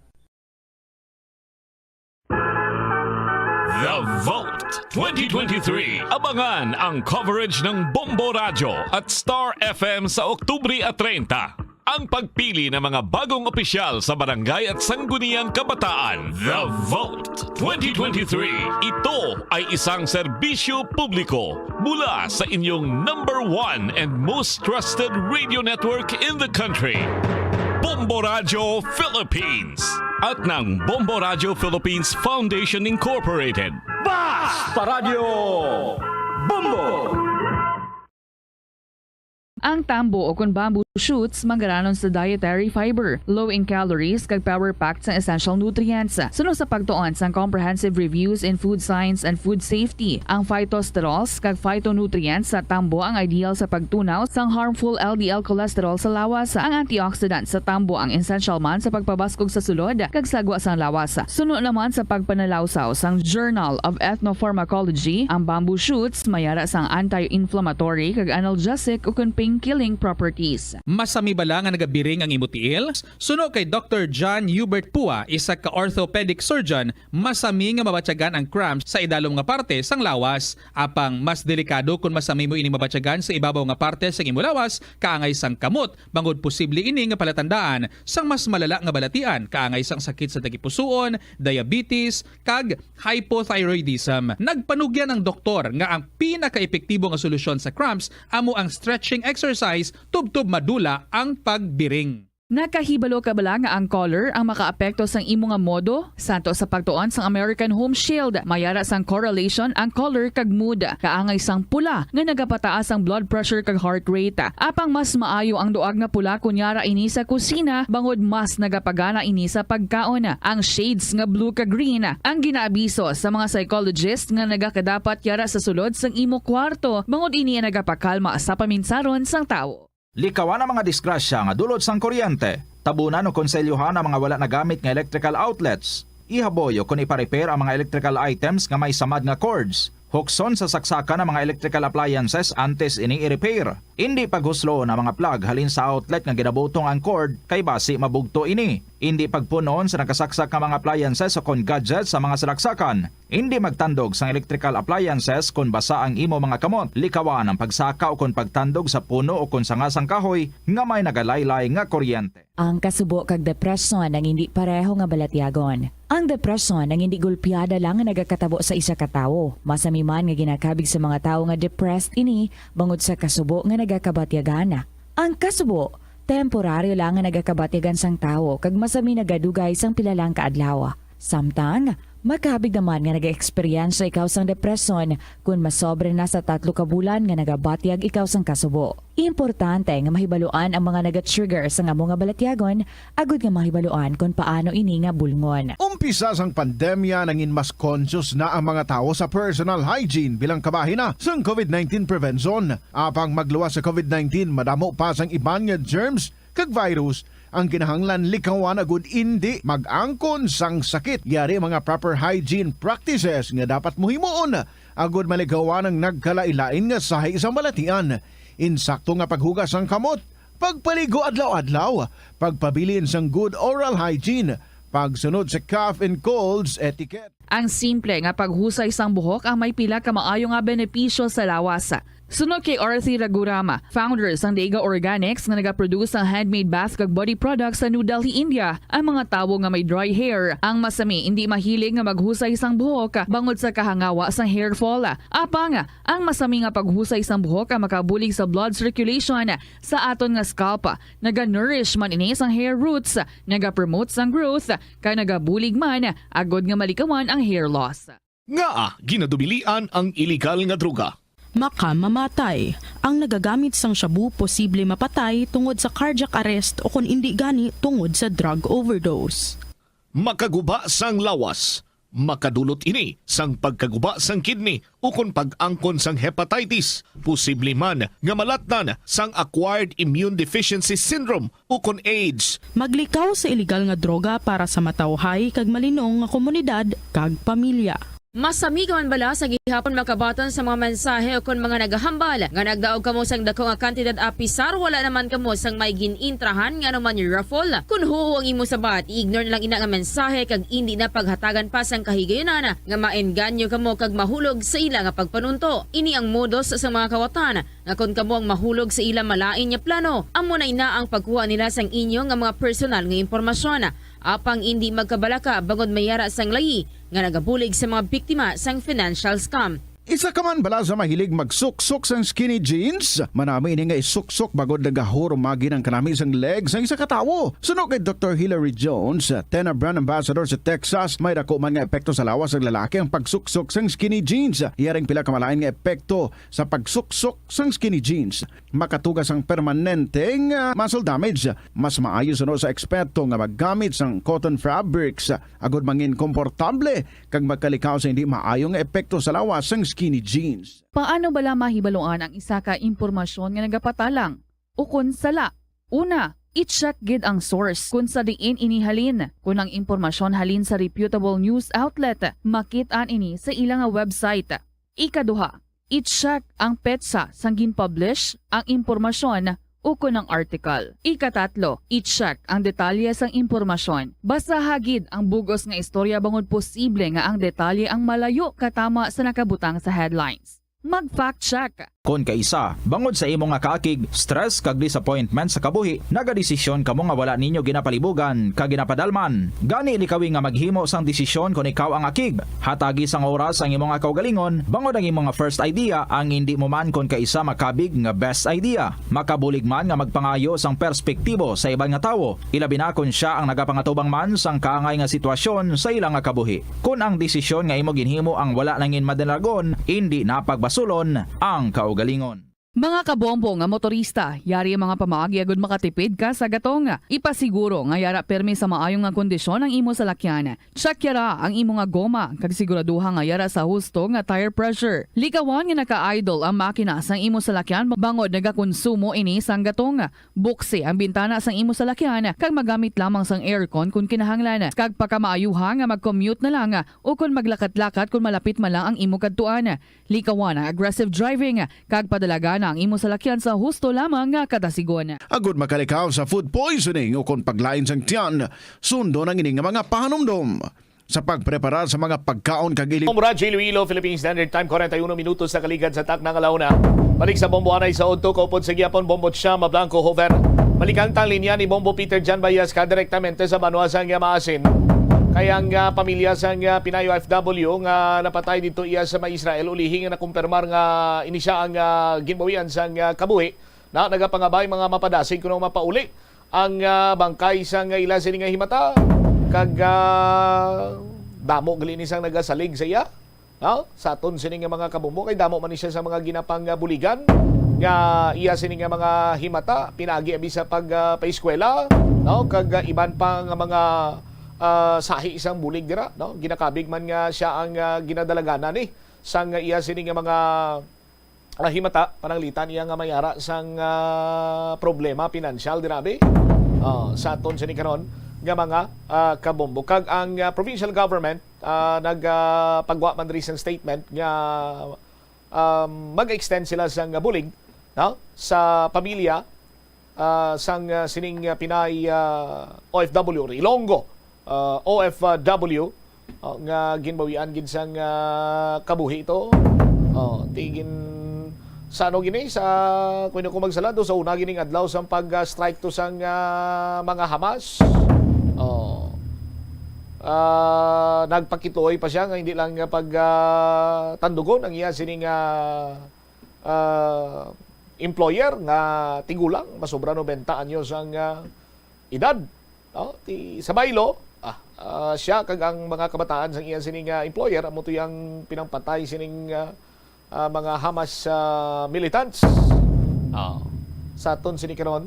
The Vote twenty twenty-three. Abangan ang coverage ng Bombo Radyo at Star F M sa Oktubre treinta. Ang pagpili ng mga bagong opisyal sa barangay at sangguniang kabataan. The Vote twenty twenty-three. Ito ay isang serbisyo publiko mula sa inyong number one and most trusted radio network in the country, Bombo Radyo Philippines, at ng Bombo Radyo Philippines Foundation Incorporated. Basta Radyo Bombo! Ang tambo o kon bamboo shoots manggaranon sa dietary fiber, low in calories, kag power-packed sang essential nutrients. Suno sa pagtuon sang Comprehensive Reviews in Food Science and Food Safety, ang phytosterols kag phytonutrients sa tambo ang ideal sa pagtunaw sang harmful L D L cholesterol sa lawas. Ang antioxidant sa tambo ang essential man sa pagpabaskog sa sulod kag sagwa sang lawas. Suno naman sa pagpanalawsaw sang Journal of Ethnopharmacology, ang bamboo shoots mayara sang anti-inflammatory kag analgesic ukon pain-killing properties. Masami bala nga nagabiring ang imo tiil? Suno kay Doktor John Hubert Pua, isa ka orthopedic surgeon, masami nga mabatyagan ang cramps sa idalom nga parte sang lawas. Apang mas delikado kon masami mo ini mabatyagan sa ibabaw nga parte sang imo lawas, kaangay sang kamot, bangod posible ini nga palatandaan sang mas malala nga balatian, kaangay sang sakit sa tagipusoon, diabetes, kag hypothyroidism. Nagpanugyan ang doktor nga ang pinakaepektibo nga solusyon sa cramps amo ang stretching exercise tubtob madula ang pagbiring. Nakahibalo ka bala nga ang color ang makaapekto sang imo nga modo? Santo sa pagtuon sang American Home Shield, mayara sang correlation ang color kag mood. Kaangay sang pula nga nagapataas ang blood pressure kag heart rate. Apang mas maayo ang duag nga pula kon yara ini sa kusina, bangod mas nagapagana ini sa pagkaon. Ang shades nga blue kag green ang ginaabiso sa mga psychologist nga nagakadapat yara sa sulod sang imo kwarto, bangod ini ang nagapakalma sa paminsaron sang tawo. Likawan ang mga disgrasya nga dulot sang kuryente. Tabunan o konselyohan ang mga wala nagamit nga electrical outlets. Ihaboy o kon ipa-repair ang mga electrical items nga may samad nga cords. Hukson sa saksakan ang mga electrical appliances antes ini i-repair. Indi paghusloon ang mga plug halin sa outlet nga ginabutong ang cord, kay basi mabugto ini. Indi pagpun-on sa nakasaksak nga mga appliances o kon gadgets sa mga salaksakan. Indi magtandog sang electrical appliances kon basa ang imo mga kamot. Likawan ang pagsaka o kon pagtandog sa puno o kon sanga sang kahoy nga may nagalaylay nga kuryente. Ang kasubo kag depresyon ang indi pareho nga balatyagon. Ang depresyon ang indi golpeada lang nga nagakatabo sa isa ka tawo. Masami man nga ginakabig sa mga tawo nga depressed ini bangod sa kasubo nga nagakabatyagan. Ang kasubo, temporaryo lang nga nagakabatyagan sang tawo kag masami nagadugay sang pila lang ka adlaw. Samtang, makabig naman nga nag-eksperyensya ikaw sang depresyon kon masobra na sa tatlo ka bulan nga nagabatyag ikaw sang kasubo. Importante nga mahibaluan ang mga naga-trigger sang amo nga balatyagon agud nga mahibaluan kon paano ini nga bulngon. Umpisa sang pandemya, nangin mas conscious na ang mga tawo sa personal hygiene bilang kabahin na sang covid nineteen prevention. Apang magluwas sa covid nineteen, madamo pa sang iban nga germs kag virus ang kinahanglan likawan agud indi mag-angkon sang sakit. Yari mga proper hygiene practices nga dapat mo himuon agud malikawan ang nagkalain-lain nga sahi sang balatian. Insakto nga paghugas sang kamot, pagpaligo adlaw-adlaw, pagpabilin sang good oral hygiene, pagsunod sa cough and colds etiquette. Ang simple nga paghusay sang buhok ang may pila ka maayo nga benepisyo sa lawas. Suno kay Arthi Raghuram, founder sang Dega Organics nga nagaproduce sang handmade bath kag body products sa New Delhi, India, ang mga tawo nga may dry hair ang masami hindi mahilig nga maghusay sang buhok bangod sa kahangawa sang hair fall. Apang ang masami nga paghusay sang buhok ang makabulig sa blood circulation sa aton nga scalp. Naga-nourish man ini sang hair roots, nagapromote sang growth, kag nagabulig man agod nga malikawan ang hair loss. Ngaa ginadubilian ang iligal nga droga? Makamamatay. Ang nagagamit sang shabu posible mapatay tungod sa cardiac arrest o kon indi gani tungod sa drug overdose. Makaguba sang lawas. Makadulot ini sang pagkaguba sang kidney ukon pag-angkon sang hepatitis, posible man nga malatnan sang acquired immune deficiency syndrome ukon AIDS. Maglikaw sa iligal nga droga para sa matawhay kag malinong nga komunidad kag pamilya. Masami ka man bala sa gihapon makabaton sa mga mensahe ukon mga nagahambal nga nagdaog kamo sang dako nga kantidad apisar wala naman kamo sang may gin-intrahan nga anuman raffle? Kon huo ang imo sabat, i-ignore na lang ina nga mensahe kag indi na paghatagan pa sang kahigayunan nga maengganyo kamo kag mahulog sa ila nga pagpanunto. Ini ang modus sa mga kawatan nga kon kamo ang mahulog sa ila malain nga plano, amo na ina ang pagkuha nila sang inyo nga mga personal nga impormasyon. Apang indi magkabalaka bangod may yara sang layi nga nagabulig sa mga biktima sang financial scam. Isa ka man bala sa mahilig magsuksok sang skinny jeans? Manami ini nga isuksok bangod nagahurumagi ang kanami sang leg sang isa ka tawo. Suno kay Doktor Hilary Jones, Tena brand ambassador sa Texas, may dako man nga epekto sa lawas sang lalaki ang pagsuksok sang skinny jeans. Iya ring pila ka malain nga epekto sa pagsuksok sang skinny jeans. Makatuga sang permanente nga muscle damage. Mas maayo suno sa eksperto nga maggamit sang cotton fabrics agod mangin komportable kag magkalikaw sa hindi maayo nga epekto sa lawas sang skinny jeans. Paano bala mahibaluan ang isa ka impormasyon nga nagapatalang ukon sala? Una, i-check gid ang source kon sa diin ini halin. Kon ang impormasyon halin sa reputable news outlet, makit-an ini sa ila nga website. Ikaduha, i-check ang petsa sang gin-publish ang impormasyon ukon ang article. Ikatatlo, i-check ang detalye sang impormasyon. Basaha gid ang bug-os nga istorya bangod posible nga ang detalye ang malayo katama sa nakabutang sa headlines. Mag-fact check. Kon kaisa, bangod sa imo nga kaakig, stress kag disappointment sa kabuhi, nagadesisyon kamo nga wala ninyo ginapalibugan kag ginapadalman. Gani likawi nga maghimo sang desisyon kon ikaw ang akig. Hatagi sang oras ang imo nga kaugalingon, bangod ang imo nga first idea ang indi mo man kon kaisa makabig nga best idea. Makabulig man nga magpangayo sang perspektibo sa iban nga tawo, ilabi na kon sia ang nagapangatubang man sang kaangay nga sitwasyon sa ila nga kabuhi. Kon ang desisyon nga imo ginhimo ang wala nangin madalagon, indi na pagbasulon ang kaugalingon. Mga kabombo nga motorista, yari ang mga pamaagi agud makatipid ka sa gatong. Ipasiguro nga yara permi sa maayo nga kondisyon ang imo salakyan. Check yara ang imo nga goma kag siguraduha nga yara sa husto nga tire pressure. Likawan nga naka-idle ang makina sang imo salakyan bangod nagakonsumo ini sang gatong. Buksi ang bintana sang imo salakyan kag magamit lamang sang aircon kon kinahanglan. Kag pakamaayuha nga mag-commute na lang o kon maglakat-lakat kon malapit man lang ang imo kadtuan. Likawan ang aggressive driving kag padalagana ang imo salakyan sa husto lamang nga kadasigon. Agud makalikaw sa food poisoning o kon paglain sang tiyan, sundon ang ini nga mga pahanumdom. Sa pagpreparar sa mga pagkaon kag ili. Bombo Radyo Iloilo, Philippine Standard Time, forty-one minutos sa kaligad sa takna nga launa. Balik sa Bombo Anay sa Udto, kaupod sa gihapon, Bombo Chama Blanco Hover. Balikan ta ang linya ni Bombo Peter Jan Bayas ka direktamente sa banwa sang Maasin. Kay ang ah, pamilya sang ah, Pinay O F W nga napatay dito iya sa may Israel, ulihi nga nakumpirmar nga ini siya ang ah, ginbawian sang ah, kabuhi, na nagapangabay mga mapadasig kuno mapauli ang ah, bangkay sang ila sini nga himata. Kag ah, damo gali ni sang nagasalig sa iya. No? Sa aton sini nga mga kabombo, kay damo man ni siya sa mga ginapangbuligan nga iya sini nga mga himata, pinaagi abi sa pag ah, paeskwela, no? Kag ah, iban pa nga mga ah, sahi sang bulig dira, no? Ginakabig man nga siya ang ah, ginadalaganan ni sang iya sini nga mga ah, himata, pananglitan iya nga mayara sang ah, problema pinansyal dira abi. Ah, sa aton sini karon nga mga ah, kabombo, kag ang ah, provincial government ah, nagpagwa man diri sang statement nga um, mag-extend sila sang bulig, no, sa pamilya ah, sang ah, sining ah, Pinay ah, O F W or Ilonggo ah, O F W, oh, nga ginbawian gid sang ah, kabuhi ito. Oh, ti gin Sa ano gini, sa, kung ako magsalado, sa una gining adlaw sang pag-strike to sang, ah, mga Hamas. Oh. Ah, nagpakituoy pa siya nga hindi lang nga pag, ah, tandugon ang iya sining, ah, ah, employer nga tigulang, masobra nobenta anyos ang, ah, edad. No? Ti, sa baylo, ah, ah, siya kag ang mga kabataan sang iya sining, ah, employer amo to yang pinangpatay sining, ah, ah, mga Hamas, ah, militants. Ah, sa aton sini karon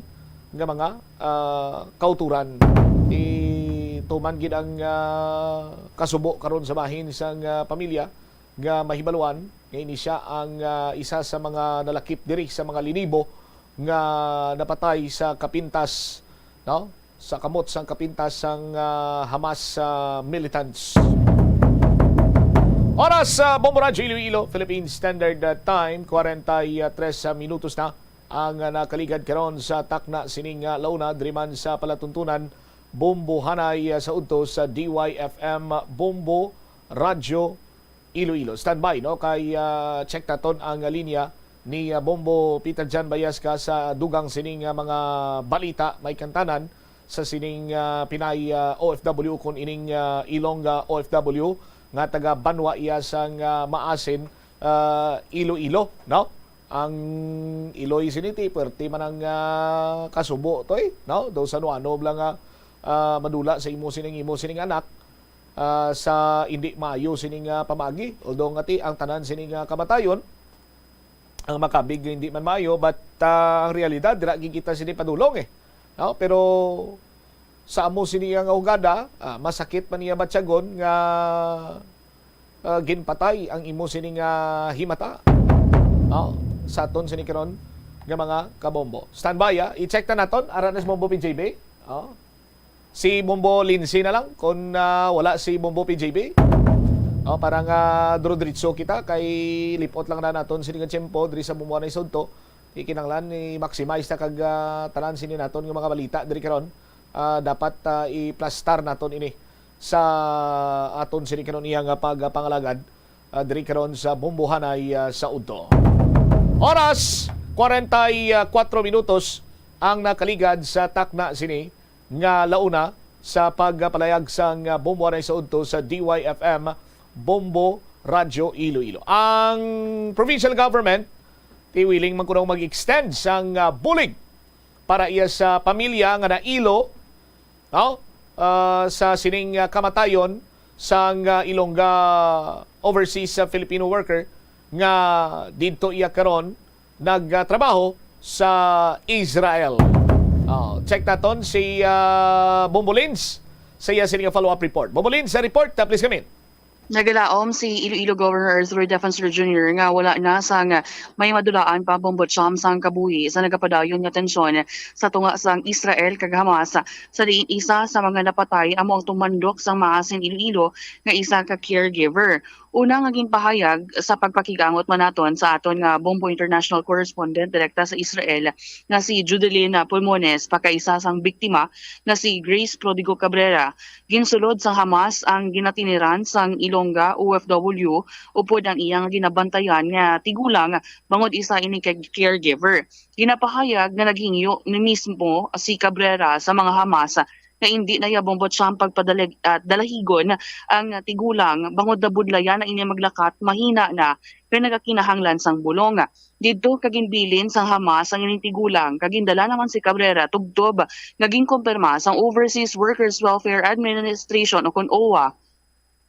nga mga, ah, kauturan, ituman gid ang, ah, kasubo karon sa bahin sang, ah, pamilya nga mahibaluan nga ini siya ang, ah, isa sa mga nalakip diri sa mga linibo nga napatay sa kapintas, no? Sa kamot sang kapintas sang, ah, Hamas, ah, militants. Oras sa Bombo Radyo Iloilo, Philippine Standard, ah, Time, kwarenta y tres minutos na ang, ah, nakaligad karon sa takna sining, ah, launa diri man sa palatuntunan Bombo Hanay, ah, sa udto sa D Y F M Bombo Radyo Iloilo. Standby, no? Kay, ah, check naton ang linya ni, ah, Bombo Peter Jan Bayasca sa dugang sining, ah, mga balita may kantanan sa sining, ah, Pinay, ah, O F W, kun ining, ah, Ilongga O F W nga taga banwa iya sang, ah, Maasin, ah, Iloilo, no? Ang Iloy sini ti, perti man ang, ah, kasubo to, eh, no? Daw sa ano-ano lang nga, ah, madula sa imo sining, imo sining anak, ah, sa hindi maayo sining, ah, pamagi. Although nga ti, ang tanan sining, ah, kamatayon, ang makabig hindi man maayo, but, ah, ang realidad, dira gid kita sini padulong, eh. No? Pero sa amo sini nga hugada, ah, masakit man niya batyagon nga, ah, ginpatay ang imo sini nga himata. No? Sa aton sini karon nga mga kabombo. Standby, ah. I-check ta naton, ara na si Bombo P J B. Oh. Si Bombo Lindsay na lang, kung, ah, wala si Bombo P J B. Oh, para nga duro-diritso kita, kay lipot lang na naton sini nga tiyempo diri sa Bombo Hanay sa udto. Ikinanglan ni maximize ta kag, ah, tanan sini naton nga mga balita diri karon. Ah, dapat, ah, iplastar naton ini sa aton sini karon iya nga pagpangalagad, ah, diri karon sa Bombo Hanay, ah, sa udto. Oras, kwarenta y kuwatro minutos ang nakaligad sa takna sini nga launa sa pagpalayag sang, ah, Bombo Hanay sa udto sa D Y F M Bombo Radyo Iloilo. Ang provincial government ti willing man kuno mag-extend sang, ah, bulig para iya sa pamilya nga nailo, no? Ah, sa sining, ah, kamatayon sang, ah, Ilongga overseas, ah, Filipino worker nga didto iya karon nagtrabaho sa Israel. Oh, check naton si, ah, Bombo Lins sa iya sini nga follow-up report. Bombo Lins, sa report, ah, please come in. Nagalaom si Iloilo Governor Arthur Defensor Junior nga wala na sang may madulaan pa bombo cham sang kabuhi sa nagapadayon nga tensyon sa tunga sang Israel kag Hamas, sa diin isa sa mga napatay amo ang tumandok sang Maasin Iloilo nga isa ka caregiver. Una nga ginpahayag sa pagpakig-angot man naton sa aton nga Bombo International Correspondent direkta sa Israel nga si Judeline Pulmones, pakaisa sang biktima nga si Grace Prodigo Cabrera. Ginsulod sang Hamas ang ginatiniran sang Ilongga O F W upod ang iya nga ginabantayan nga tigulang, bangod isa ini kay caregiver. Ginapahayag nga naghingyo ni mismo si Cabrera sa mga Hamas nga indi na iya bombo cham pagpadala-, ah, dalahigon ang tigulang, bangod nabudlayan na ini maglakat, mahina na kay nagakinahanglan sang bulong. Didto ka ginbilin sang Hamas ang ining tigulang, kag gindala naman si Cabrera tubtob nga ginkumpirma sang Overseas Workers Welfare Administration o kon O W A,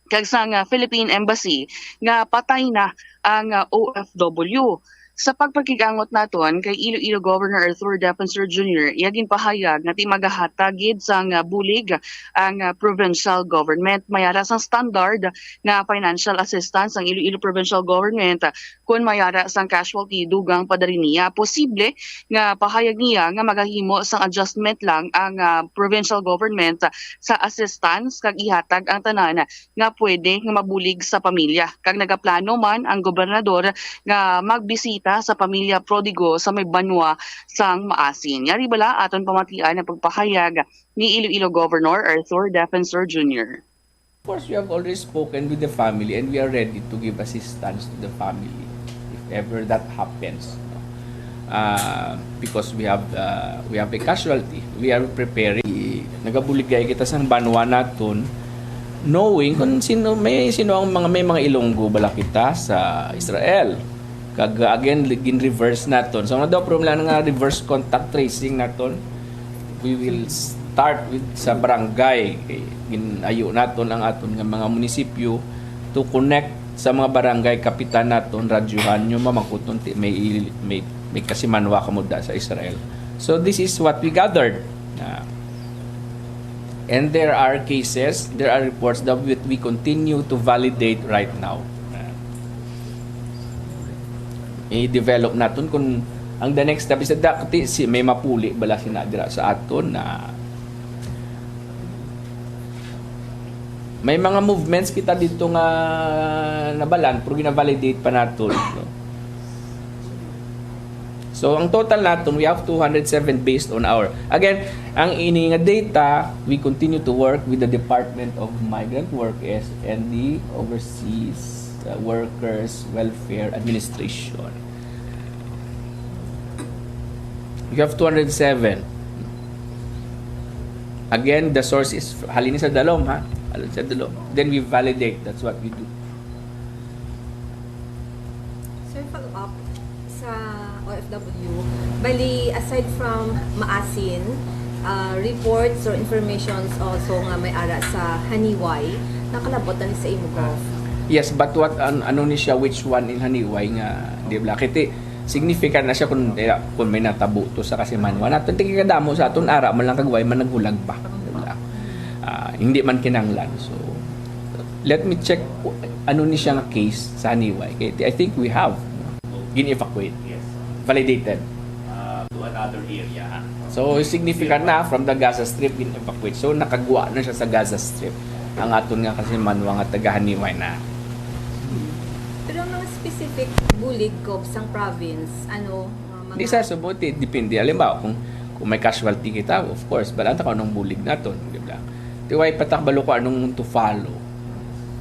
kag sang, ah, Philippine Embassy nga patay na ang, ah, O F W. Sa pagpakig-angot naton kay Iloilo Governor Arthur Defensor Junior, iya ginpahayag nga ti magahatag gid sang, ah, bulig ang, ah, provincial government. May ara sang standard nga financial assistance ang Iloilo Provincial Government, ah, kun may ara sang casualty dugang pa diri niya. Posible nga pahayag niya nga magahimo sang adjustment lang ang, ah, provincial government sa assistance kag ihatag ang tanan nga pwede nga mabulig sa pamilya. Kag nagaplano man ang gobernador nga magbisita sa pamilya Prodigo sa may banwa sang Maasin. Yari bala aton pamatian ang pagpahayag ni Iloilo Governor Arthur Defensor Junior. Of course, we have already spoken with the family and we are ready to give assistance to the family. If ever that happens, no? Uh, because we have uh, we have a casualty, we are preparing. Nagabuligay kita sa banwa naton, knowing kung sino may sino ang mga may mga Ilonggo bala kita sa Israel. Kag uh, again, gin-reverse naton. So, ano daw problema nga reverse contact tracing naton? We will start with sa barangay. Kay ginayo naton ang aton nga mga munisipyo to connect sa mga barangay kapitan naton, radyohan nyo, mamangkuton ti may, may, may kasimanwa kamo da sa Israel. So this is what we gathered. Ah, and there are cases, there are reports that we, we continue to validate right now. Ah, i-develop naton kung ang the next step is that ti si may mapuli bala sina dira sa aton na may mga movements kita dito nga nabalan pero gina-validate pa nato, no? So ang total naton, we have two hundred seven based on our, again, ang ini nga data, we continue to work with the Department of Migrant Workers and the Overseas uh, Workers Welfare Administration. You have two hundred seven. Again, the source is halin sa dalom, ha? Halin sa dalom. Then we validate. That's what we do. Sir, follow up sa O F W. Bali, aside from Maasin, uh, reports or informations also nga may ara sa Haniway, nakalabot na ni sa imo, Gov? Yes, but what an, ano ni siya, which one in Haniway nga, di ba? Kiti, significant na siya kung, eh, kung may natabo to sa kasimanwa naton. Ti kadamo sa aton ara man lang kag way man nagbulag pa. Di ba? Ah, hindi man kinanglan. So let me check ano ni siya nga case sa Haniway. Kay I think we have gin-evacuate. Yes. Validated. Uh, to another area. Ha? So significant na from the Gaza Strip gin-evacuate. So nakagwa na siya sa Gaza Strip ang aton nga kasimanwa nga taga Haniway na. Pero ang mga specific bulig, Gov, sang province, ano, nga mga... Di sa subot, eh, depende. Halimbawa, kung, kung may casualty kita, of course, balanta ko anong bulig naton, di ba? Ti way patakbalo ko anong to follow.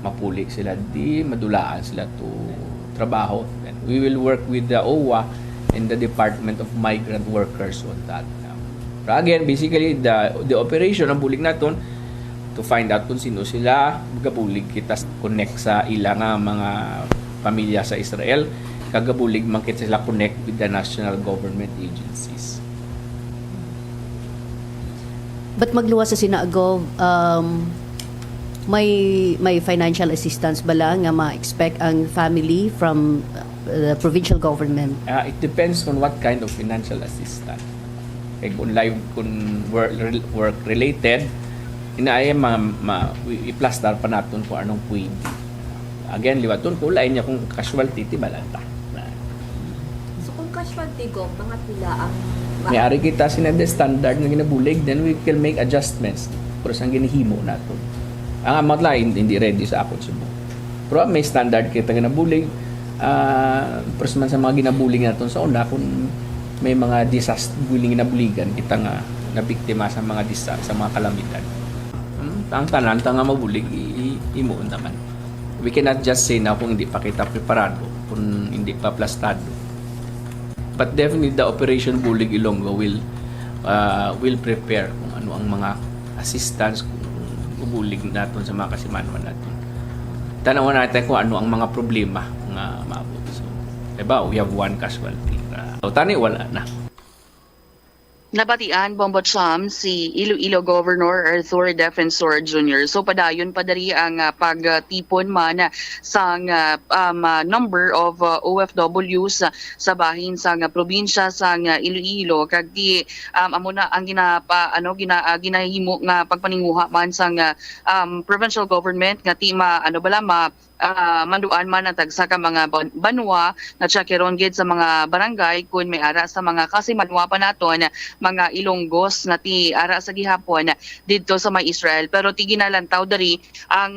Mapuli sila di, madulaan sila to trabaho. Then we will work with the O W A and the Department of Migrant Workers on that. Pero again, basically, the, the operation, ang bulig naton, to find out kung sino sila, gabulig kita s- connect sa ila nga mga pamilya sa Israel, kag gabulig man kita sila connect with the national government agencies. But magluwas sa sina, Gov, um, may may financial assistance bala nga ma-expect ang family from uh, the provincial government? Ah, it depends on what kind of financial assistance. Kay kung live, kung work, work related, inaay ma, ma, i- iplastar pa naton kung anong pwede. Again, liwaton ko, lain niya kung casualty, ti balanta. So kung casualty, Gov, mga pila ang... May ari kita sina the standard nga ginabulig, then we can make adjustments. Pero sang ginahimo nato. Ang amount lang, hindi, hindi ready sa akon subong. Pero may standard kita ginabulig, ah, pero man sa mga ginabulig naton sa una, kung may mga disaster, buling ginabuligan kita nga nabiktima sa mga disa, sa mga kalamidad. Hmm, ang tanan ta nga mabulig, i- i- imuon naman. We cannot just say na kung hindi pa kita preparado, kung hindi pa plastado. But definitely, the Operation Bulig Ilonggo will uh, will prepare kung ano ang mga assistance kung bubulig naton sa mga kasimanwa naton. Tanawan natin kung ano ang mga problema nga maabot. So, diba, we have one casualty. Uh, so, tani, wala na. Nabatian, Bombo Cham, si Iloilo Governor Arthur Defensor Junior. So padayon pa diri ang ah, pagtipon man sang ah, um, ah, number of ah, O F Ws sa bahin sang ah, probinsya sang ah, Iloilo, kag ti um, amo na ang ginapa ano gina, ah, ginahimo nga pagpaninguha man sang ah, um, provincial government nga ti ma ano bala ma ah, manduan man ang tagsa ka mga ban- banwa nga tsakeron gid sa mga barangay kun may ara sa mga kasimanwa pa naton mga Ilonggos nga ti ara sa gihapon didto sa may Israel. Pero ti ginalantaw diri ang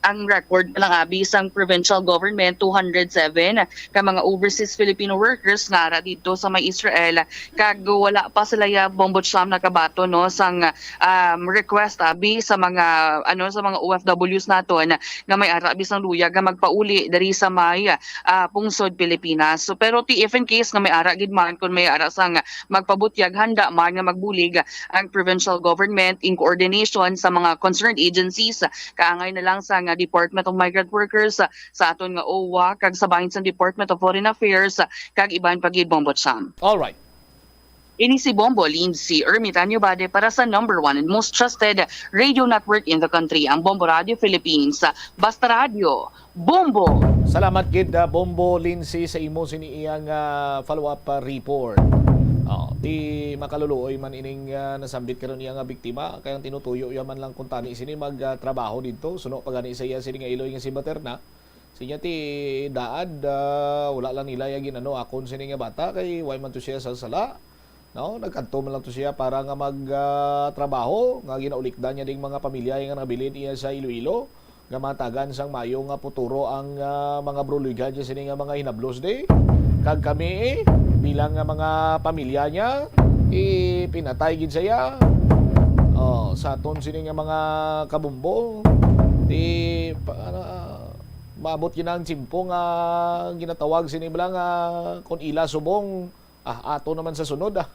ang record lang abi sang provincial government, two hundred seven ka mga overseas Filipino workers nga ara didto sa may Israel, kag wala pa sila ya Bombo Cham nakabaton no sang um, request abi sa mga ano sa mga O F Ws naton nga may ara bisan luyag nga magpauli diri sa may, ah, pungsod Pilipinas. So, pero ti, if in case nga may ara gid man, kung may ara sang magpabutyag, handa man nga magbulig ang provincial government in coordination sa mga concerned agencies, kaangay na lang sa nga Department of Migrant Workers, sa aton nga OWWA, kag sa bahin sang Department of Foreign Affairs, kag iban pa gid, Bombo Cham. Alright. Ini si Bombo Lindsay Ermitanio Bade para sa number one and most trusted radio network in the country, ang Bombo Radio Philippines. Basta Radio, Bombo! Salamat gid, ah, Bombo Lindsay, sa imo sini iyang, ah, follow-up, ah, report. Oh, ti makaluluoy man ining, ah, nasambit karon iya nga biktima, kay ang tinutuyo iya man lang kuntani sini mag, ah, trabaho didto, suno pa gani sa iya sini nga iloy nga si Baterna. Sinya ti daad, ah, wala lang nila iya ginano akon sini nga bata kay way man to siya sa sala. No, nagkadto man lang to siya para nga mag, ah, trabaho nga ginaulikdan niya ding mga pamilya nga nabilin iya sa Iloilo nga matagan sang mayo nga puturo ang, ah, mga bruligan niya sini nga mga hinablos di. Kag kami, eh, bilang nga mga pamilya niya, ipinatay gid siya. Oh, sa aton sini nga mga kabumbo, di pa, ano, ah, maabot gid ang tiyempo nga ginatawag sini bala nga kon ila subong, ah, ato naman sa sunod, ah.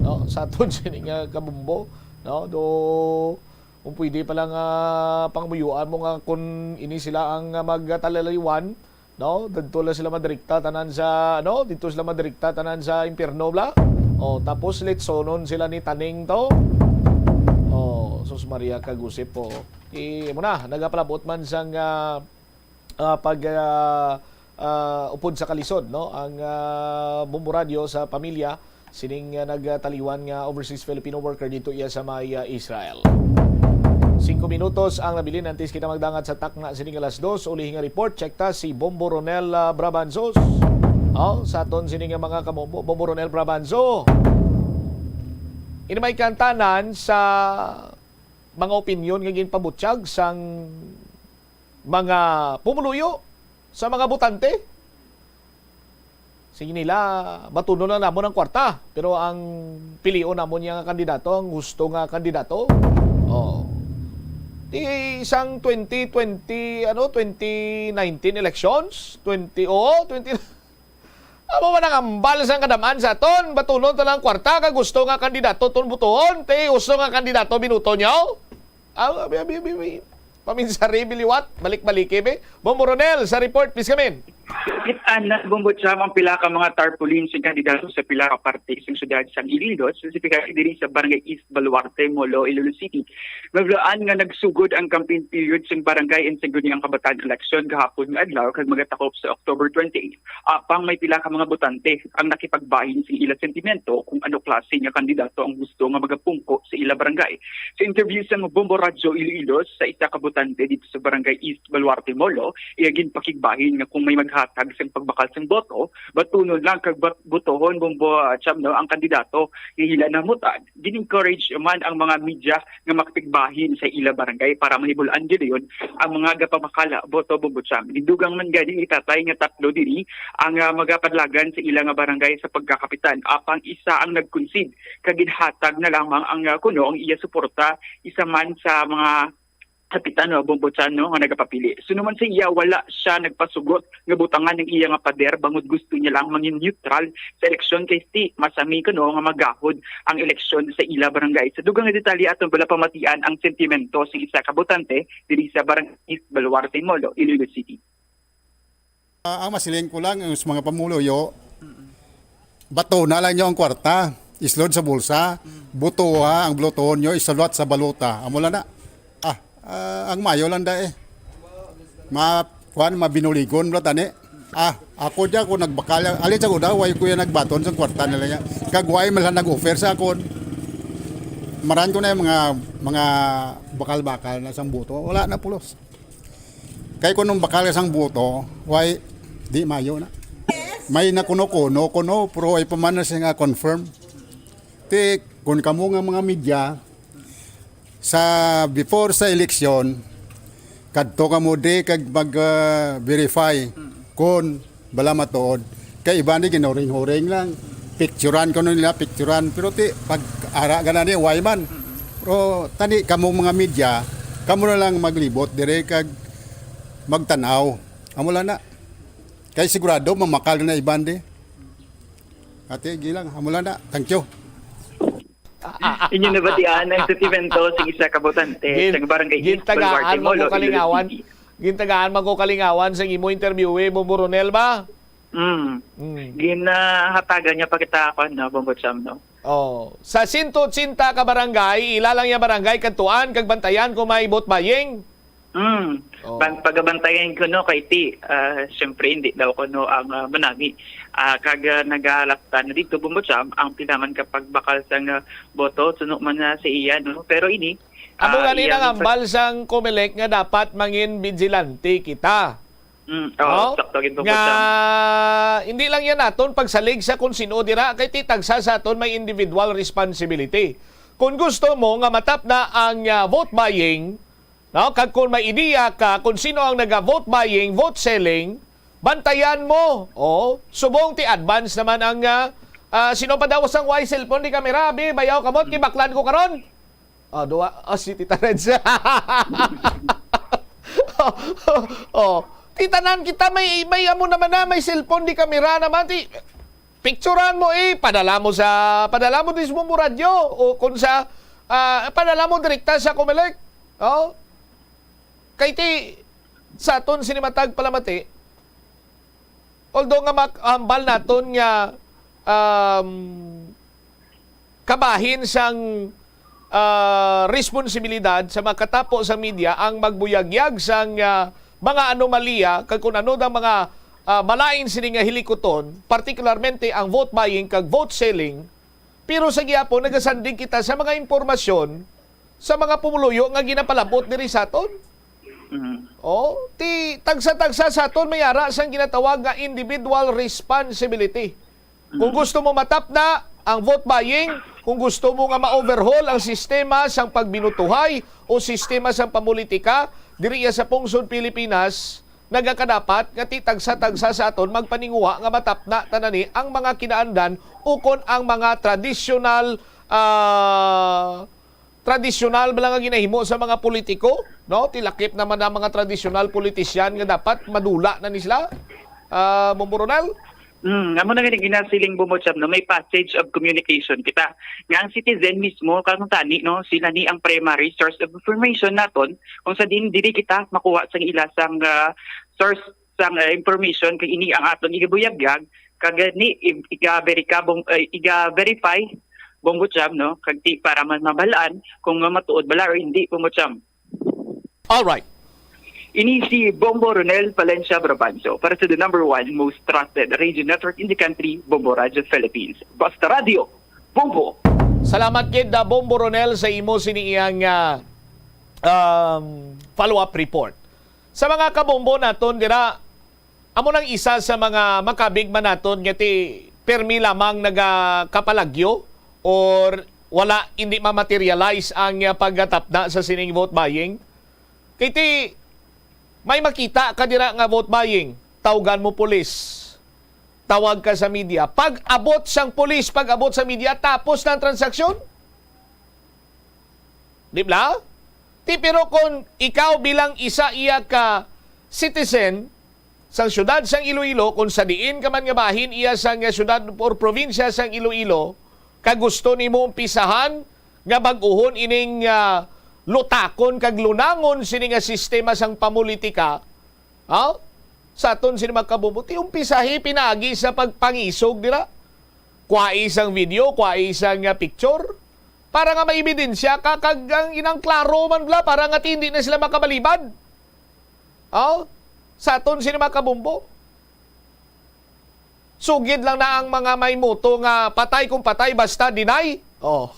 No, sa aton sini nga kabumbo, no, do kung pwede pala nga pangabuyuan mo nga kung ini sila ang, ah, magtalaliwan, no, didto lang sila madirekta tanan sa, ano, didto sila madirekta tanan sa impyerno bala. O, tapos litsonon sila ni Taning to. O, sus Maria kag Josep po. I, mo na, nagapalabot man sang, ah, ah, pag, ah, ah, upod sa kalisod, no? Ang, ah, Bombo Radio sa pamilya sining, ah, nagtaliwan nga overseas Filipino worker dito iya sa may, ah, Israel. Singko minutos ang nabilin antes kita magdangat sa takna sining alas dos. Uli nga report, check ta si Bombo Ronel, ah, Brabanzos. Oh, sa aton sini nga mga kamombo, Bombo Ronel Brabanzo. Ini may kantanan sa mga opinyon nga ginpabutyag sang mga pumuluyo sa mga botante. Sige nila, batunon na namon ang kwarta, pero ang pilion namon nga kandidato, ang gusto nga kandidato. Oh. Di sang twenty twenty, ano, twenty nineteen elections, twenty, oh, twenty, amo man ang ambal sang kadam-an sa aton, batunon ta lang kwarta kag gusto nga kandidato ton butuhon, ti gusto nga kandidato binuto nyo? Ah, abi, abi, abi, abi. Paminsari, biliwat, balik-baliki, be. Bombo Ronel, sa report, please come in. Kita na, Bombo Cham, ang pila ka mga tarpaulin sa kandidato sa pila ka parte sa syudad sang Iloilo, specifically diri sa Barangay East Baluarte, Molo, Iloilo City. Mablaan nga nagsugod ang campaign period sa barangay and sa guni ang kabataan election gahapon nga adlaw kag magatakop sa October twenty-eight. Apang may pila ka mga botante ang nakipagbahin sa ila sentimento kung ano klase nga kandidato ang gusto nga magapungko sa ila barangay. Sa interview sa Bombo Radyo Iloilo sa isa ka botante dito sa Barangay East Baluarte Molo, iya ginpakigbahin nga kung may maghatag sang pagbakal sang boto, batunon lang kag bat- botohon Bombo, ah, Cham, no, ang kandidato nga ila namutan. Gin-encourage man ang mga media nga makapigbahin sa ila barangay para mahibul-an gid yun ang mga gapabakala boto, Bombo Cham. Gidugang man gani ni tatay nga tatlo diri ang, ah, magapadlagan sa ila nga barangay sa pagkakapitan, apang isa ang nag-concede kag ginhatag na lamang ang, ah, kuno ang iya suporta isa man sa mga kapitan, no, Bombo Cham, no, nga nagapapili. Suno man sa iya, wala siya nagpasugot nga butangan ang iya nga pader bangod gusto niya lang mangin neutral sa eleksyon kay ti masami kuno nga magahod ang eleksyon sa ila barangay. Sa dugang nga detalye, aton bala pamatian ang sentimento sa isa ka botante diri sa Barangay East Baluarte, Molo, Iloilo City. Ah, ang masiling ko lang, ang sa mga pumuluyo, bato na lang nyo ang kwarta, islod sa bulsa, butuha ang blutuhon nyo, isulwat sa balota. Amo lang na. Ah, ah, ang mayo lang da eh. Ma, kuan, mabinuligon bala tani. Ah, ako dya ko nagbakal, alin sa kuda, way ko yan nagbaton sa kwarta nila niya. Kagway man lang nag-offer sa akon. Maran ko na yung mga, mga bakal-bakal na sang buto. Wala na pulos. Kay kung nung bakal ka sang buto, way, di mayo na. May nakuno-kuno, kuno, pero way pa man na siya nga confirm. Ti, kung kamo nga mga media, sa before sa eleksyon, kadto kamo di kag mag, ah, verify kung bala matuod. Kay iba ni ginuring-huring lang. Picturan ko nila, picturan. Pero ti, pag ara ka na ni, way man. Pero tani, kamo mga media, kamo na lang maglibot dire kag Magtanaw. Amo lang na. Kay sigurado, mamakal na iban di. Ate, gilang, amo lang na. Thank you. Inyo nabatian ang sentimento sa isa ka botante Gin- sa barangay East gintagaan Baluarte, man ko Molo, kalingawan. Iloilo City. Gintagaan man ko kalingawan sa imo interview, eh, Bombo Ronel ba? Mm. Mm. Ginahatagan niya pa kita ako, no, Bombo Cham, no? Oh, sa sento ochenta ka barangay, ila lang ya barangay kadtuan kag bantayan kung may vote buying. Mm. Oh. Ban pagabantayan ko, no, kay ti, ah, siyempre hindi daw ko, no, ang ah, manami. Ah, kag ah, nagalaptan na dito, Bombo Cham, ang pila man ka pagbakal sang ah, boto, suno man na sa iya, no? Pero ini, Amo ah, gani iyang nang ambal sang Comelec nga dapat mangin vigilante kita. Mm, Oh? oh, sakto gid, Bombo Nga Cham. hindi lang yan naton pagsalig sa kung sino dira kay ti tagsa sa aton may individual responsibility. Kung gusto mo nga matapna ang ah, vote buying, no, kag kung may ideya ka kung sino ang naga vote buying, vote selling, bantayan mo. Oh, subong ti advance naman ang ah, ah, sino pa daw sang way cellphone di kamera, abi, bayaw kamot, kibaklan ko karon. Oh, duwa. Oh, si Tita Reds. Oh, titanan kita may may amo naman na may cellphone di kamera naman ti picturean mo eh, padala mo sa padala mo din mo radyo o kung sa ah, padala mo direkta sa Comelec. Oh. Kay ti sa aton sinimatag palamati, although nga mak- ambal naton nga um, kabahin sang ah, responsibilidad sa mga katapo sa media ang magbuyagyag sang ah, mga anomalya kag kun ano ang mga ah, malain sini nga hilikuton, partikularmente ang vote buying kag vote selling. Pero sa gihapon nagasandig kita sa mga impormasyon sa mga pumuluyo nga ginapalabot diri sa aton. Mm. Oh, ti tagsa-tagsa sa aton may ara sang ginatawag nga individual responsibility. Kung gusto mo matapna ang vote buying, kung gusto mo nga ma-overhaul ang sistema sang pagbinutuhay o sistema sang pamulitika diri sa pungsod Pilipinas, nagakadapat nga ti tagsa-tagsa sa aton magpaninguha nga matapna ta na ni ang mga kinaandan ukon ang mga tradisyonal ah, tradisyonal ba lang ang ginahimo sa mga politiko, no? Tilakip naman ang mga tradisyonal politisyan nga dapat madula na ni sila. Ah, Bombo Ronel? Mm, amo na gani ginasiling, Bombo Cham, no, may passage of communication kita. Nga ang citizen mismo, kang tani, no, sila ni ang primary source of information naton, kung sa din dili kita makuha sang ila sang ah, source sang ah, information kay ini ang aton igabuyagyag, kag ni i- iga-verify, Bom- eh, iga-verify, Bombo Cham, no, kag ti para man mabalaan kung nga matuod bala or hindi, Bombo Cham. All right. Ini si Bombo Ronel Valencia Brabanzo para sa the number one most trusted radio network in the country, Bombo Radio Philippines. Basta Radio, Bombo! Salamat gid da Bombo Ronel sa imo sini iyang ah, um, follow-up report. Sa mga kabombo naton dira, amo nang isa sa mga makabig man naton nga ti permi lamang nagakapalagyo or wala, hindi ma-materialize ang ah, paggatapna sa sining vote buying. Kay ti may makita ka dira nga vote buying, tawgan mo pulis. Tawag ka sa media. Pag-abot sang pulis, pag-abot sa media, tapos na ang transaksyon. Di ba? Ti pero kung ikaw bilang isa iya ka citizen sang siyudad sang Iloilo, kung sa diin ka man nga bahin iya sang siyudad or probinsya sang Iloilo, kag gusto nimo umpisahan nga bag-uhon ining ah, lutakon kag lunangon sini nga sistema sang pamulitika, ha? Sa aton sini mga kabombo, ti umpisahi pinaagi sa pagpangisog dira. Kuhai sang video, kuhai sang ah, picture para nga maebidensya ka kag ang inang klaro man bala para nga ti hindi na sila makabalibad. Oh? Sa aton sini mga kabombo. Sugid lang na ang mga may moto nga patay kung patay basta deny. Oh.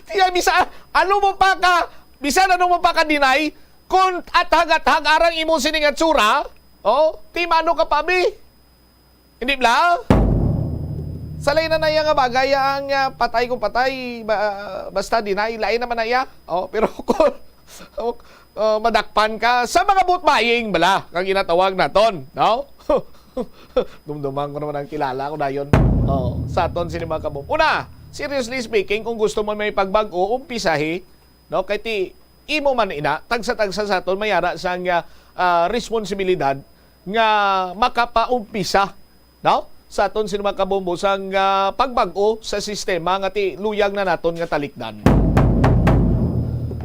Tiya bisa ano mo pa ka bisan ano mo pa ka deny kung athag-athag arang imo sini nga tsura. Oh, ti mano ka pa bi. Hindi bla? Sa lain na naya nga bagay ang ah, patay kung patay ba, basta deny lain naman na iya. Oh, pero kung oh, madakpan ka sa mga vote buying bala kang ginatawag naton, no? Dumduman ko naman ang kilala ko dayon. Oh, sa aton sini mga kabom. Una, seriously speaking, kung gusto mo may pagbag-o, umpisahi, no? Kay ti imo man ina, tagsa-tagsa sa aton may ara sang ah, ah, responsibilidad nga makapaumpisa, no? Sa aton sini mga kabombo sang, ah, pagbag-o sa sistema nga ti-, luyag na naton nga talikdan.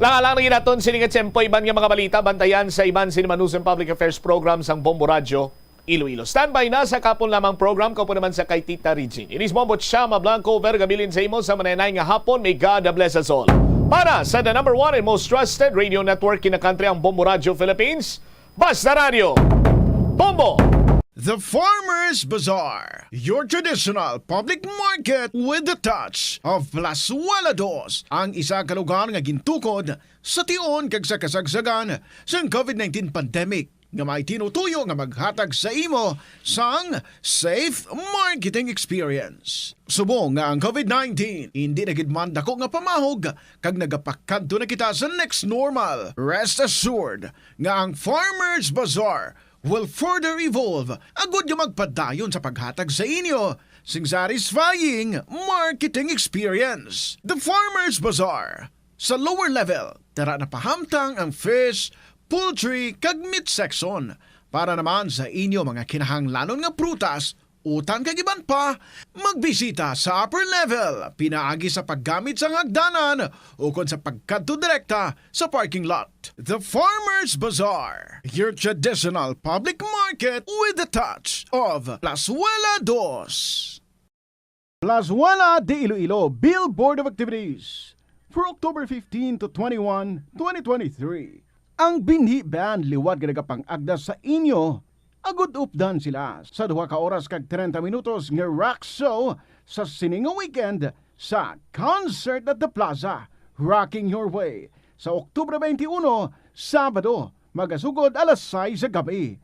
Lang-alang na gid naton sini nga tiyempo, iban nga mga balita, bantayan sa iban sini Manusan Public Affairs Program sang Bombo Radyo Iloilo. Standby na sa kapon lamang program, kaupo naman sa kay Tita Regine. Inis Bombo Chama Blanco, Verga Bilin sa imo sa mananay nga hapon. May God bless us all. Para sa the number one and most trusted radio network in the country, ang Bombo Radyo Philippines, Basta Radyo, Bombo! The Farmers Bazaar, your traditional public market with the touch of Plazuela Dos, ang isa ka lugar nga gintukod sa tion kag sa kasagsagan sang covid nineteen pandemic, nga may tinutuyo nga maghatag sa imo sang safe marketing experience. Subong nga ang covid nineteen hindi na gid man dako nga pamahog kag nagapakadto na kita sa next normal, rest assured nga ang Farmers Bazaar will further evolve agud nga magpadayon sa paghatag sa inyo sing satisfying marketing experience. The Farmers Bazaar, sa lower level, tara na pahamtang ang fish, poultry, kag meat section. Para naman sa inyo mga kinahanglanon nga prutas, utan kag iban pa, magbisita sa upper level pinaagi sa paggamit sang hagdanan ukon sa pagkadto direkta sa parking lot. The Farmers Bazaar, your traditional public market with the touch of Plazuela Dos. Plazuela de Iloilo Billboard of Activities for October fifteen to twenty-one, twenty twenty-three. Ang Binhi Band liwat nga nagapang-agda sa inyo, agud updan sila sa duha ka oras kag treinta minutos nga rock show sa sining nga weekend sa Concert at the Plaza, Rocking Your Way, sa Oktubre twenty-one, Sabado, magasugod alas sais sa gabi.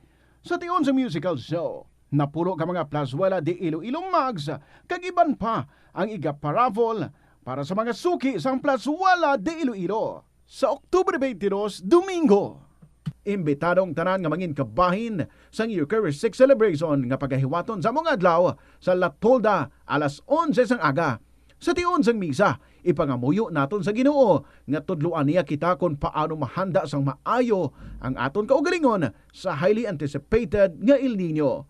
Sa tion sa musical show, napulo ka mga Plazuela de Iloilo mugs kag iban pa ang igaparaffle para sa mga suki sang Plazuela de Iloilo sa Oktubre twenty-two, Domingo. Imbitado ang tanan nga mangin kabahin sang Eucharistic Celebration nga pagahiwaton sa mga adlaw sa La Tolda alas onse sang aga. Sa tion sang misa, ipangamuyo naton sa Ginoo nga tudloan niya kita kon paano mahanda sang maayo ang aton kaugalingon sa highly anticipated nga El Niño.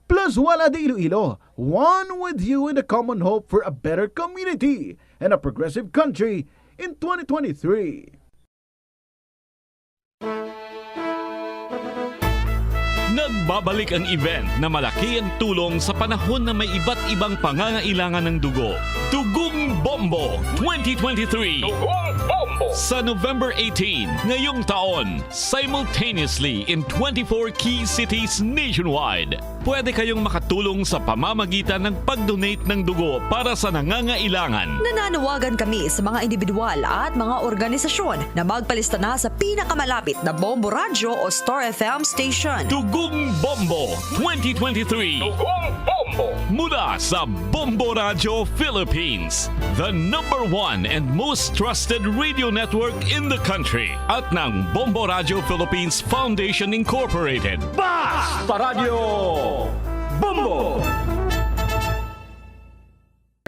Plazuela de Iloilo, one with you in the common hope for a better community and a progressive country in twenty twenty-three. Nagbabalik ang event na malaki ang tulong sa panahon na may iba't ibang pangangailangan ng dugo. Dugong Bombo twenty twenty-three. Dugong Bombo. Sa November eighteen, ngayong taon, simultaneously in twenty-four key cities nationwide, pwede kayong makatulong sa pamamagitan ng pag-donate ng dugo para sa nangangailangan. Nananawagan kami sa mga individual at mga organisasyon na magpalista na sa pinakamalapit na Bombo Radyo o Star F M station. Dugong Bombo twenty twenty-three. Dugong Bombo. Mula sa Bombo Radyo Philippines, the number one and most trusted radio network in the country, at ng Bombo Radyo Philippines Foundation Incorporated. Basta Radyo Bombo!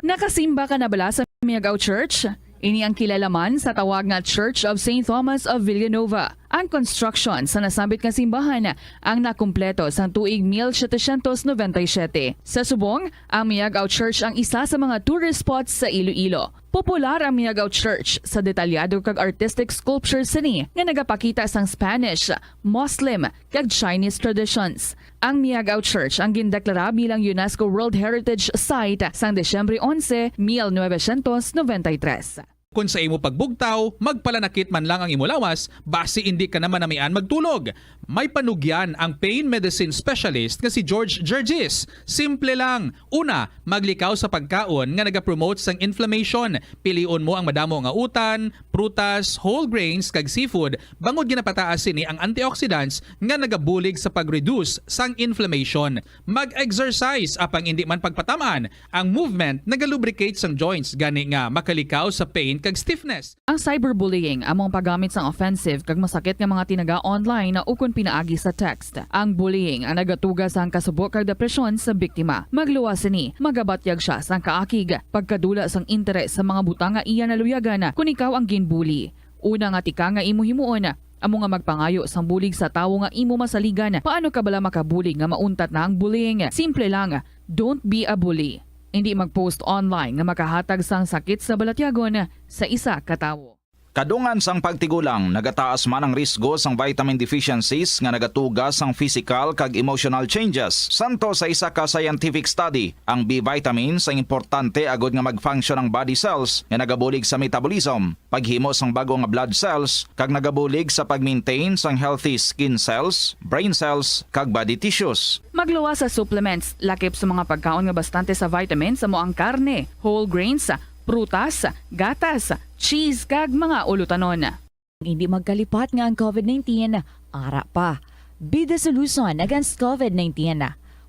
Nakasimba ka na bala sa Miagao Church? Ini ang kilala man sa tawag nga Church of Saint Thomas of Villanova. Ang construction sa nasambit nga simbahan ang nakumpleto sang tuig mil setecientos noventa y siete. Sa subong, ang Miagao Church ang isa sa mga tourist spots sa Iloilo. Popular ang Miagao Church sa detalyado kag artistic sculpture sini nga nagapakita sang Spanish, Muslim, kag Chinese traditions. Ang Miagao Church ang gindeklara bilang UNESCO World Heritage Site sang Disyembre onse, mil novecientos noventa y tres. Kon sa imo pagbugtaw, magpalanakit man lang ang imo lawas, basi indi ka na manamian magtulog. May panugyan ang pain medicine specialist nga si George Gergis. Simple lang. Una, maglikaw sa pagkaon nga nagapromote sang inflammation. Pilion mo ang madamo nga utan, prutas, whole grains, kag seafood, bangod ginapataas sini ang antioxidants nga nagabulig sa pag-reduce sang inflammation. Mag-exercise, apang indi man pagpatam-an. Ang movement nagalubricate sang joints, gani nga makalikaw sa pain kag stiffness. Ang cyberbullying amo ang paggamit sang offensive kag masakit nga mga tinaga online ukon pinaagi sa text. Ang bullying ang nagatuga sang kasubo kag depresyon sa biktima. Magluwas sini, magabatyag sia sang kaakig, pagkadula sang interes sa mga butang nga iya naluyagan kon ikaw ang ginbully. Una nga tikang nga imo himuon, Amo nga magpangayo sang bulig sa tawo nga imo masaligan. Paano ka bala makabulig nga mauntat na ang bullying? Simple lang, don't be a bully. Indi mag-post online nga makahatag sang sakit sa balatyagon sa isa ka tawo. Kadungan sang pagtigulang, nagataas man ang risgo sang vitamin deficiencies nga nagatuga sang physical kag emotional changes. Santo sa isa ka scientific study, ang B vitamins ang importante agud nga mag-function ang body cells nga nagabulig sa metabolism, paghimo sang bag-o nga blood cells, kag nagabulig sa pag-maintain sang healthy skin cells, brain cells, kag body tissues. Magluwas sa supplements, lakip sa mga pagkaon nga bastante sa vitamins, amo ang karne, whole grains, prutas, gatas, cheese, kag mga ulutanon. Hindi magkalipat nga ang covid nineteen ara pa. Be the solution against covid nineteen.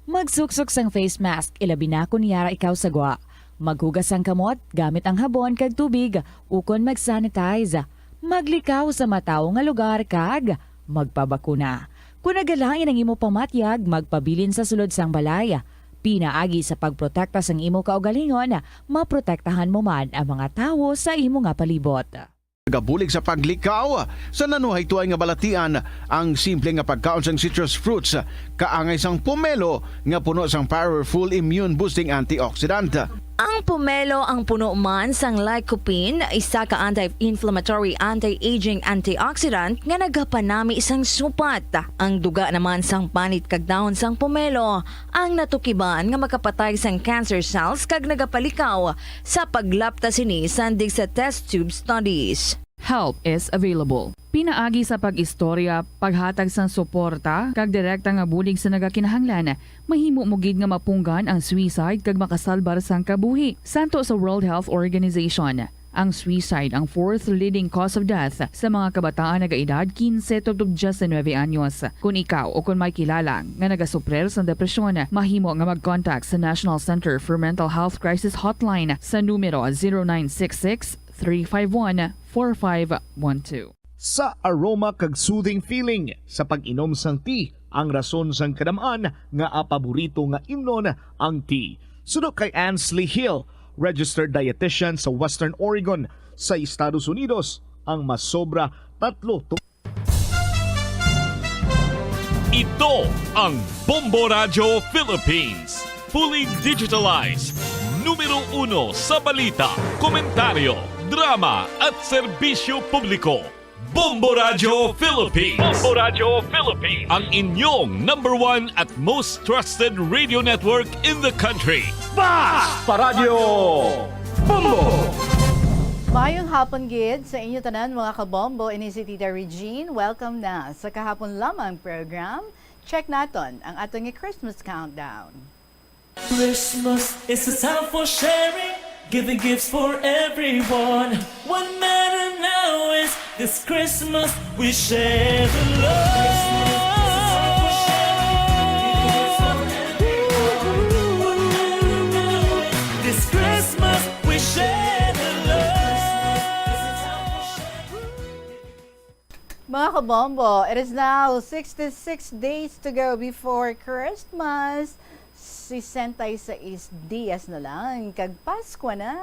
Magsuksok sang face mask, ilabi na kon yara ikaw sa gwa. Maghugas sang kamot gamit ang habon kag tubig, ukon mag-sanitize. Maglikaw sa matawo nga lugar kag magpabakuna. Kon nagalain ang imo pamatyag, magpabilin sa sulod sang balay. Pinaagi sa pagprotekta sang imo kaugalingon, maprotektahan mo man ang mga tawo sa imo nga palibot. Nagabulig sa paglikaw sa nanuhaytoay nga balatian ang simple nga pagkaon sang citrus fruits, kaangay sang pomelo nga puno sang powerful immune-boosting antioxidant. Ang pomelo ang puno man sang lycopene, isa ka anti-inflammatory, anti-aging antioxidant nga nagapanami sang supat. Ang duga naman sang panit kag dahon sang pomelo ang natukiban nga makapatay sang cancer cells kag nagapalikaw sa paglapta sini sandig sa test tube studies. Help is available. Pinaagi sa pag-istorya, paghatag sang suporta, kag direkta nga bulig sa nagakinahanglan, mahimo mo gid nga mapunggan ang suicide kag makasalbar sang kabuhi. Santo sa World Health Organization, ang suicide ang fourth leading cause of death sa mga kabataan nagaedad quince tubtob diecinuebe anyos. Kon ikaw o kon may kilala nga nagasuprir sang depresyon, mahimo nga mag-contact sa National Center for Mental Health Crisis Hotline sa numero zero nine six six, three five one, four five one two. Sa aroma kag soothing feeling sa pag-inom sang tea, ang rason sang kadam-an nga apaborito nga imnon ang tea. Suno kay Ansley Hill, registered dietitian sa Western Oregon sa Estados Unidos, ang masobra tatlo to Ito ang Bombo Radyo Philippines. Fully digitalized. Numero uno sa balita, komentaryo, drama, at serbisyo publiko. Bombo Radyo Philippines. Bombo Radyo Philippines. Ang inyong number one at most trusted radio network in the country. Bas pa Radyo Bombo! Maayong hapon gid sa inyo tanan, mga kabombo. Ini si Tita Regine. Welcome na sa kahapon lamang program. Check naton ang aton nga Christmas countdown. Christmas is a time for sharing, giving gifts for everyone. What matter now is this Christmas we share the love. This Christmas we share the love. Mga kabombo, it is now sixty-six days to go before Christmas. Sesenta y seis dias na lang, kag Pasko na.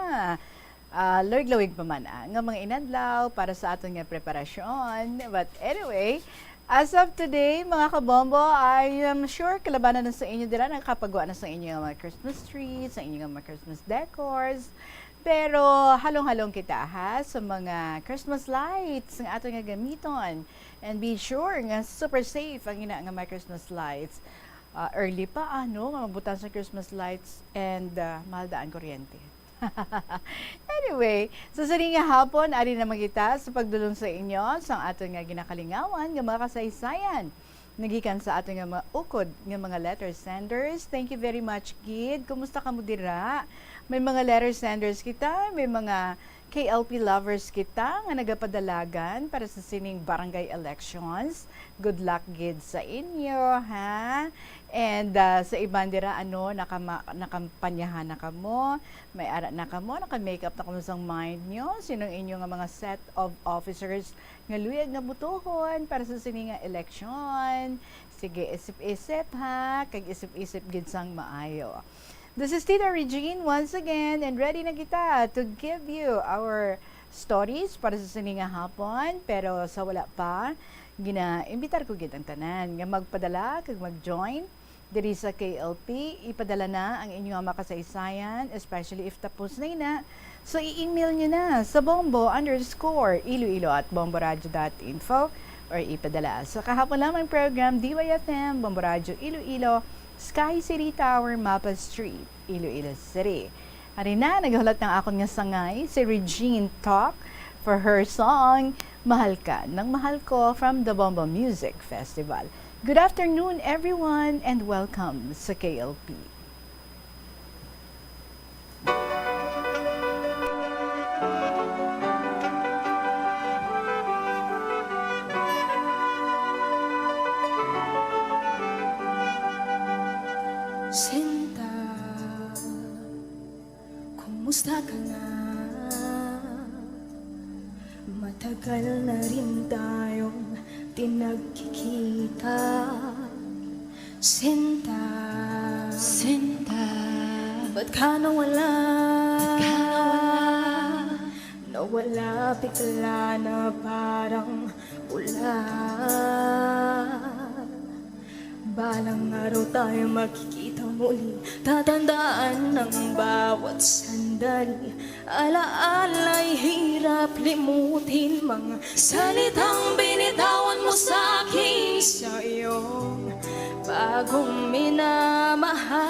Ah, lawig-lawig pa man, ah, nga mga inadlaw para sa aton nga preparasyon. But anyway, as of today, mga kabombo, I am sure kalabanan na sa inyo dira nakapagwa na sa inyo nga mga Christmas trees, sa inyo nga mga Christmas decors. Pero halong-halong kita, ha, sa mga Christmas lights nga aton nga gamiton. And be sure nga super safe ang ina nga mga Christmas lights. Ah, early pa, ano, nga magbutang sa Christmas lights and, ah, mahal daan kuryente. Anyway, so sa nga hapon, ari na man kita sa pagdulong sa inyo sa aton nga ginakalingawan nga mga kasaysayan. Nagikan sa aton nga mga ukod nga mga letter senders. Thank you very much, gid. Kumusta kamo dira? May mga letter senders kita, may mga K L P lovers kita nga nagapadalagan para sa sining barangay elections. Good luck gid sa inyo, ha? And, ah, sa iban dira, ano, nakama-, nakampanyahan na kamo, may ara na kamo, naka-makeup na kamo sa mind nyo. Sinong inyo nga mga set of officers nga luyag nga butuhon para sa sini nga eleksyon? Sige, isip-isip, ha, kag isip-isip gid sang maayo. This is Tita Regine once again, and ready na kita to give you our stories para sa sini nga hapon, pero sa wala pa, ginaimbitar ko gid ang tanan nga magpadala kag mag-join diri sa K L P. Ipadala na ang inyo nga makasaysayan, especially if tapos na ina. So, i-email nyo na sa bombo underscore iloilo at bomboradio dot info or ipadala sa kahapon lamang program, D Y F M, Bombo Radio Iloilo, Sky City Tower, Mapa Street, Iloilo City. Ari na, naghulat ng akon nga sangay, si Regine Talk for her song, Mahal Ka ng Mahal Ko from the Bombo Music Festival. Good afternoon, everyone, and welcome sa K L P. Sinta, kumusta ka na? Matagal na rin tayong di nagkikita. Sinta, Sinta, ba't ka nawala? Ba't ka nawala? Nawala bigla na parang pula. Balang araw tayo magkikita muli. Tatandaan ang bawat sandali. Alaala'y hirap limutin. Mga salitang binitawan mo sa akin sa iyong bagong minamahal.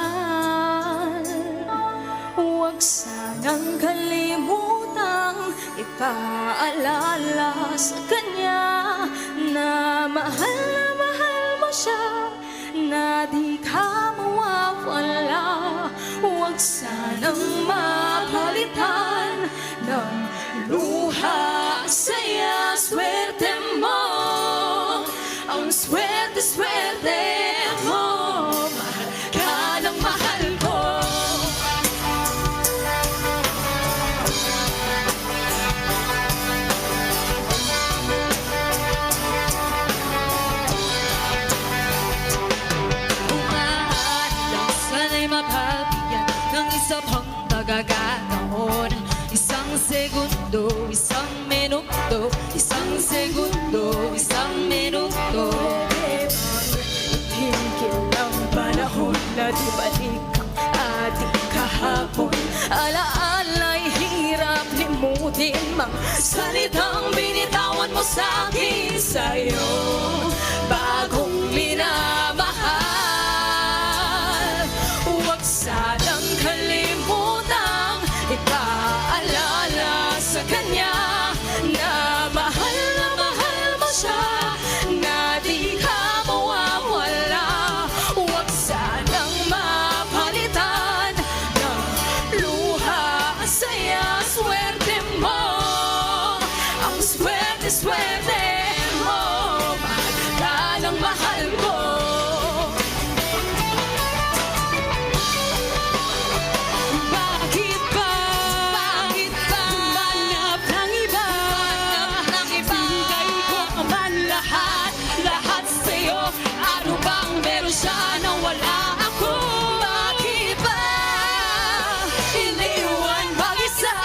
Huwag sanang kalimutang ipaalala sa kanya na mahal na mahal mo siya, na di ka mawawala. Huwag sanang mapalitan ng luha, saya, swerte mo. Ang swerte, swerte mo. Mahal ka ng mahal ko. Kung maaari lang, sana'y mapabigyan ng isa pang pagkakataon. Isang segundo, isang minuto, isang segundo, isang minuto. Pwede bang itigil ang panahon na di balik ang ating kahapon? Alaala'y hirap limutin, mga salitang binitawan mo sa akin sa iyong bagong minamahal. Huwag sanang kalimutang ipaalala sa kanya na mahal na mahal mo siya, na di ka mawawala. Huwag sanang mapalitan ng luha, saya, swerte mo. Ang swerte, swerte mo. Mahal ka ng mahal ko. Bakit ba? Bakit ba? Humanap ng iba. Humanap ng iba. Binigay ko naman lahat, lahat sa'yo. Ano bang meron siya na wala ako? Bakit ba iniwan mag-isa?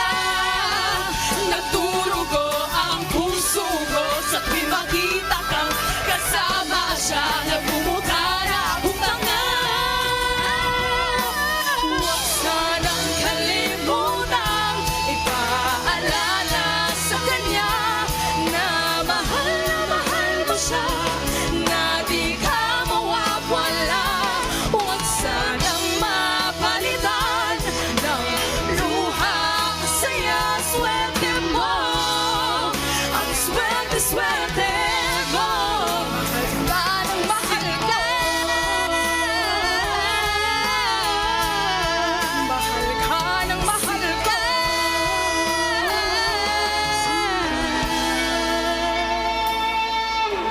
Nagdurugo ang puso ko sa tuwing makita kang kasama siya. Nagmumutla na akong tanga. Huwag sanang kalimutang ipaalala sa kanya na mahal na mahal mo siya, na di ka mawawala. Huwag sanang mapalitan ng luha, saya, swerte mo. Ang swerte, swerte mo. Mahal ka ng mahal ko. Mahal ka ng mahal ko.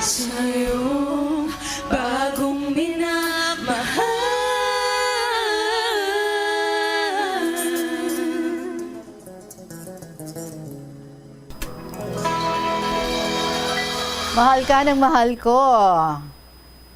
Sa iyong bagong minamahal. Mahal ka ng mahal ko.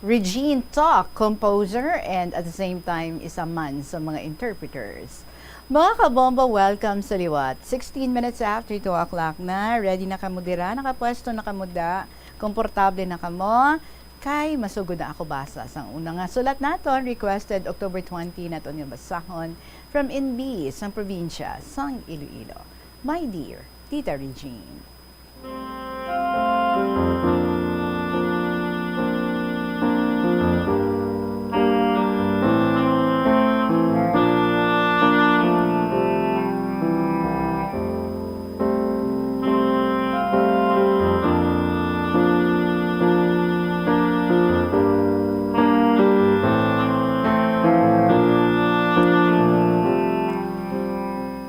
Regine Talk, composer and at the same time isa man sa mga interpreters. Mga kabombo, welcome sa liwat. Sixteen minutes after two o'clock na. Ready na kamo dira? Nakapwesto na kamo da? Komportable na kamo? Kay masugod na ako basa sang una nga sulat naton, requested October twenty naton nga basahon from N B sang probinsya sang Iloilo. My dear Tita Regine.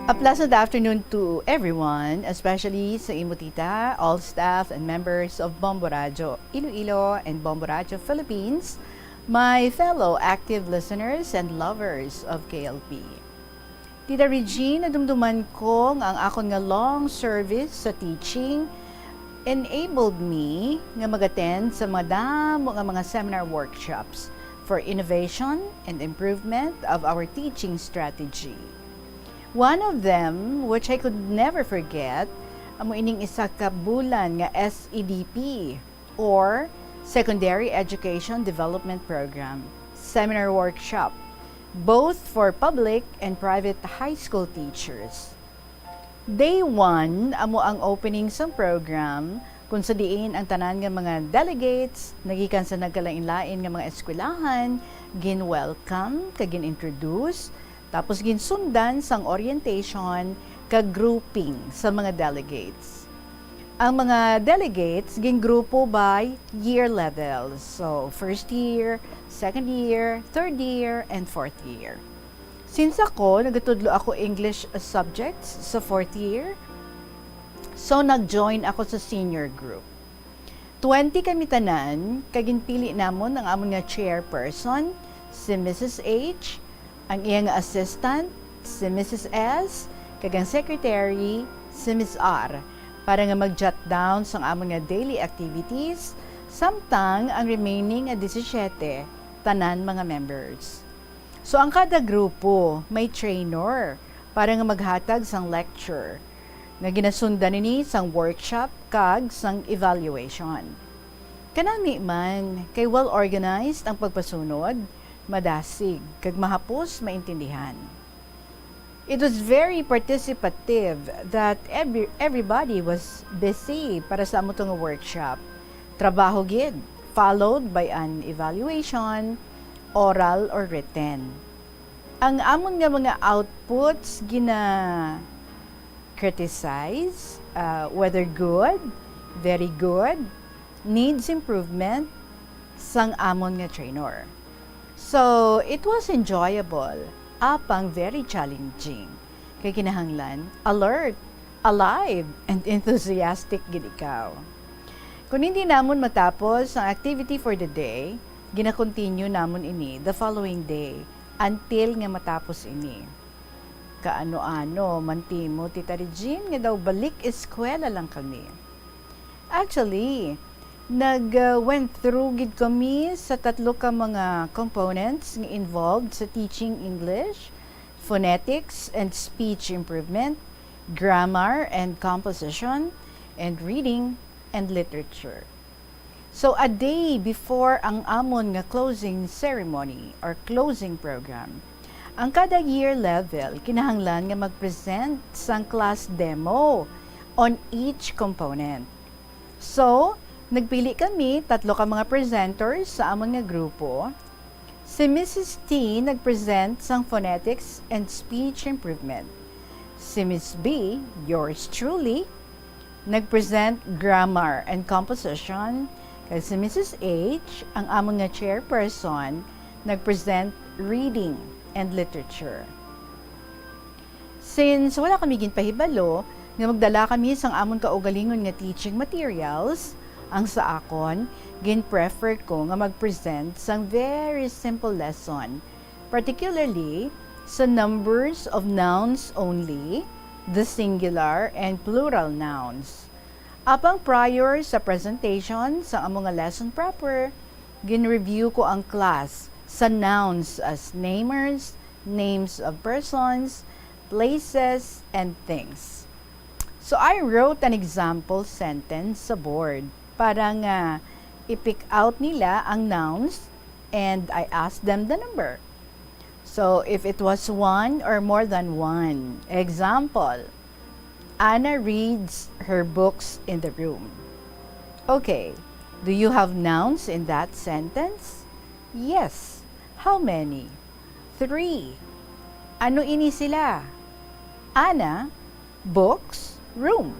A pleasant afternoon to everyone, especially sa imo tita, all staff and members of Bombo Radyo Iloilo and Bombo Radyo Philippines, my fellow active listeners and lovers of K L P. Tita Regine, nadumduman ko nga ang akon nga long service sa teaching enabled me nga mag-attend sa mga damo nga mga seminar workshops for innovation and improvement of our teaching strategy. One of them, which I could never forget, amo ining isa ka bulan nga S E D P, or Secondary Education Development Program seminar workshop, both for public and private high school teachers. Day one amo ang opening sang program, kung sa diin ang tanan nga mga delegates nagikan sa nagkalain-lain nga mga eskwelahan gin-welcome kag gin-introduce, tapos ginsundan sang orientation kag grouping sa mga delegates. Ang mga delegates gingrupo by year levels. So, first year, second year, third year, and fourth year. Since ako, nagatudlo ako English subjects sa fourth year, so nag-join ako sa senior group. Twenty kami tanan, kag ginpili namon ang amon nga chairperson, si Missus H, ang iya nga assistant, si Missus S, kag ang secretary, si Miss R, para nga mag-jot down sang amon nga daily activities, samtang ang remaining nga disisiete, tanan mga members. So, ang kada grupo may trainer para nga maghatag sang lecture, nga ginasundan ini sang workshop kag sang evaluation. Kanami man, kay well-organized ang pagpasunod, madasig, kag mahapos maintindihan. It was very participative that every, everybody was busy para sa amo to nga workshop. Trabaho gid, followed by an evaluation, oral or written. Ang amon nga mga outputs gina-criticize, ah, whether good, very good, needs improvement, sang amon nga trainer. So, it was enjoyable, apang very challenging. Kay kinahanglan, alert, alive, and enthusiastic gid ikaw. Kung hindi namon matapos ang activity for the day, gina-continue namon ini the following day until nga matapos ini. Kaano-ano man timo, Tita Regine, nga daw balik eskwela lang kami. Actually, nag, uh, went through gid kami sa tatlo ka mga components nga involved sa teaching English, phonetics and speech improvement, grammar and composition, and reading and literature. So, a day before ang amon nga closing ceremony or closing program, ang kada year level kinahanglan nga mag-present sang class demo on each component. So, nagpili kami tatlo ka mga presenters sa amon nga grupo. Si Missus T nag-present sang phonetics and speech improvement. Si Miss B, yours truly, nag-present grammar and composition, kag si Missus H, ang amon nga chairperson, nag-present reading and literature. Since wala kami ginpahibalo nga magdala kami sang amon kaugalingon nga teaching materials, ang sa akon, gin-prefer ko nga mag-present sang very simple lesson, particularly sa numbers of nouns only, the singular and plural nouns. Apang prior sa presentation sa amo nga lesson proper, gin-review ko ang class sa nouns as namers, names of persons, places, and things. So I wrote an example sentence sa board para nga i-pick out nila ang nouns, and I asked them the number. So if it was one or more than one, example, Anna reads her books in the room. Okay, do you have nouns in that sentence? Yes. How many? Three. Ano ini sila? Anna, books, room.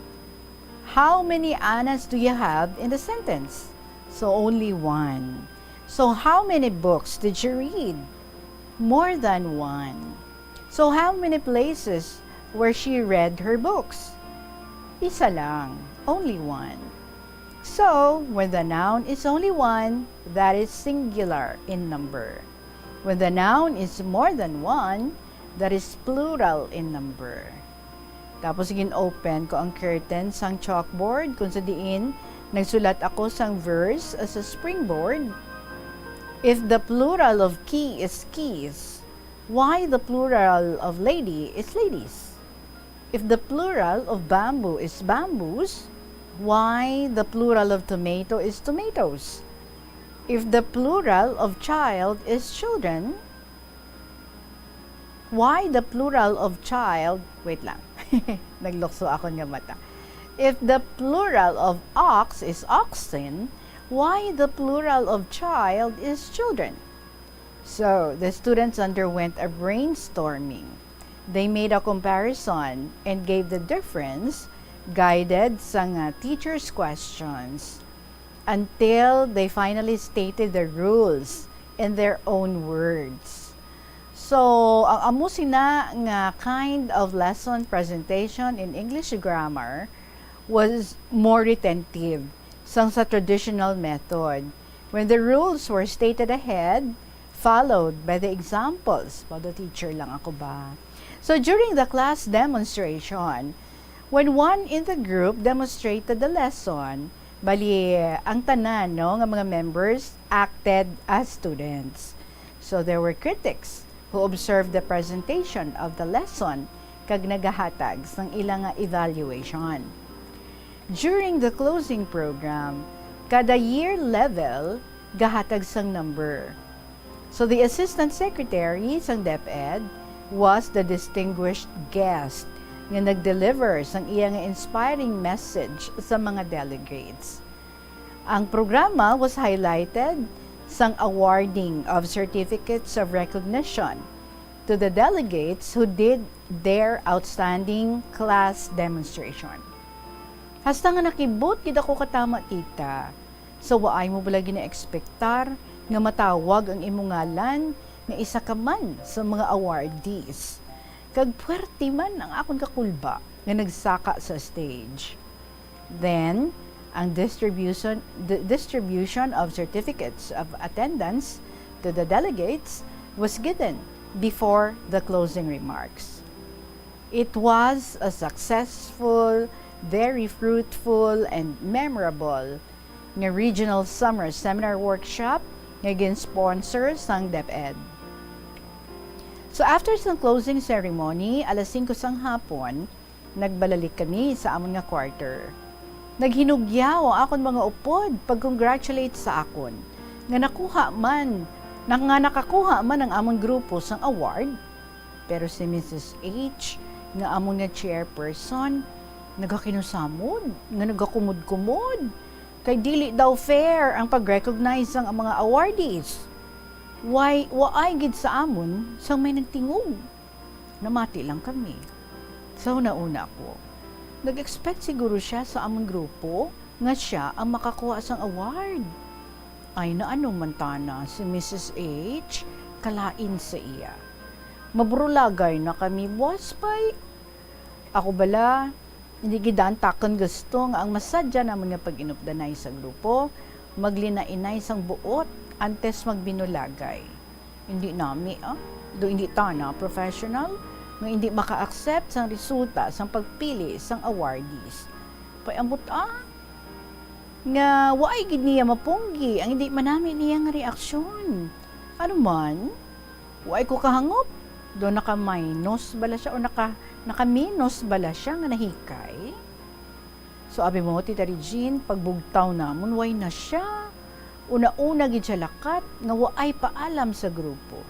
How many Annas do you have in the sentence? So only one. So how many books did she read? More than one. So how many places where she read her books? Isa lang, only one. So when the noun is only one, that is singular in number. When the noun is more than one, that is plural in number. Tapos gin-open ko ang curtain sang chalkboard kung sa diin nagsulat ako sang verse as a springboard. If the plural of key is keys, why the plural of lady is ladies? If the plural of bamboo is bamboos, why the plural of tomato is tomatoes? If the plural of child is children, why the plural of child, wait lang, naglukso ako nga mata. If the plural of ox is oxen, why the plural of child is children? So, the students underwent a brainstorming. They made a comparison and gave the difference guided sa nga teacher's questions until they finally stated the rules in their own words. So, ang amo sina nga kind of lesson presentation in English grammar was more retentive sang sa traditional method, when the rules were stated ahead, followed by the examples. Pado teacher lang ako ba? So, during the class demonstration, when one in the group demonstrated the lesson, bali, ang tanan, no, nga mga members acted as students. So, there were critics who observed the presentation of the lesson kag nagahatag sang ila nga evaluation. During the closing program, kada year level gahatag sang number. So the assistant secretary sang DepEd was the distinguished guest nga nag-deliver sang iya nga inspiring message sa mga delegates. Ang programa was highlighted sang awarding of certificates of recognition to the delegates who did their outstanding class demonstration. Hasta nga nakibot gid ako katama, tita, sa waay mo bala ginaekspektar nga matawag ang imo ngalan nga isa ka man sa mga awardees. Kag puwerte man ang akon kakulba nga nagsaka sa stage. Then, ang distribution, the distribution of certificates of attendance to the delegates was given before the closing remarks. It was a successful, very fruitful, and memorable nga regional summer seminar workshop nga gin-sponsor sang DepEd. So after sang closing ceremony, alas singko sang hapon, nagbalalik kami sa amon nga quarter. Naghinugyaw ang akon mga upod pag-congratulate sa akon nga nakuha man, na, nga nakakuha man ang amon grupo sang award. Pero si Missus H, nga amon nga chairperson, nagakinusamod, nga nagakumod-kumod, kay dili daw fair ang pag-recognize sang mga awardees. Why, waay gid sa amon sang may nagtingog. Namati lang kami. Sa hunahuna ko, nag-expect siguro siya sa amon grupo nga siya ang makakuha sang award. Ay, naano man tana si Missus H, kalain sa iya. Maburulagay na kami, buwas pa'y. Ako bala, hindi gid antakon gusto nga ang masadya namon nga pag-inupdanay sa grupo, maglinainay sang buot antes magbinulagay. Hindi nami, ah, do hindi tana professional, nga hindi maka-accept sang resulta sang pagpili sang awardees. Pay ambot, ah, nga waay gid niya mapunggi ang hindi manami niya nga reaksyon. Ano man, waay ko kahangop Do naka-minus bala siya o naka, naka-minus bala siya nga nahikay? So, abi mo, Tita Regine, pagbugtaw namon, way na siya. Una-una gid siya lakat nga waay paalam sa grupo.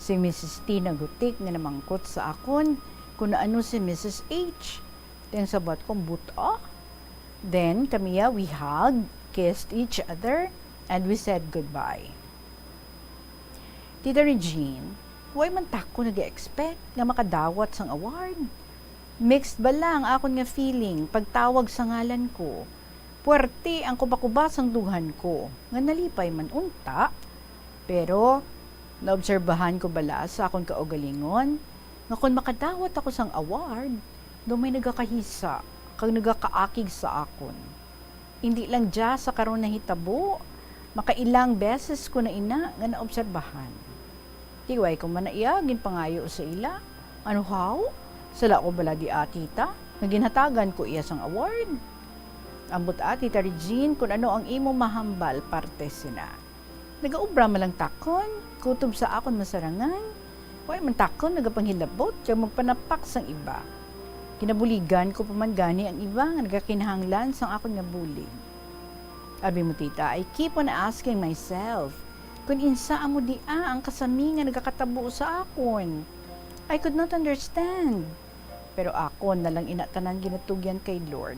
Si Missus Tina Gutik nga namangkot sa akon kung ano si Missus H. Then sabat ko, "Buta." Then kami, ah, we hugged, kissed each other, and we said goodbye. Tita Regine, way man ta ko nag-expect nga makadawat sang award. Mixed bala ang akon nga feeling pagtawag sa ngalan ko. Puwerte ang kubakuba sang dughan ko, nga nalipay man unta. Pero naobserbahan ko bala sa akon kaugalingon nga kon makadawat ako sang award, daw may nagakahisa kag nagakaakig sa akon. Indi lang dya sa karon nahitabo, makailang beses ko na ina nga naobserbahan. Tiway ko man na iya ginpangayo sa ila. Ano haw? Sala ko bala di, ah, tita, nga ginhatagan ko iya sang award? Ambot, ah, Tita Regine, kun ano ang imo mahambal parte sina. Nagaobra man lang takon, kutob sa akon masarangan. Way man takon nagapanghilabot kag magpanapak sang iba. Ginabuligan ko pa man gani ang iba nga nagakinahanglan sang akon nga bulig. Abi mo, tita, I keep on asking myself, kun insa amo dia ang kasami nga nagakatabo sa akon. I could not understand. Pero akon na lang ina tanan ginatugyan kay Lord.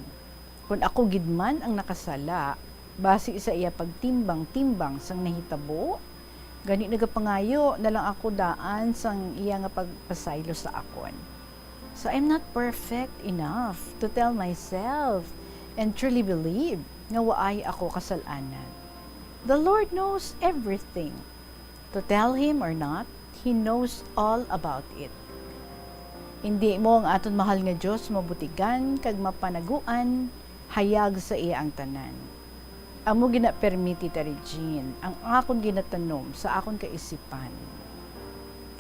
Kun ako gid man ang nakasala, basi sa iya pagtimbang-timbang sang nahitabo, gani nagapangayo na lang ako daan sang iya nga pagpasaylo sa akon. So, I'm not perfect enough to tell myself and truly believe nga waay ako kasalanan. The Lord knows everything. To tell Him or not, He knows all about it. Indi mo ang aton mahal nga Dios mabutigan kag mapanaguan, hayag sa iya ang tanan. Amo gina permi, Tita Regine, ang akon ginatanom sa akon kaisipan.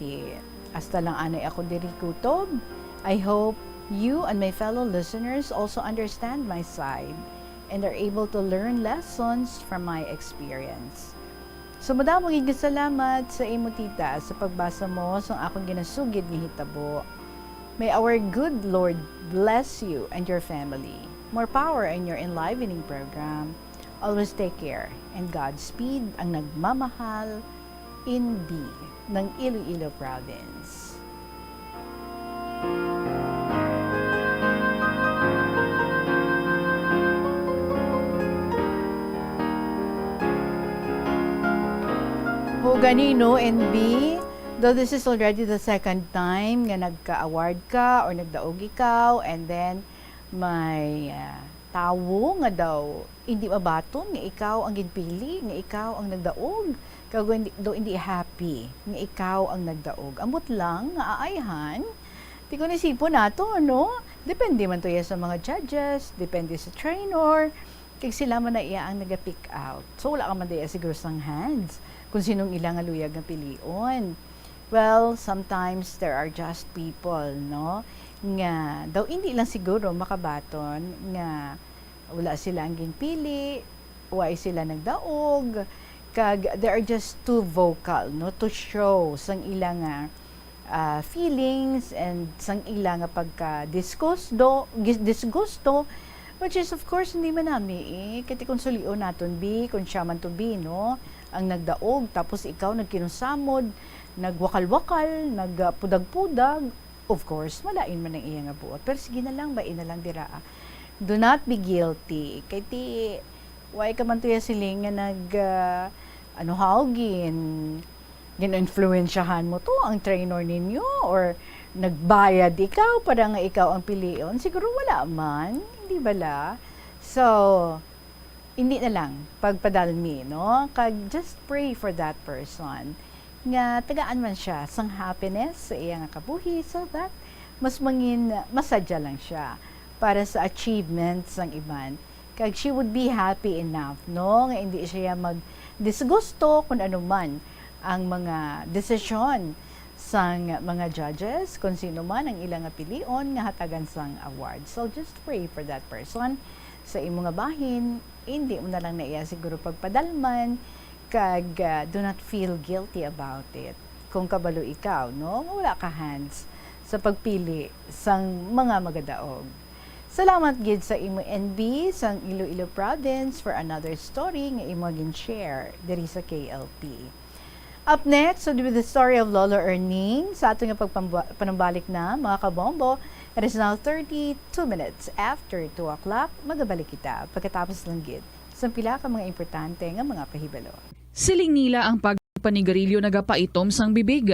Ti, hasta lang anay ako diri kutob. I hope you and my fellow listeners also understand my side and are able to learn lessons from my experience. So, madamo gid nga salamat sa imo, tita, sa pagbasa mo sang akon ginasugid nga hitabo. May our good Lord bless you and your family. More power in your enlivening program. Always take care and Godspeed, ang nagmamahal, N B ng Iloilo Province. O gani, no, N B, though this is already the second time nga nagka-award ka or nagdaog ikaw, and then may, ah, tawo nga daw indi mabaton nga ikaw ang ginpili, nga ikaw ang nagdaog, kag hindi, daw hindi happy nga ikaw ang nagdaog. Ambot lang nga aayhan, ti kon isipon nato, no? Depende man to iya sa mga judges, depende sa trainer, kag sila man na iya ang naga-pick out. So, wala ka man diya siguro sang hands kung sinong ila nga luyag nga pilion. Well, sometimes there are just people, no, nga daw hindi lang siguro makabaton nga wala sila ang ginpili, why sila nagdaog, kag they are just too vocal, no, to show sang ila nga, ah, feelings and sang ila nga pagka-disgusto, gis-, disgusto, which is, of course, hindi man nami, eh. Kay ti kung sulion naton, bi, kung siya man to, bi, no, ang nagdaog, tapos ikaw nagkinusamod, nagwakal-wakal, nagpudag-pudag, of course, malain man ang iya nga buot. Pero sige na lang, bain na lang dira, ah. Do not be guilty. Kay ti, why ka man tuya siling nga nag, ah, ano, haw, gin-, gin-influensyahan mo to ang trainer ninyo, or nagbayad ikaw para nga ikaw ang pilion? Siguro wala man, hindi bala? So, hindi na lang pagpadalmi, no? Kag just pray for that person nga tagaan man siya sang happiness sa iya nga kabuhi, so that mas mangin masadya lang siya para sa achievements sang iban. Kag she would be happy enough, no, nga hindi siya magdisgusto kung ano man ang mga desisyon sang mga judges, kung sino man ang ila nga pilion nga hatagan sang award. So, just pray for that person. Sa imo nga bahin, hindi mo na lang na iya siguro pagpadalman, kag, ah, do not feel guilty about it. Kung kabalo ikaw, no, nga wala ka hands sa pagpili sang mga magadaog. Salamat gid sa imo N B sang Iloilo Province for another story nga imo gin-share diri sa K L P. Up next, with the story of Lolo Erning, sa ato nga pagpamba-, panumbalik na, mga kabombo, it is now thirty-two minutes after two o'clock. Magabalik kita pagkatapos lang gid sa pila ka mga importante nga mga pahibalo. Siling nila ang pagpanigarilyo nagapaitom sang bibig.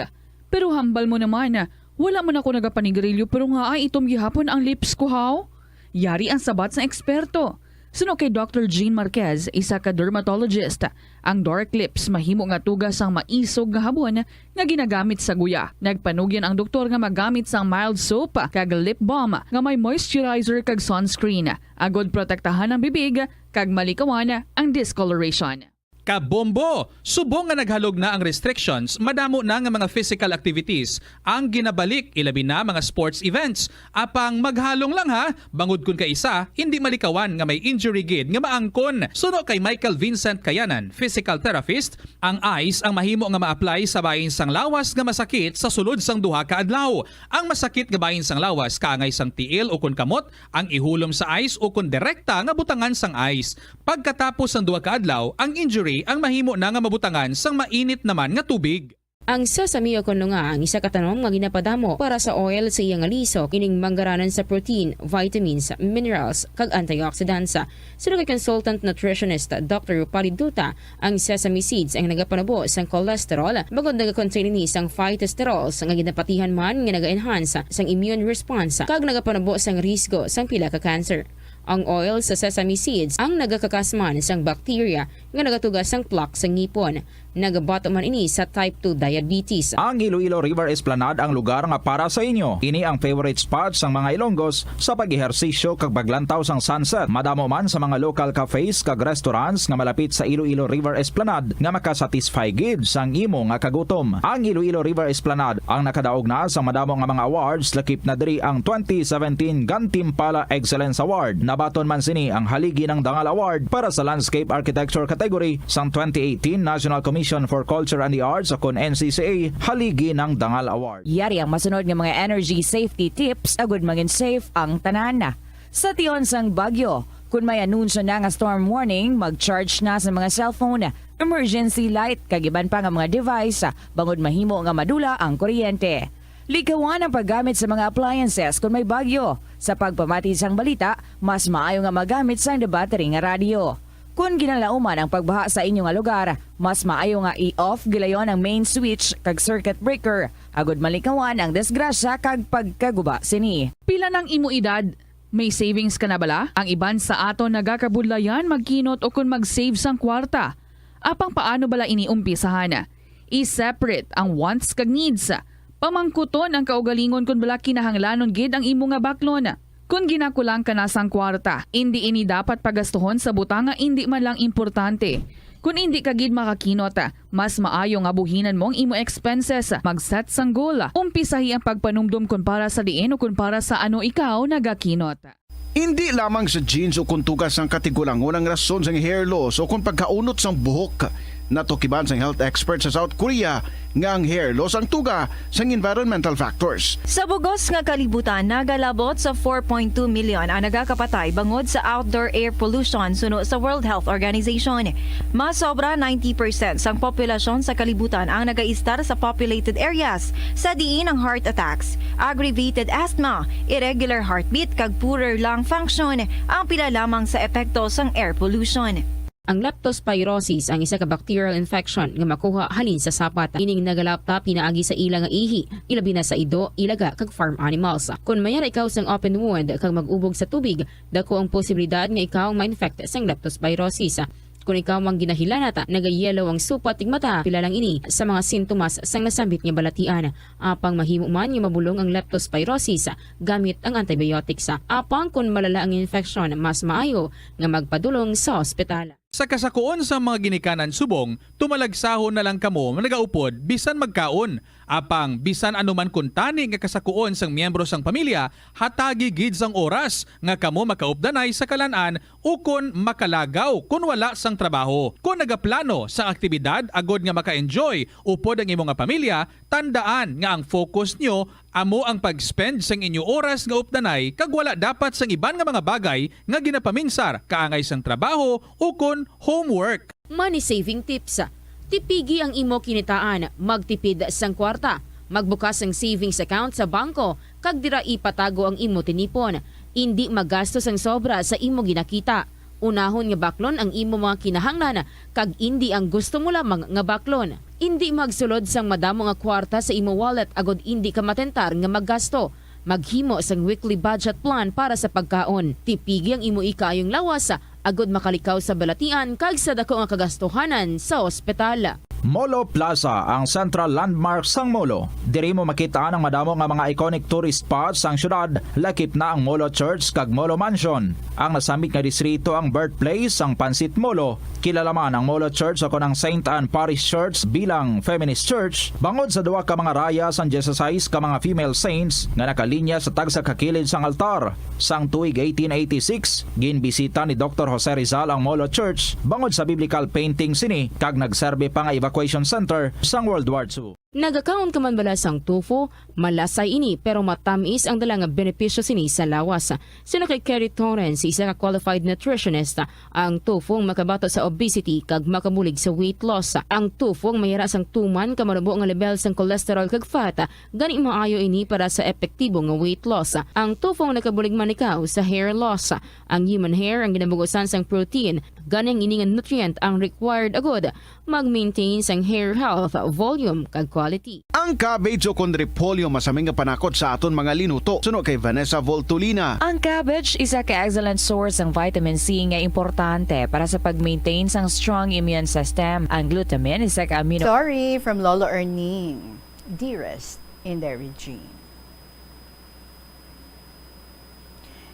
Pero hambal mo naman, wala man ako nagapanigarilyo pero nga ay itom gihapon ang lips ko, haw? Yari ang sabat sang eksperto. Suno kay Doctor Jean Marquez, isa ka dermatologist, ang dark lips mahimo nga tuga sang maisog nga habon nga ginagamit sa guya. Nagpanugyan ang doktor nga magamit sang mild soap kag lip balm nga may moisturizer kag sunscreen, agod protektahan ang bibig kag malikawan ang discoloration. Kabombo! Subong nga naghalog na ang restrictions, madamo na nga mga physical activities ang ginabalik, ilabi na mga sports events. Apang maghalong lang ha, bangod kun kaisa, hindi malikawan nga may injury gid nga maangkon. Suno kay Michael Vincent Kayanan, physical therapist, ang ice ang mahimo nga ma-apply sa bahin sang lawas nga masakit sa sulod sang duha ka adlaw. Ang masakit nga bahin sang lawas kaangay sang tiil ukon kamot ang ihulom sa ice ukon direkta nga butangan sang ice. Pagkatapos sang duha ka adlaw, ang injury ang mahimo na nga mabutangan sang mainit naman nga tubig. Ang sesame o kon nga ang isa ka tanom nga ginapadamo para sa oil sa iya nga liso, ining manggaranan sa protein, vitamins, minerals, kag antioxidants. Suno kay consultant nutritionist Doctor Rupali Duta, ang sesame seeds ang nagapanubo sang cholesterol, bangod nagakontain ini sang phytosterols nga ginapatihan man nga naga-enhance sang immune response kag nagapanubo sang risgo sang pila ka cancer. Ang oil sa sesame seeds ang nagakakas man sang bacteria nga nagatuga sang plaque sa ngipon. Nagabato man ini sa type two diabetes. Ang Iloilo River Esplanade ang lugar nga para sa inyo. Ini ang favorite spot sang mga Ilonggos sa pag-ehersisyo kag paglantaw sang sunset. Madamo man sa mga local cafes kag restaurants nga malapit sa Iloilo River Esplanade nga makasatisfy gid sang imo nga kagutom. Ang Iloilo River Esplanade ang nakadaog na sa madamo nga mga awards, lakip na diri ang twenty seventeen Gantimpala Excellence Award. Nabaton man sini ang Haligi ng Dangal Award para sa Landscape Architecture category sang twenty eighteen National Commission for Culture and the Arts, o kon N C C A Haligi ng Dangal Award. Yari ang masunod nga mga energy safety tips agud mangin safe ang tanan. Sa tion sang bagyo, kun may anunsyo na nga storm warning, mag-charge na sa mga cellphone, emergency light, kag iban pa nga mga device, bangod mahimo nga madula ang kuryente. Likawan ang paggamit sa mga appliances kun may bagyo. Sa pagpamati sang balita, mas maayo nga magamit sang battery nga radyo. Kun ginalauman ang pagbaha sa inyo nga lugar, mas maayo nga i-off gilayon ang main switch kag circuit breaker, agud malikawan ang disgrasya kag pagkaguba sini. Pila nang imo edad? May savings ka na bala? Ang iban sa aton nagakabudlayan magkinot ukon mag-save sang kwarta. Apang paano bala ini umpisahan? I-separate ang wants kag needs. Pamangkuton ang kaugalingon kon bala kinahanglanon gid ang imo nga baklon. Kon ginakulang ka na sang kwarta, indi ini dapat pagastuhon sa butang nga indi man lang importante. Kon indi ka gid makakinot, mas maayo nga buhinan mo ang imo expenses, mag-set sang goal, umpisahi ang pagpanumdom kon para sa diin o kon para sa ano ikaw nagakinot. Indi lamang sa genes o kon tuga sang katigulangon ang rason sang hair loss o kon pagkaunot sang buhok. Natukiban sang health expert sa South Korea nga ang hair loss ang tuga sang environmental factors. Sa bugos nga kalibutan, nagalabot sa four point two million ang nagakapatay bangod sa outdoor air pollution, suno sa World Health Organization. Mas sobra ninety percent sang populasyon sa kalibutan ang nagaistar sa populated areas, sa diin ang heart attacks, aggravated asthma, irregular heartbeat, kag poorer lung function ang pila lamang sa epekto sang air pollution. Ang leptospirosis ang isa ka bacterial infection nga makuha halin sa sapat. Ining nagalapta pinaagi sa ila nga ihi, ilabi na sa ido, ilaga, kag farm animals. Kon mayara ikaw sang open wound kag mag-ubog sa tubig, dako ang posibilidad nga ikaw ma-infect sang leptospirosis. Kon ikaw ang ginahilanat, nagayelo ang supat tig mata, pila lang ini sa mga sintomas sang nasambit nga balatian. Apang mahimo man nga mabulong ang leptospirosis gamit ang antibiotics. Apang kon malala ang infeksyon, mas maayo nga magpadulong sa ospital. Sa kasakoon sang mga ginikanan subong, tumalagsahon na lang kamo nga nagaupod bisan magkaon. Apang bisan ano man kuntani nga kasakuon sang miyembro sang pamilya, hatagi gid sang oras nga kamo makaupdanay sa kalan-an ukon makalagaw kon wala sang trabaho. Kon nagaplano sang aktibidad agod nga maka-enjoy upod ang imo nga pamilya, tandaan nga ang focus nyo amo ang pag-spend sang inyo oras nga updanay kag wala dapat sang iban nga mga bagay nga ginapaminsar kaangay sang trabaho ukon homework. Money saving tips. Tipigi ang imo kinitaan, magtipid sang kwarta, magbukas sang savings account sa bangko, kag dira ipatago ang imo tinipon. Indi magasto sang sobra sa imo ginakita. Unahon nga baklon ang imo mga kinahanglan, kag indi ang gusto mo lamang nga baklon. Indi magsulod sang madamo nga kwarta sa imo wallet agod indi ka matentar nga maggasto. Maghimo sang weekly budget plan para sa pagkaon. Tipigi ang imo ikaayong lawas, agod makalikaw sa balatian kag sa daku nga kagastuhanan sa ospital. Molo Plaza, ang central landmark sang Molo. Diri mo makit-an ang madamo nga mga iconic tourist spots sang syudad, lakip na ang Molo Church kag Molo Mansion. Ang nasambit nga distrito ang birthplace sang Pancit Molo. Kilala man ang Molo Church o kon ang Saint Anne Parish Church bilang feminist church, bangod sa duha ka mga raya sang dieciséis ka mga female saints nga nakalinya sa tagsa ka kilid sang altar. Sang tuig eighteen eighty-six, ginbisita ni Doktor Jose Rizal ang Molo Church bangod sa biblical painting sini kag nagserbi pa nga evacuation center sang World War Two. Nagakaon ka man bala sang tofu? Malasay ini, pero matamis ang dala nga benepisyo sini sa lawas. Suno kay Kerry Torrens, isa ka qualified nutritionist, ang tofu ang makabato sa obesity kag makabulig sa weight loss. Ang tofu ang mayara sang tuman ka manubo nga lebel sang cholesterol kag fat, gani maayo ini para sa epektibo nga weight loss. Ang tofu ang nakabulig manikaw sa hair loss. Ang human hair ang ginabugusan sang protein, gani ang ini nga nutrient ang required agud mag-maintain sang hair health, volume, kag quality. Ang cabbage o kon repolyo masami nga panakot sa aton mga linuto. Suno kay Vanessa Voltolina. Ang cabbage isa ka excellent source sang vitamin C nga importante para sa pag-maintain sang strong immune system. Ang glutamine isa ka amino Sorry from Lolo Erning, dearest in their regime.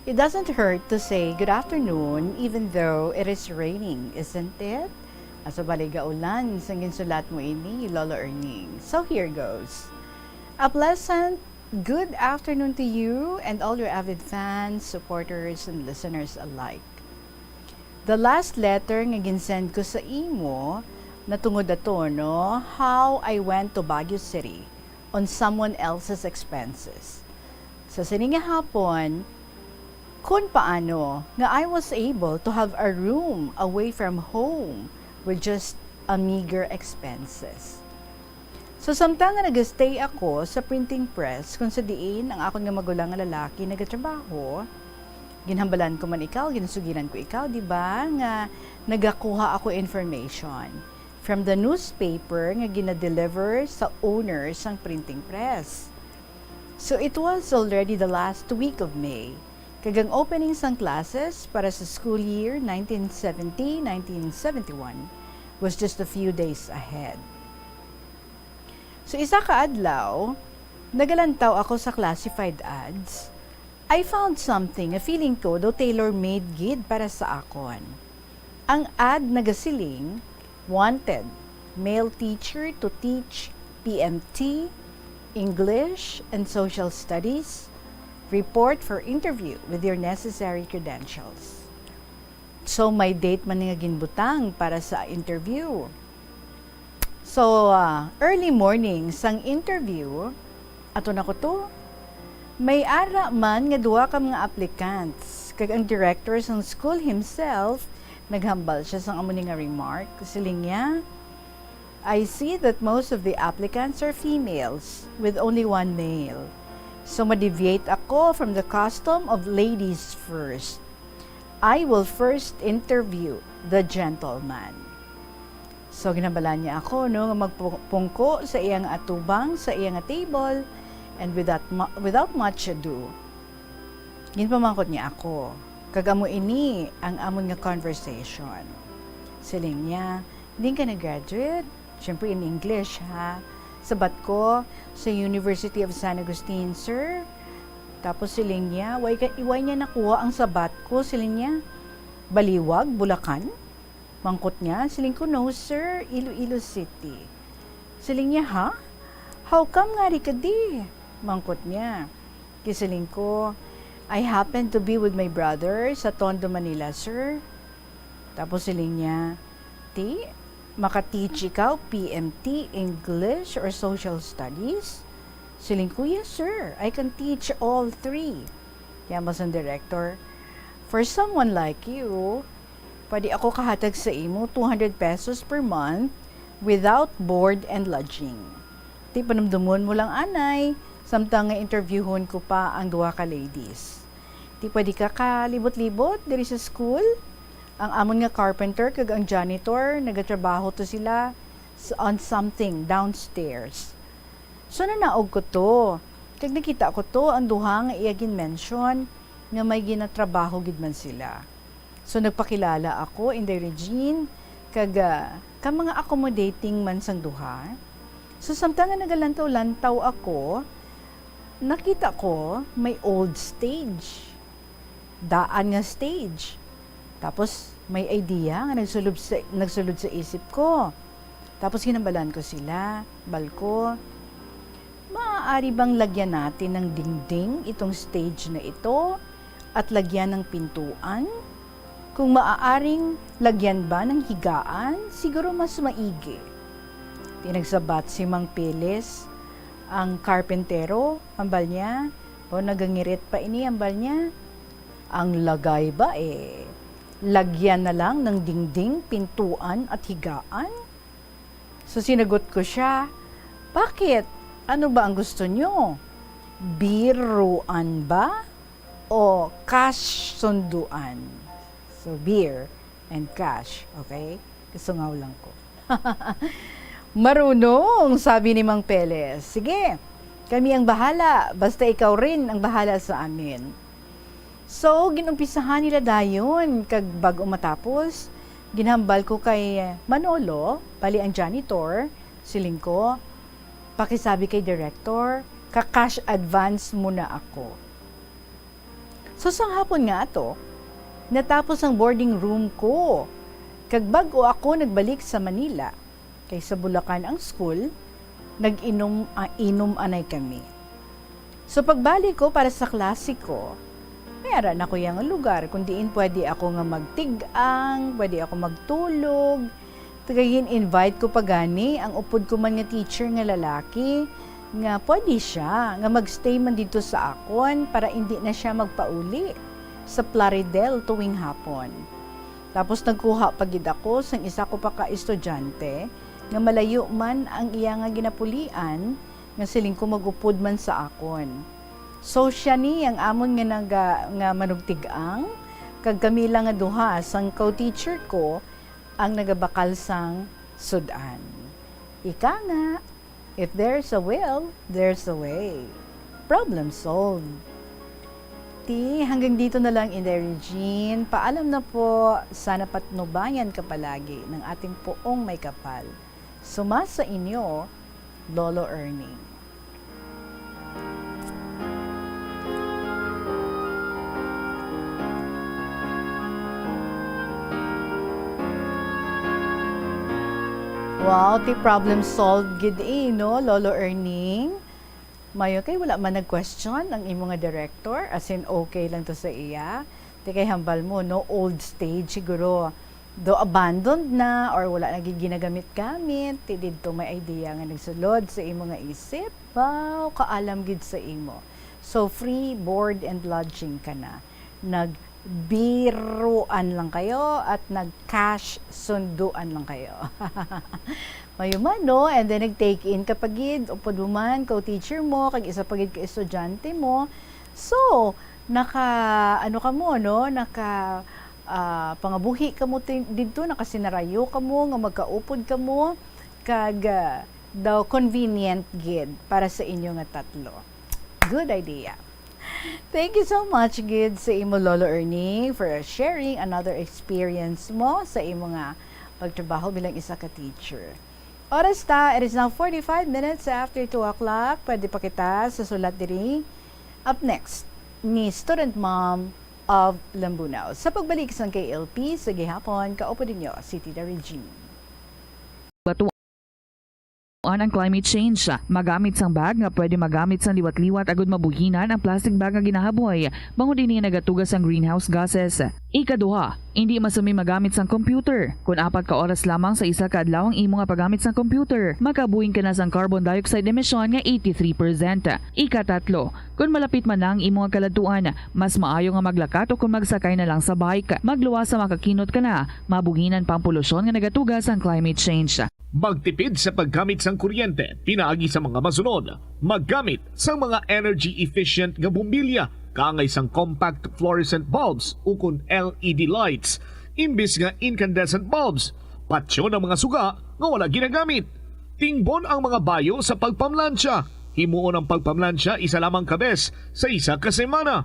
It doesn't hurt to say good afternoon even though it is raining, isn't it? Asa bali gaulan sang ginsulat mo ini, Lolo Erning. So here goes. A pleasant good afternoon to you and all your avid fans, supporters, and listeners alike. The last letter nga ginsend ko sa imo natungod ato, no, how I went to Baguio City on someone else's expenses. Sa sini nga hapon, kun paano nga I was able to have a room away from home with just a meager expenses. So, samtang nga nag-stay ako sa printing press kung sa diin ang akon nga magulang nga lalaki nagatrabaho, ginhambalan ko man ikaw, ginasugiran ko ikaw, di ba, nga nagakuha ako information from the newspaper nga ginadeliver sa owner sang printing press. So it was already the last week of May, kag ang opening sang classes para sa school year nineteen seventy, nineteen seventy-one was just a few days ahead. So isa ka adlaw, nagalantaw ako sa classified ads. I found something nga feeling ko daw tailor-made gid para sa akon. Ang ad nagasiling, "Wanted, male teacher to teach P M T, English, and Social Studies. Report for interview with your necessary credentials." So, may date man nga ginbutang para sa interview. So, ah, early morning sang interview, ato na ko to. May ara man nga duha ka mga applicants, kag ang director sang school himself, naghambal siya sang amo ni nga remark. Siling niya, "I see that most of the applicants are females, with only one male. So, ma-deviate ako from the custom of ladies first. I will first interview the gentleman." So, ginhambalan niya ako, no, nga magpungko sa iyang atubang, sa iyang table, and without, mu- without much ado, ginpamangkot niya ako. Kag amo ini ang amon nga conversation. Siling niya, "Diin ka nag-graduate?" Siyempre, in English, ha? Sabat ko, "Sa University of San Agustin, sir." Tapos siling niya, "Why ka, why niya nakuha ang sabat ko?" Siling niya, "Baliwag, Bulacan?" Mangkot niya, siling ko, "No, sir, Iloilo City." Siling niya, "Ha? "How come ngari ka di?" mangkot niya. Kisiling ko, "I happen to be with my brother sa Tondo, Manila, sir." Tapos siling niya, "Ti, maka-teach ikaw P M T, English, or Social Studies?" Siling ko, "Yes, sir. I can teach all three." Kaya mo sang director, "For someone like you, pwede ako kahatag sa imo two hundred pesos per month without board and lodging." Ti, panumdomon mo lang anay, samtang nga interviewhon ko pa ang duha ka ladies. Ti, pwede ka kalibot-libot diri sa school? Ang amon nga carpenter kag ang janitor, nagatrabaho to sila s-, on something downstairs. So, nanaog ko to. Kag nakita ko to, ang duha nga iya gin-mention nga may ginatrabaho gid man sila. So, nagpakilala ako, Inday Regine, kag, ah, ka mga accommodating man sang duha. So, samtang nga nagalantaw-lantaw ako, nakita ko may old stage. Daan nga stage. Tapos, may idea nga nagsulod sa, nagsulod sa isip ko. Tapos, ginambalan ko sila, bal ko, "Maaari bang lagyan natin ng dingding itong stage na ito at lagyan ng pintuan? Kung maaaring lagyan ba ng higaan, siguro mas maigi." Ti nagsabat si Mang Peles, ang karpentero, ambal niya, o nagangirit pa ini, ambal niya, "Ang lagay ba, eh, lagyan na lang ng dingding, pintuan at higaan?" So, sinagot ko siya, "Bakit? Ano ba ang gusto nyo? Biruan ba o cash sunduan?" So, beer and cash, okay? Kasungaw lang ko. "Marunong," sabi ni Mang Peles. "Sige, kami ang bahala, basta ikaw rin ang bahala sa amin." So, ginumpisahan nila dayon, kag bag-o matapos, ginhambal ko kay Manolo, bali ang janitor, siling ko, "Pakisabi kay director, ka-cash advance muna ako." So, sang hapon nga ato, natapos ang boarding room ko, kag bag-o ako nagbalik sa Manila, kay sa Bulacan ang school, nag-inom, ah, inom anay kami. So, pagbalik ko para sa klase ko, may ara na ko yang lugar kung diin pwede ako nga magtig-ang, pwede ako magtulog. Kag gin-invite ko pa gani ang upod ko man nga teacher nga lalaki, nga pwede siya nga magstay man didto sa akon para indi na siya magpauli sa Plaridel tuwing hapon. Tapos nagkuha pa gid ako sang isa ko pa ka estudyante nga malayo man ang iya nga ginapulian, nga siling ko mag-upod man sa akon. So, siya ni ang amon nga naga-, nga manugtig-ang, kag kami lang nga duha sang co-teacher ko ang nagabakal sang sud-an. Ika nga, if there's a will, there's a way. Problem solved. Ti, hanggang dito na lang, Inday Regine. Paalam na po. Sana patnubayan ka palagi ng ating poong may kapal. Suma sa inyo, Lolo Erning. Wow, ti problem solved gid eh, no, Lolo Erning? Mayo kay wala man nag-question ang imo nga director, as in okay lang to sa iya. Ti kay hambal mo, no, old stage siguro. Do abandoned na or wala na gid ginagamit-gamit, ti didto may idea nga nagsulod sa imo nga isip. Wow, kaalam gid sa imo. So, free board and lodging ka na. Nagbiruan lang kayo at nag-cash sunduan lang kayo. Mayo man, no? And then, nag-take in ka pa gid, upod mo man, co-teacher mo, kag isa pa gid ka estudyante mo. So, naka, ano ka mo, no? Naka, ah, pangabuhi ka mo ti-, didto, nakasinarayo ka mo, nga magkaupod ka mo, kag, ah, daw convenient gid para sa inyo nga tatlo. Good idea. Thank you so much gid sa imo, Lolo Ernie, for sharing another experience mo sa imo nga pagtrabaho bilang isa ka teacher. Oras ta, it is now forty-five minutes after two o'clock. Pwede pa kita sa sulat diri. Up next, ni Student Mom of Lambunao. Sa pagbalik sang K L P sa gihapon, kaupod ninyo si Tita Regine. Ang climate change, magamit sang bag nga pwede magamit sang liwat-liwat agud mabuhinan ang plastic bag nga ginahaboy, bangod ini nagatuga sang greenhouse gases. Ikaduha, indi masumi magamit sang computer. Kon apat ka oras lamang sa isa ka adlaw ang imo nga paggamit sang computer, makabuhing ka na sang carbon dioxide emission nga eighty-three percent. Ikatatlo, kon malapit man na ang imo nga kaladtuan, mas maayo nga maglakat o kon magsakay na lang sa bike. Magluwas sa makakinot ka na, mabuhinan pa ang polusyon nga nagatuga sang climate change. Magtipid sa paggamit sang kuryente pinaagi sa mga masunod. Maggamit sang mga energy-efficient nga bombilya kaangay sang compact fluorescent bulbs ukon L E D lights imbis nga incandescent bulbs. Patyon ang mga suga nga wala ginagamit. Tingbon ang mga bayo sa pagpamlansya. Himuon ang pagpamlansya isa lamang ka bes sa isa ka semana.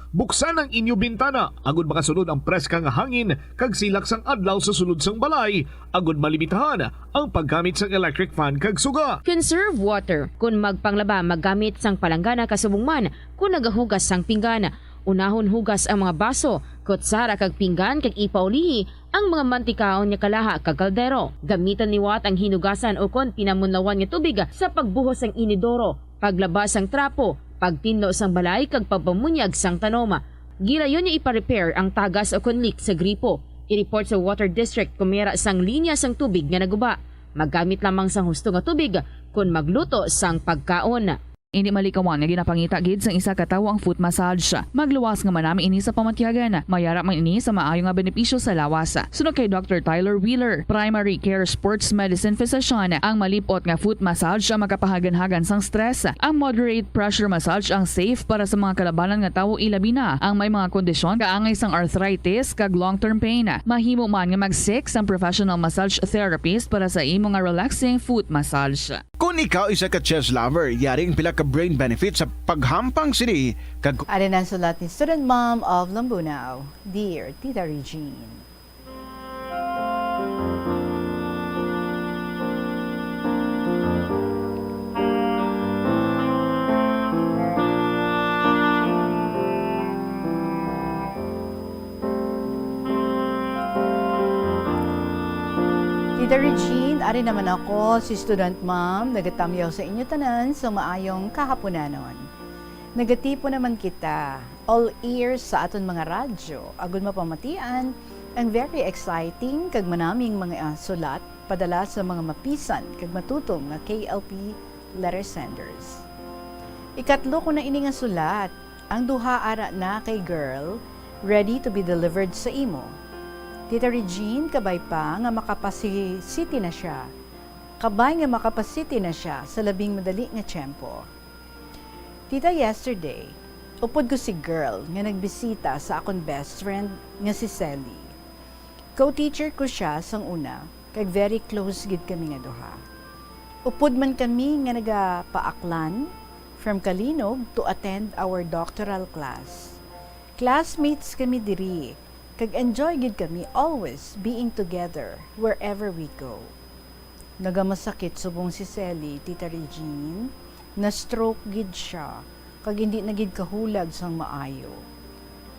Buksan ang inyo bintana agud makasulod ang preska nga hangin kag silak sang adlaw sa sulod sang balay, agud malimitahan ang paggamit sang electric fan kag suga. Conserve water. Kon magpanglaba, maggamit sang palanggana kasubong man kon nagahugas sang pinggan. Unahon hugas ang mga baso, kutsara kag pinggan kag ipaulihi ang mga mantikaon nga kalaha kag kaldero. Gamiton liwat ang hinugasan ukon pinamunlawan nga tubig sa pagbuhos sang inidoro, paglaba sang trapo, pagtinlo sang balay kag pagpamunyag sang tanom. Gilayon nga ipa-repair ang tagas ukon leak sa gripo. I-report sa Water District kon may ara sang linya sang tubig nga naguba. Maggamit lamang sang husto nga tubig kon magluto sang pagkaon. Indi malikawan nga ginapangita gid sang isa ka tawo ang foot massage. Magluwas nga manami ini sa pamatyagan. May ara man ini sa maayo nga benepisyo sa lawas. Suno kay Doctor Tyler Wheeler, primary care sports medicine physician, ang malip-ot nga foot massage ang makapahaganhagan sang stress. Ang moderate pressure massage ang safe para sa mga kalabanan nga tawo, ilabi na ang may mga kondisyon kaangay sang arthritis kag long-term pain. Mahimo man nga mag-seek sang professional massage therapist para sa imo nga relaxing foot massage. Kon ikaw isa ka chess lover, yari ang pila ka brain benefits sa paghampang sini kag Ari na ang sulat ni Student Mom of Lambunao, Dear Tita Regine. Tita Regine, ari naman ako, si Student Mom, nagatamyaw sa inyo tanan sa maayong kahaponanon. Nagatipon naman kita, all ears sa aton mga radyo, agud mapamatian ang very exciting kag manaming mga, ah, sulat padala sa mga mapisan kag matutom nga K L P letter senders. Ikatlo ko na ini nga sulat, ang duha ara na kay girl, ready to be delivered sa imo. Tita Regine, kabay pa nga makapasisiti na siya. Kabay nga makapasiti na siya sa labing madali nga tiyempo. Tita, yesterday, upod ko si girl nga nagbisita sa akon best friend nga si Selly. Co-teacher ko siya sang una, kag very close gid kami nga duha. Upod man kami nga nagapaaklan from Calinog to attend our doctoral class. Classmates kami diri, kag enjoy gid kami always being together wherever we go. Nagamasakit subong si Selly, Tita Regine. Na-stroke gid siya, kag hindi na gid kahulag sang maayo.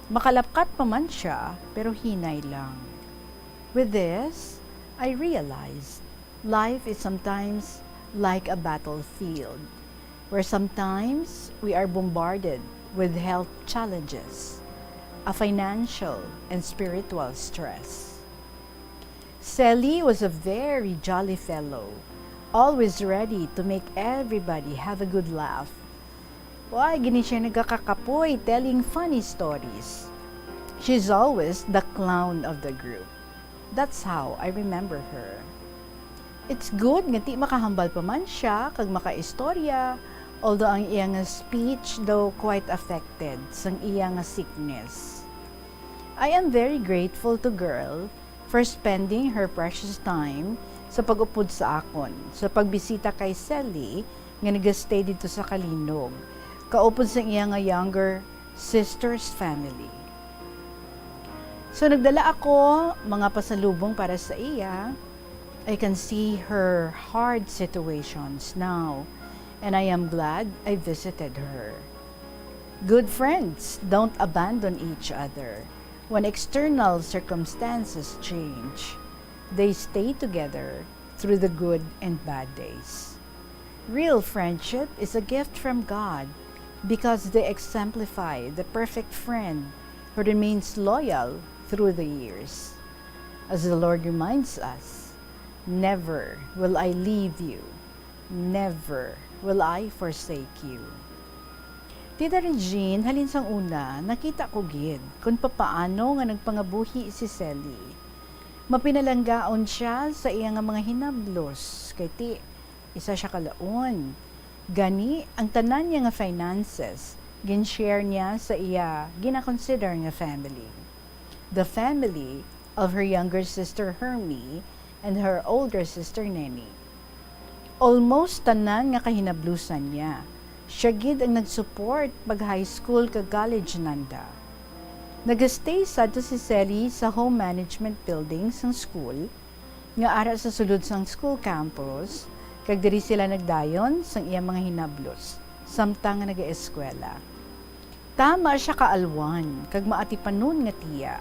Makalapkat pa man siya, pero hinay lang. With this, I realized life is sometimes like a battlefield, where sometimes we are bombarded with health challenges, a financial and spiritual stress. Selly was a very jolly fellow, always ready to make everybody have a good laugh. Wa gini siya nagakakapoy telling funny stories. She's always the clown of the group. That's how I remember her. It's good nga ti makahambal pa man siya kag makaistorya, although ang iya nga speech daw quite affected sang iya nga sickness. I am very grateful to girl for spending her precious time sa pag-upod sa akon, sa pagbisita kay Selly nga nagastay didto sa Calinog, kaupod sa iya nga younger sister's family. So, nagdala ako mga pasalubong para sa iya. I can see her hard situations now, and I am glad I visited her. Good friends don't abandon each other when external circumstances change. They stay together through the good and bad days. Real friendship is a gift from God because they exemplify the perfect friend who remains loyal through the years. As the Lord reminds us, "Never will I leave you, never will I forsake you." Tita Regine, halin sang una, nakita ko gid kon papaano nga nagpangabuhi si Sally. Mapinalanggaon siya sa iya nga mga hinablos, kay ti, isa siya kalaon. Gani, ang tanan niya nga finances, gin-share niya sa iya ginakonsider nga family. The family of her younger sister Hermie and her older sister Neni. Almost tanan nga kahinablusan niya, siya gid ang nag-support pag high school kag college nanda. Nagastay sadto si Sally sa home management building sang school, nga ara sa sulod sang school campus, kag diri sila nagdayon sang iya mga hinablos samtang nga nagaeskwela. Tama siya ka alwan kag maatipanon nga tiya,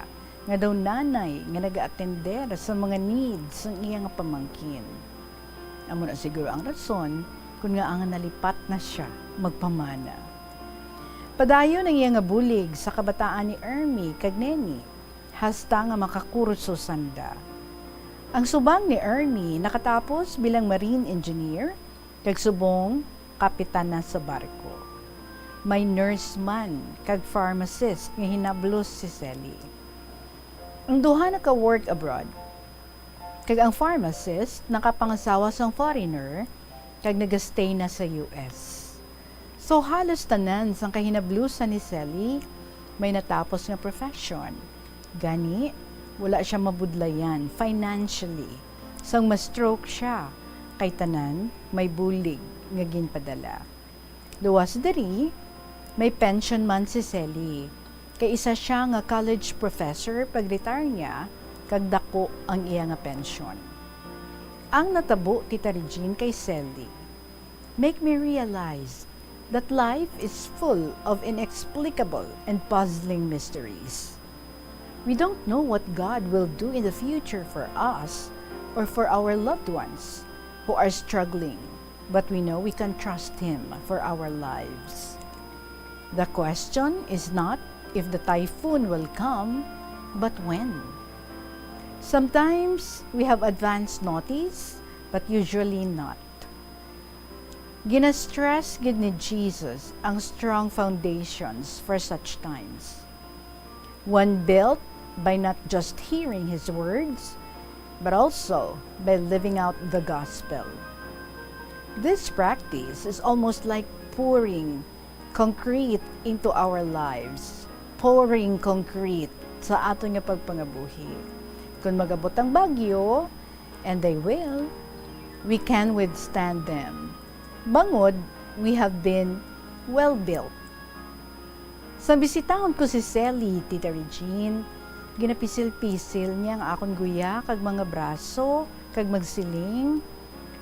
nga daw nanay nga nagaatender sa mga needs sang iya nga pamangkin. Amo na siguro ang rason kon ngaa nga nalipat na siya magpamana. Padayon ang iya nga bulig sa kabataan ni Ermi kag Neni, hasta nga makakurso sanda. Ang subang ni Ermi nakatapos bilang marine engineer, kag subong kapitan na sa barko. May nurse man kag pharmacist nga hinablos si Sally. Ang duha naka-work abroad, kag ang pharmacist nakapangasawa sang foreigner kag nagastay na sa U S. So, halos tanan sang kahinablusan ni Sally may natapos nga profession. Gani, wala siya mabudlayan financially sang ma-stroke siya, kay tanan may bulig nga ginpadala. Luwas diri, may pension man si Sally, kay isa siya nga college professor pag-retire niya, kag dako ang iya nga pension. Ang natabo, Tita Regine, kay Sally make me realize that life is full of inexplicable and puzzling mysteries. We don't know what God will do in the future for us or for our loved ones who are struggling, but we know we can trust Him for our lives. The question is not if the typhoon will come, but when. Sometimes we have advance notice, but usually not. Gina-stress gid ni Jesus ang strong foundations for such times. One built by not just hearing His words, but also by living out the gospel. This practice is almost like pouring concrete into our lives. Pouring concrete sa aton nga pagpangabuhi. Kung mag-abot ang bagyo, and they will, we can withstand them. Bangod, we have been well built. Sa bisitahon ko si Sally, Tita Regine, ginapisil-pisil niya ang akon guya kag mga braso, kag magsiling,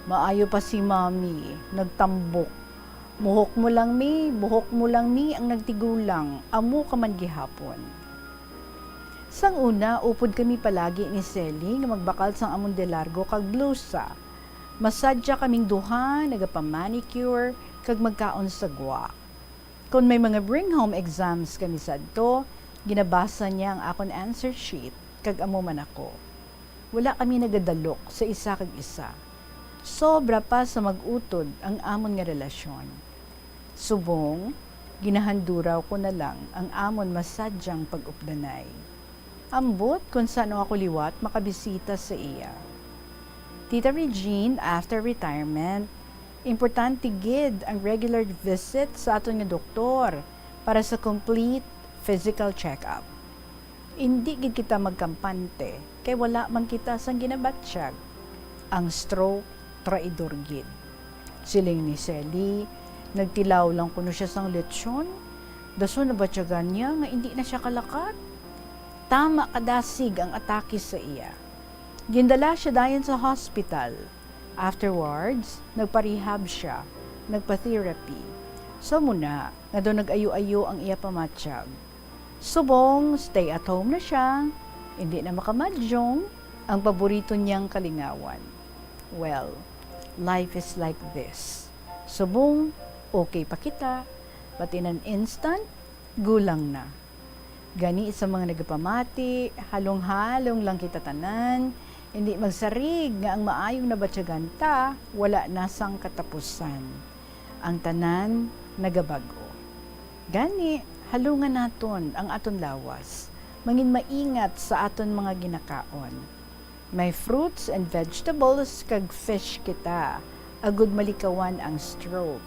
"Maayo pa si Mami, nagtambok. Buhok mo lang, Mi, buhok mo lang, Mi, ang nagtigulang, amo ka man gihapon." Sang una, upod kami palagi ni Sally nga magbakal sang amon de largo kag blusa. Masadya kaming duha, nagapa-manicure, kag magkaon sa gwa. Kon may mga bring home exams kami sadto, ginabasa niya ang akon answer sheet, kag amo man ako. Wala kami nagadalok sa isa kag isa. Sobra pa sa mag-utod ang amon nga relasyon. Subong, ginahanduraw ko na lang ang amon masadyang pag-updanay. Ambot kon san-o ako liwat makabisita sa iya. Tita Regine, after retirement, importante gid ang regular visit sa aton nga doktor para sa complete physical check-up. Indi gid kita magkampante, kay wala man kita sang ginabatyag. Ang stroke, traidor gid. Siling ni Sally, nagtilaw lang kuno siya sang lechon. Dason nabatyagan niya nga indi na siya kalakat. Tama kadasig ang atake sa iya. Gindala siya dayon sa hospital. Afterwards, nagpa-rehab siya, nagpa-therapy. So muna, nga daw nag-ayo-ayo ang iya pamatyag. Subong, stay at home na siya, hindi na makamadyong ang paborito niyang kalingawan. Well, life is like this. Subong, okay pa kita, but in an instant, gulang na. Gani sa mga nagapamati, halong-halong lang kita tanan, hindi magsarig nga ang maayong nabatyagan ta wala na sang katapusan. Ang tanan nagabag-o. Gani, halungan naton ang aton lawas, mangin maingat sa aton mga ginakaon. May fruits and vegetables kag fish kita, agud malikawan ang stroke.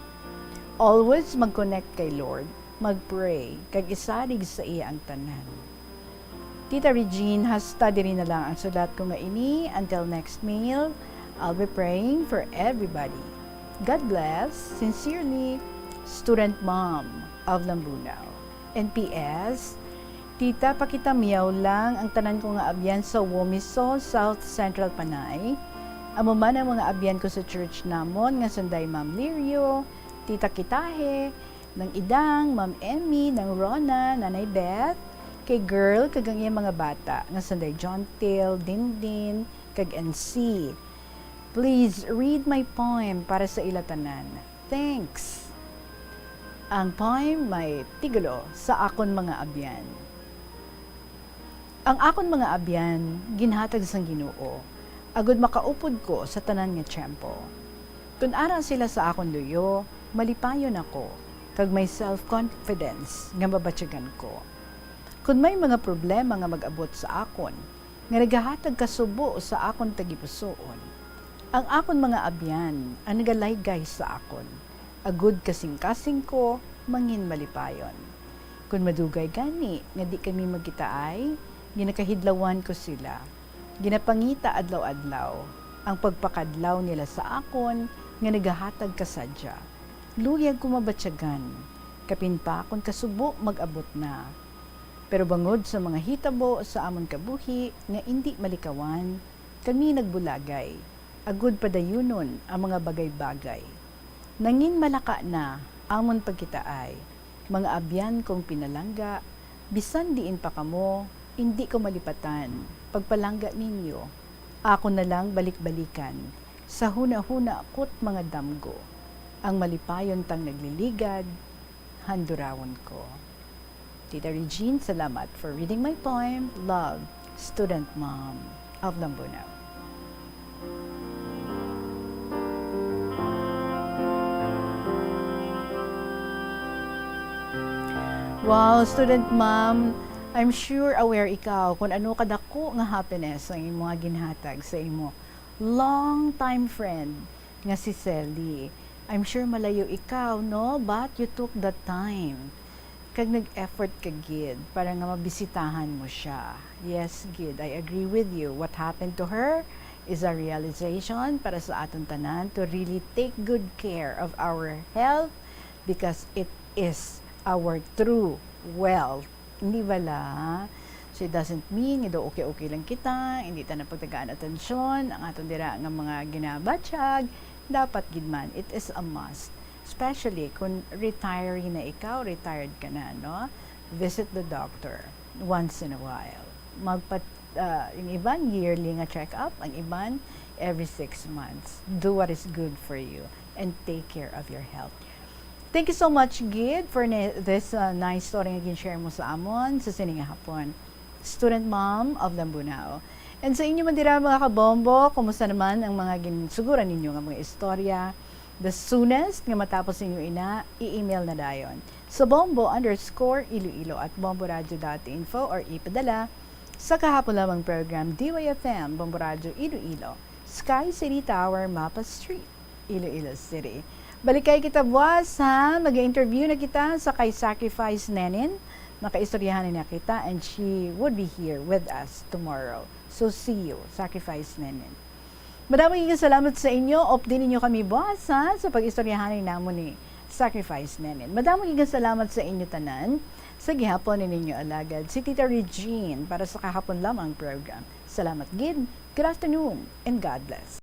Always mag-connect kay Lord, mag-pray, kag isarig sa iya ang tanan. Tita Regine, hasta diri na lang ang sulat ko nga ini. Until next mail, I'll be praying for everybody. God bless. Sincerely, Student Mom of Lambunao. And P S, Tita, pakitamiyaw lang ang tanan ko nga abyan sa Womiso, South Central Panay. Amo man ang mga abyan ko sa church namon nga sanday Ma'am Lirio, Tita Kitahe, Nang Idang, Ma'am Emmy, Nang Rona, Nanay Beth, kay Girl, kag ang iyang mga bata nga sanday John Till, Dindin, kag N C. Please read my poem para sa ila tanan. Thanks. Ang poem may titulo, Sa Akon Mga Abyan. Ang akon mga abyan ginhatag sang Ginoo, agud makaupod ko sa tanan nga tiyempo. Kon ara sila sa akon luyo, malipayon ako, kag may self-confidence nga mabatyagan ko. Kon may mga problema nga mag-abot sa akon, nga nagahatag kasubo sa akon tagipusoon, ang akon mga abyan ang nagalaygay sa akon, agud kasingkasing ko mangin malipayon. Kon madugay gani nga di kami magkitaay, ginakahidlawan ko sila. Ginapangita adlaw-adlaw ang pagpakadlaw nila sa akon nga nagahatag kasadya. Luyag ko mabatyagan, kapin pa kon kasubo mag-abot na. Pero bangod sa mga hitabo sa amon kabuhi nga indi malikawan, kami nagbulagay, agud padayunon ang mga bagay-bagay. Nangin malaka na amon pagkitaay, mga abyan kong pinalangga, bisan diin pa kamo, indi ko malipatan pagpalangga ninyo. Ako na lang balik-balikan sa hunahuna ko't mga damgo, ang malipayon tang nagliligad, handurawon ko. Tita Regine, salamat for reading my poem. Love, Student Mom of Lambunao. Wow, Student Mom, I'm sure aware ikaw kung ano kadako nga happiness ang imo nga ginhatag sa imo long time friend nga si Sally. I'm sure malayo ikaw, no? But you took the time. Kag nag-effort ka gid para nga mabisitahan mo siya. Yes, gid, I agree with you. What happened to her is a realization para sa aton tanan to really take good care of our health, because it is our true wealth. Hindi bala? So, it doesn't mean nga daw okay-okay lang kita, hindi ta na pagtagaan atensyon ang aton dira nga mga ginabatyag. Dapat gid man, it is a must. Especially kung retiree na ikaw, retired ka na, no? Visit the doctor once in a while. Magpa-, ah, yung iban, yearly nga check-up, ang iban, every six months. Do what is good for you and take care of your health. Thank you so much, Gid, for ni-, this, uh, nice story nga gin-share mo sa amon sa sini nga hapon. Student Mom of Lambunao. And sa inyo man dira, mga kabombo, kumusta naman ang mga ginsuguran ninyo nga mga istorya? The soonest nga matapos ninyo ina, i-email na dayon sa bombo underscore iloilo at bomboradio dot info or ipadala sa kahapon lamang program, D Y F M, Bombo Radio Iloilo, Sky City Tower, Mapa Street, Iloilo City. Balikay kita buwas, ha? Mag-interview na kita sa kay Sacrifice Nenin. Makaistoryahan na kita and she would be here with us tomorrow. So see you, Sacrifice Nenin. Madamo gid nga salamat sa inyo. Updi ninyo kami buwas, ha, sa pag-istoryahan namon ni Sacrifice Nenin. Madamo gid nga salamat sa inyo tanan. Sa gihapon ni ninyo alagad, si Tita Regine para sa kahapon lamang program. Salamat gid. Good afternoon and God bless.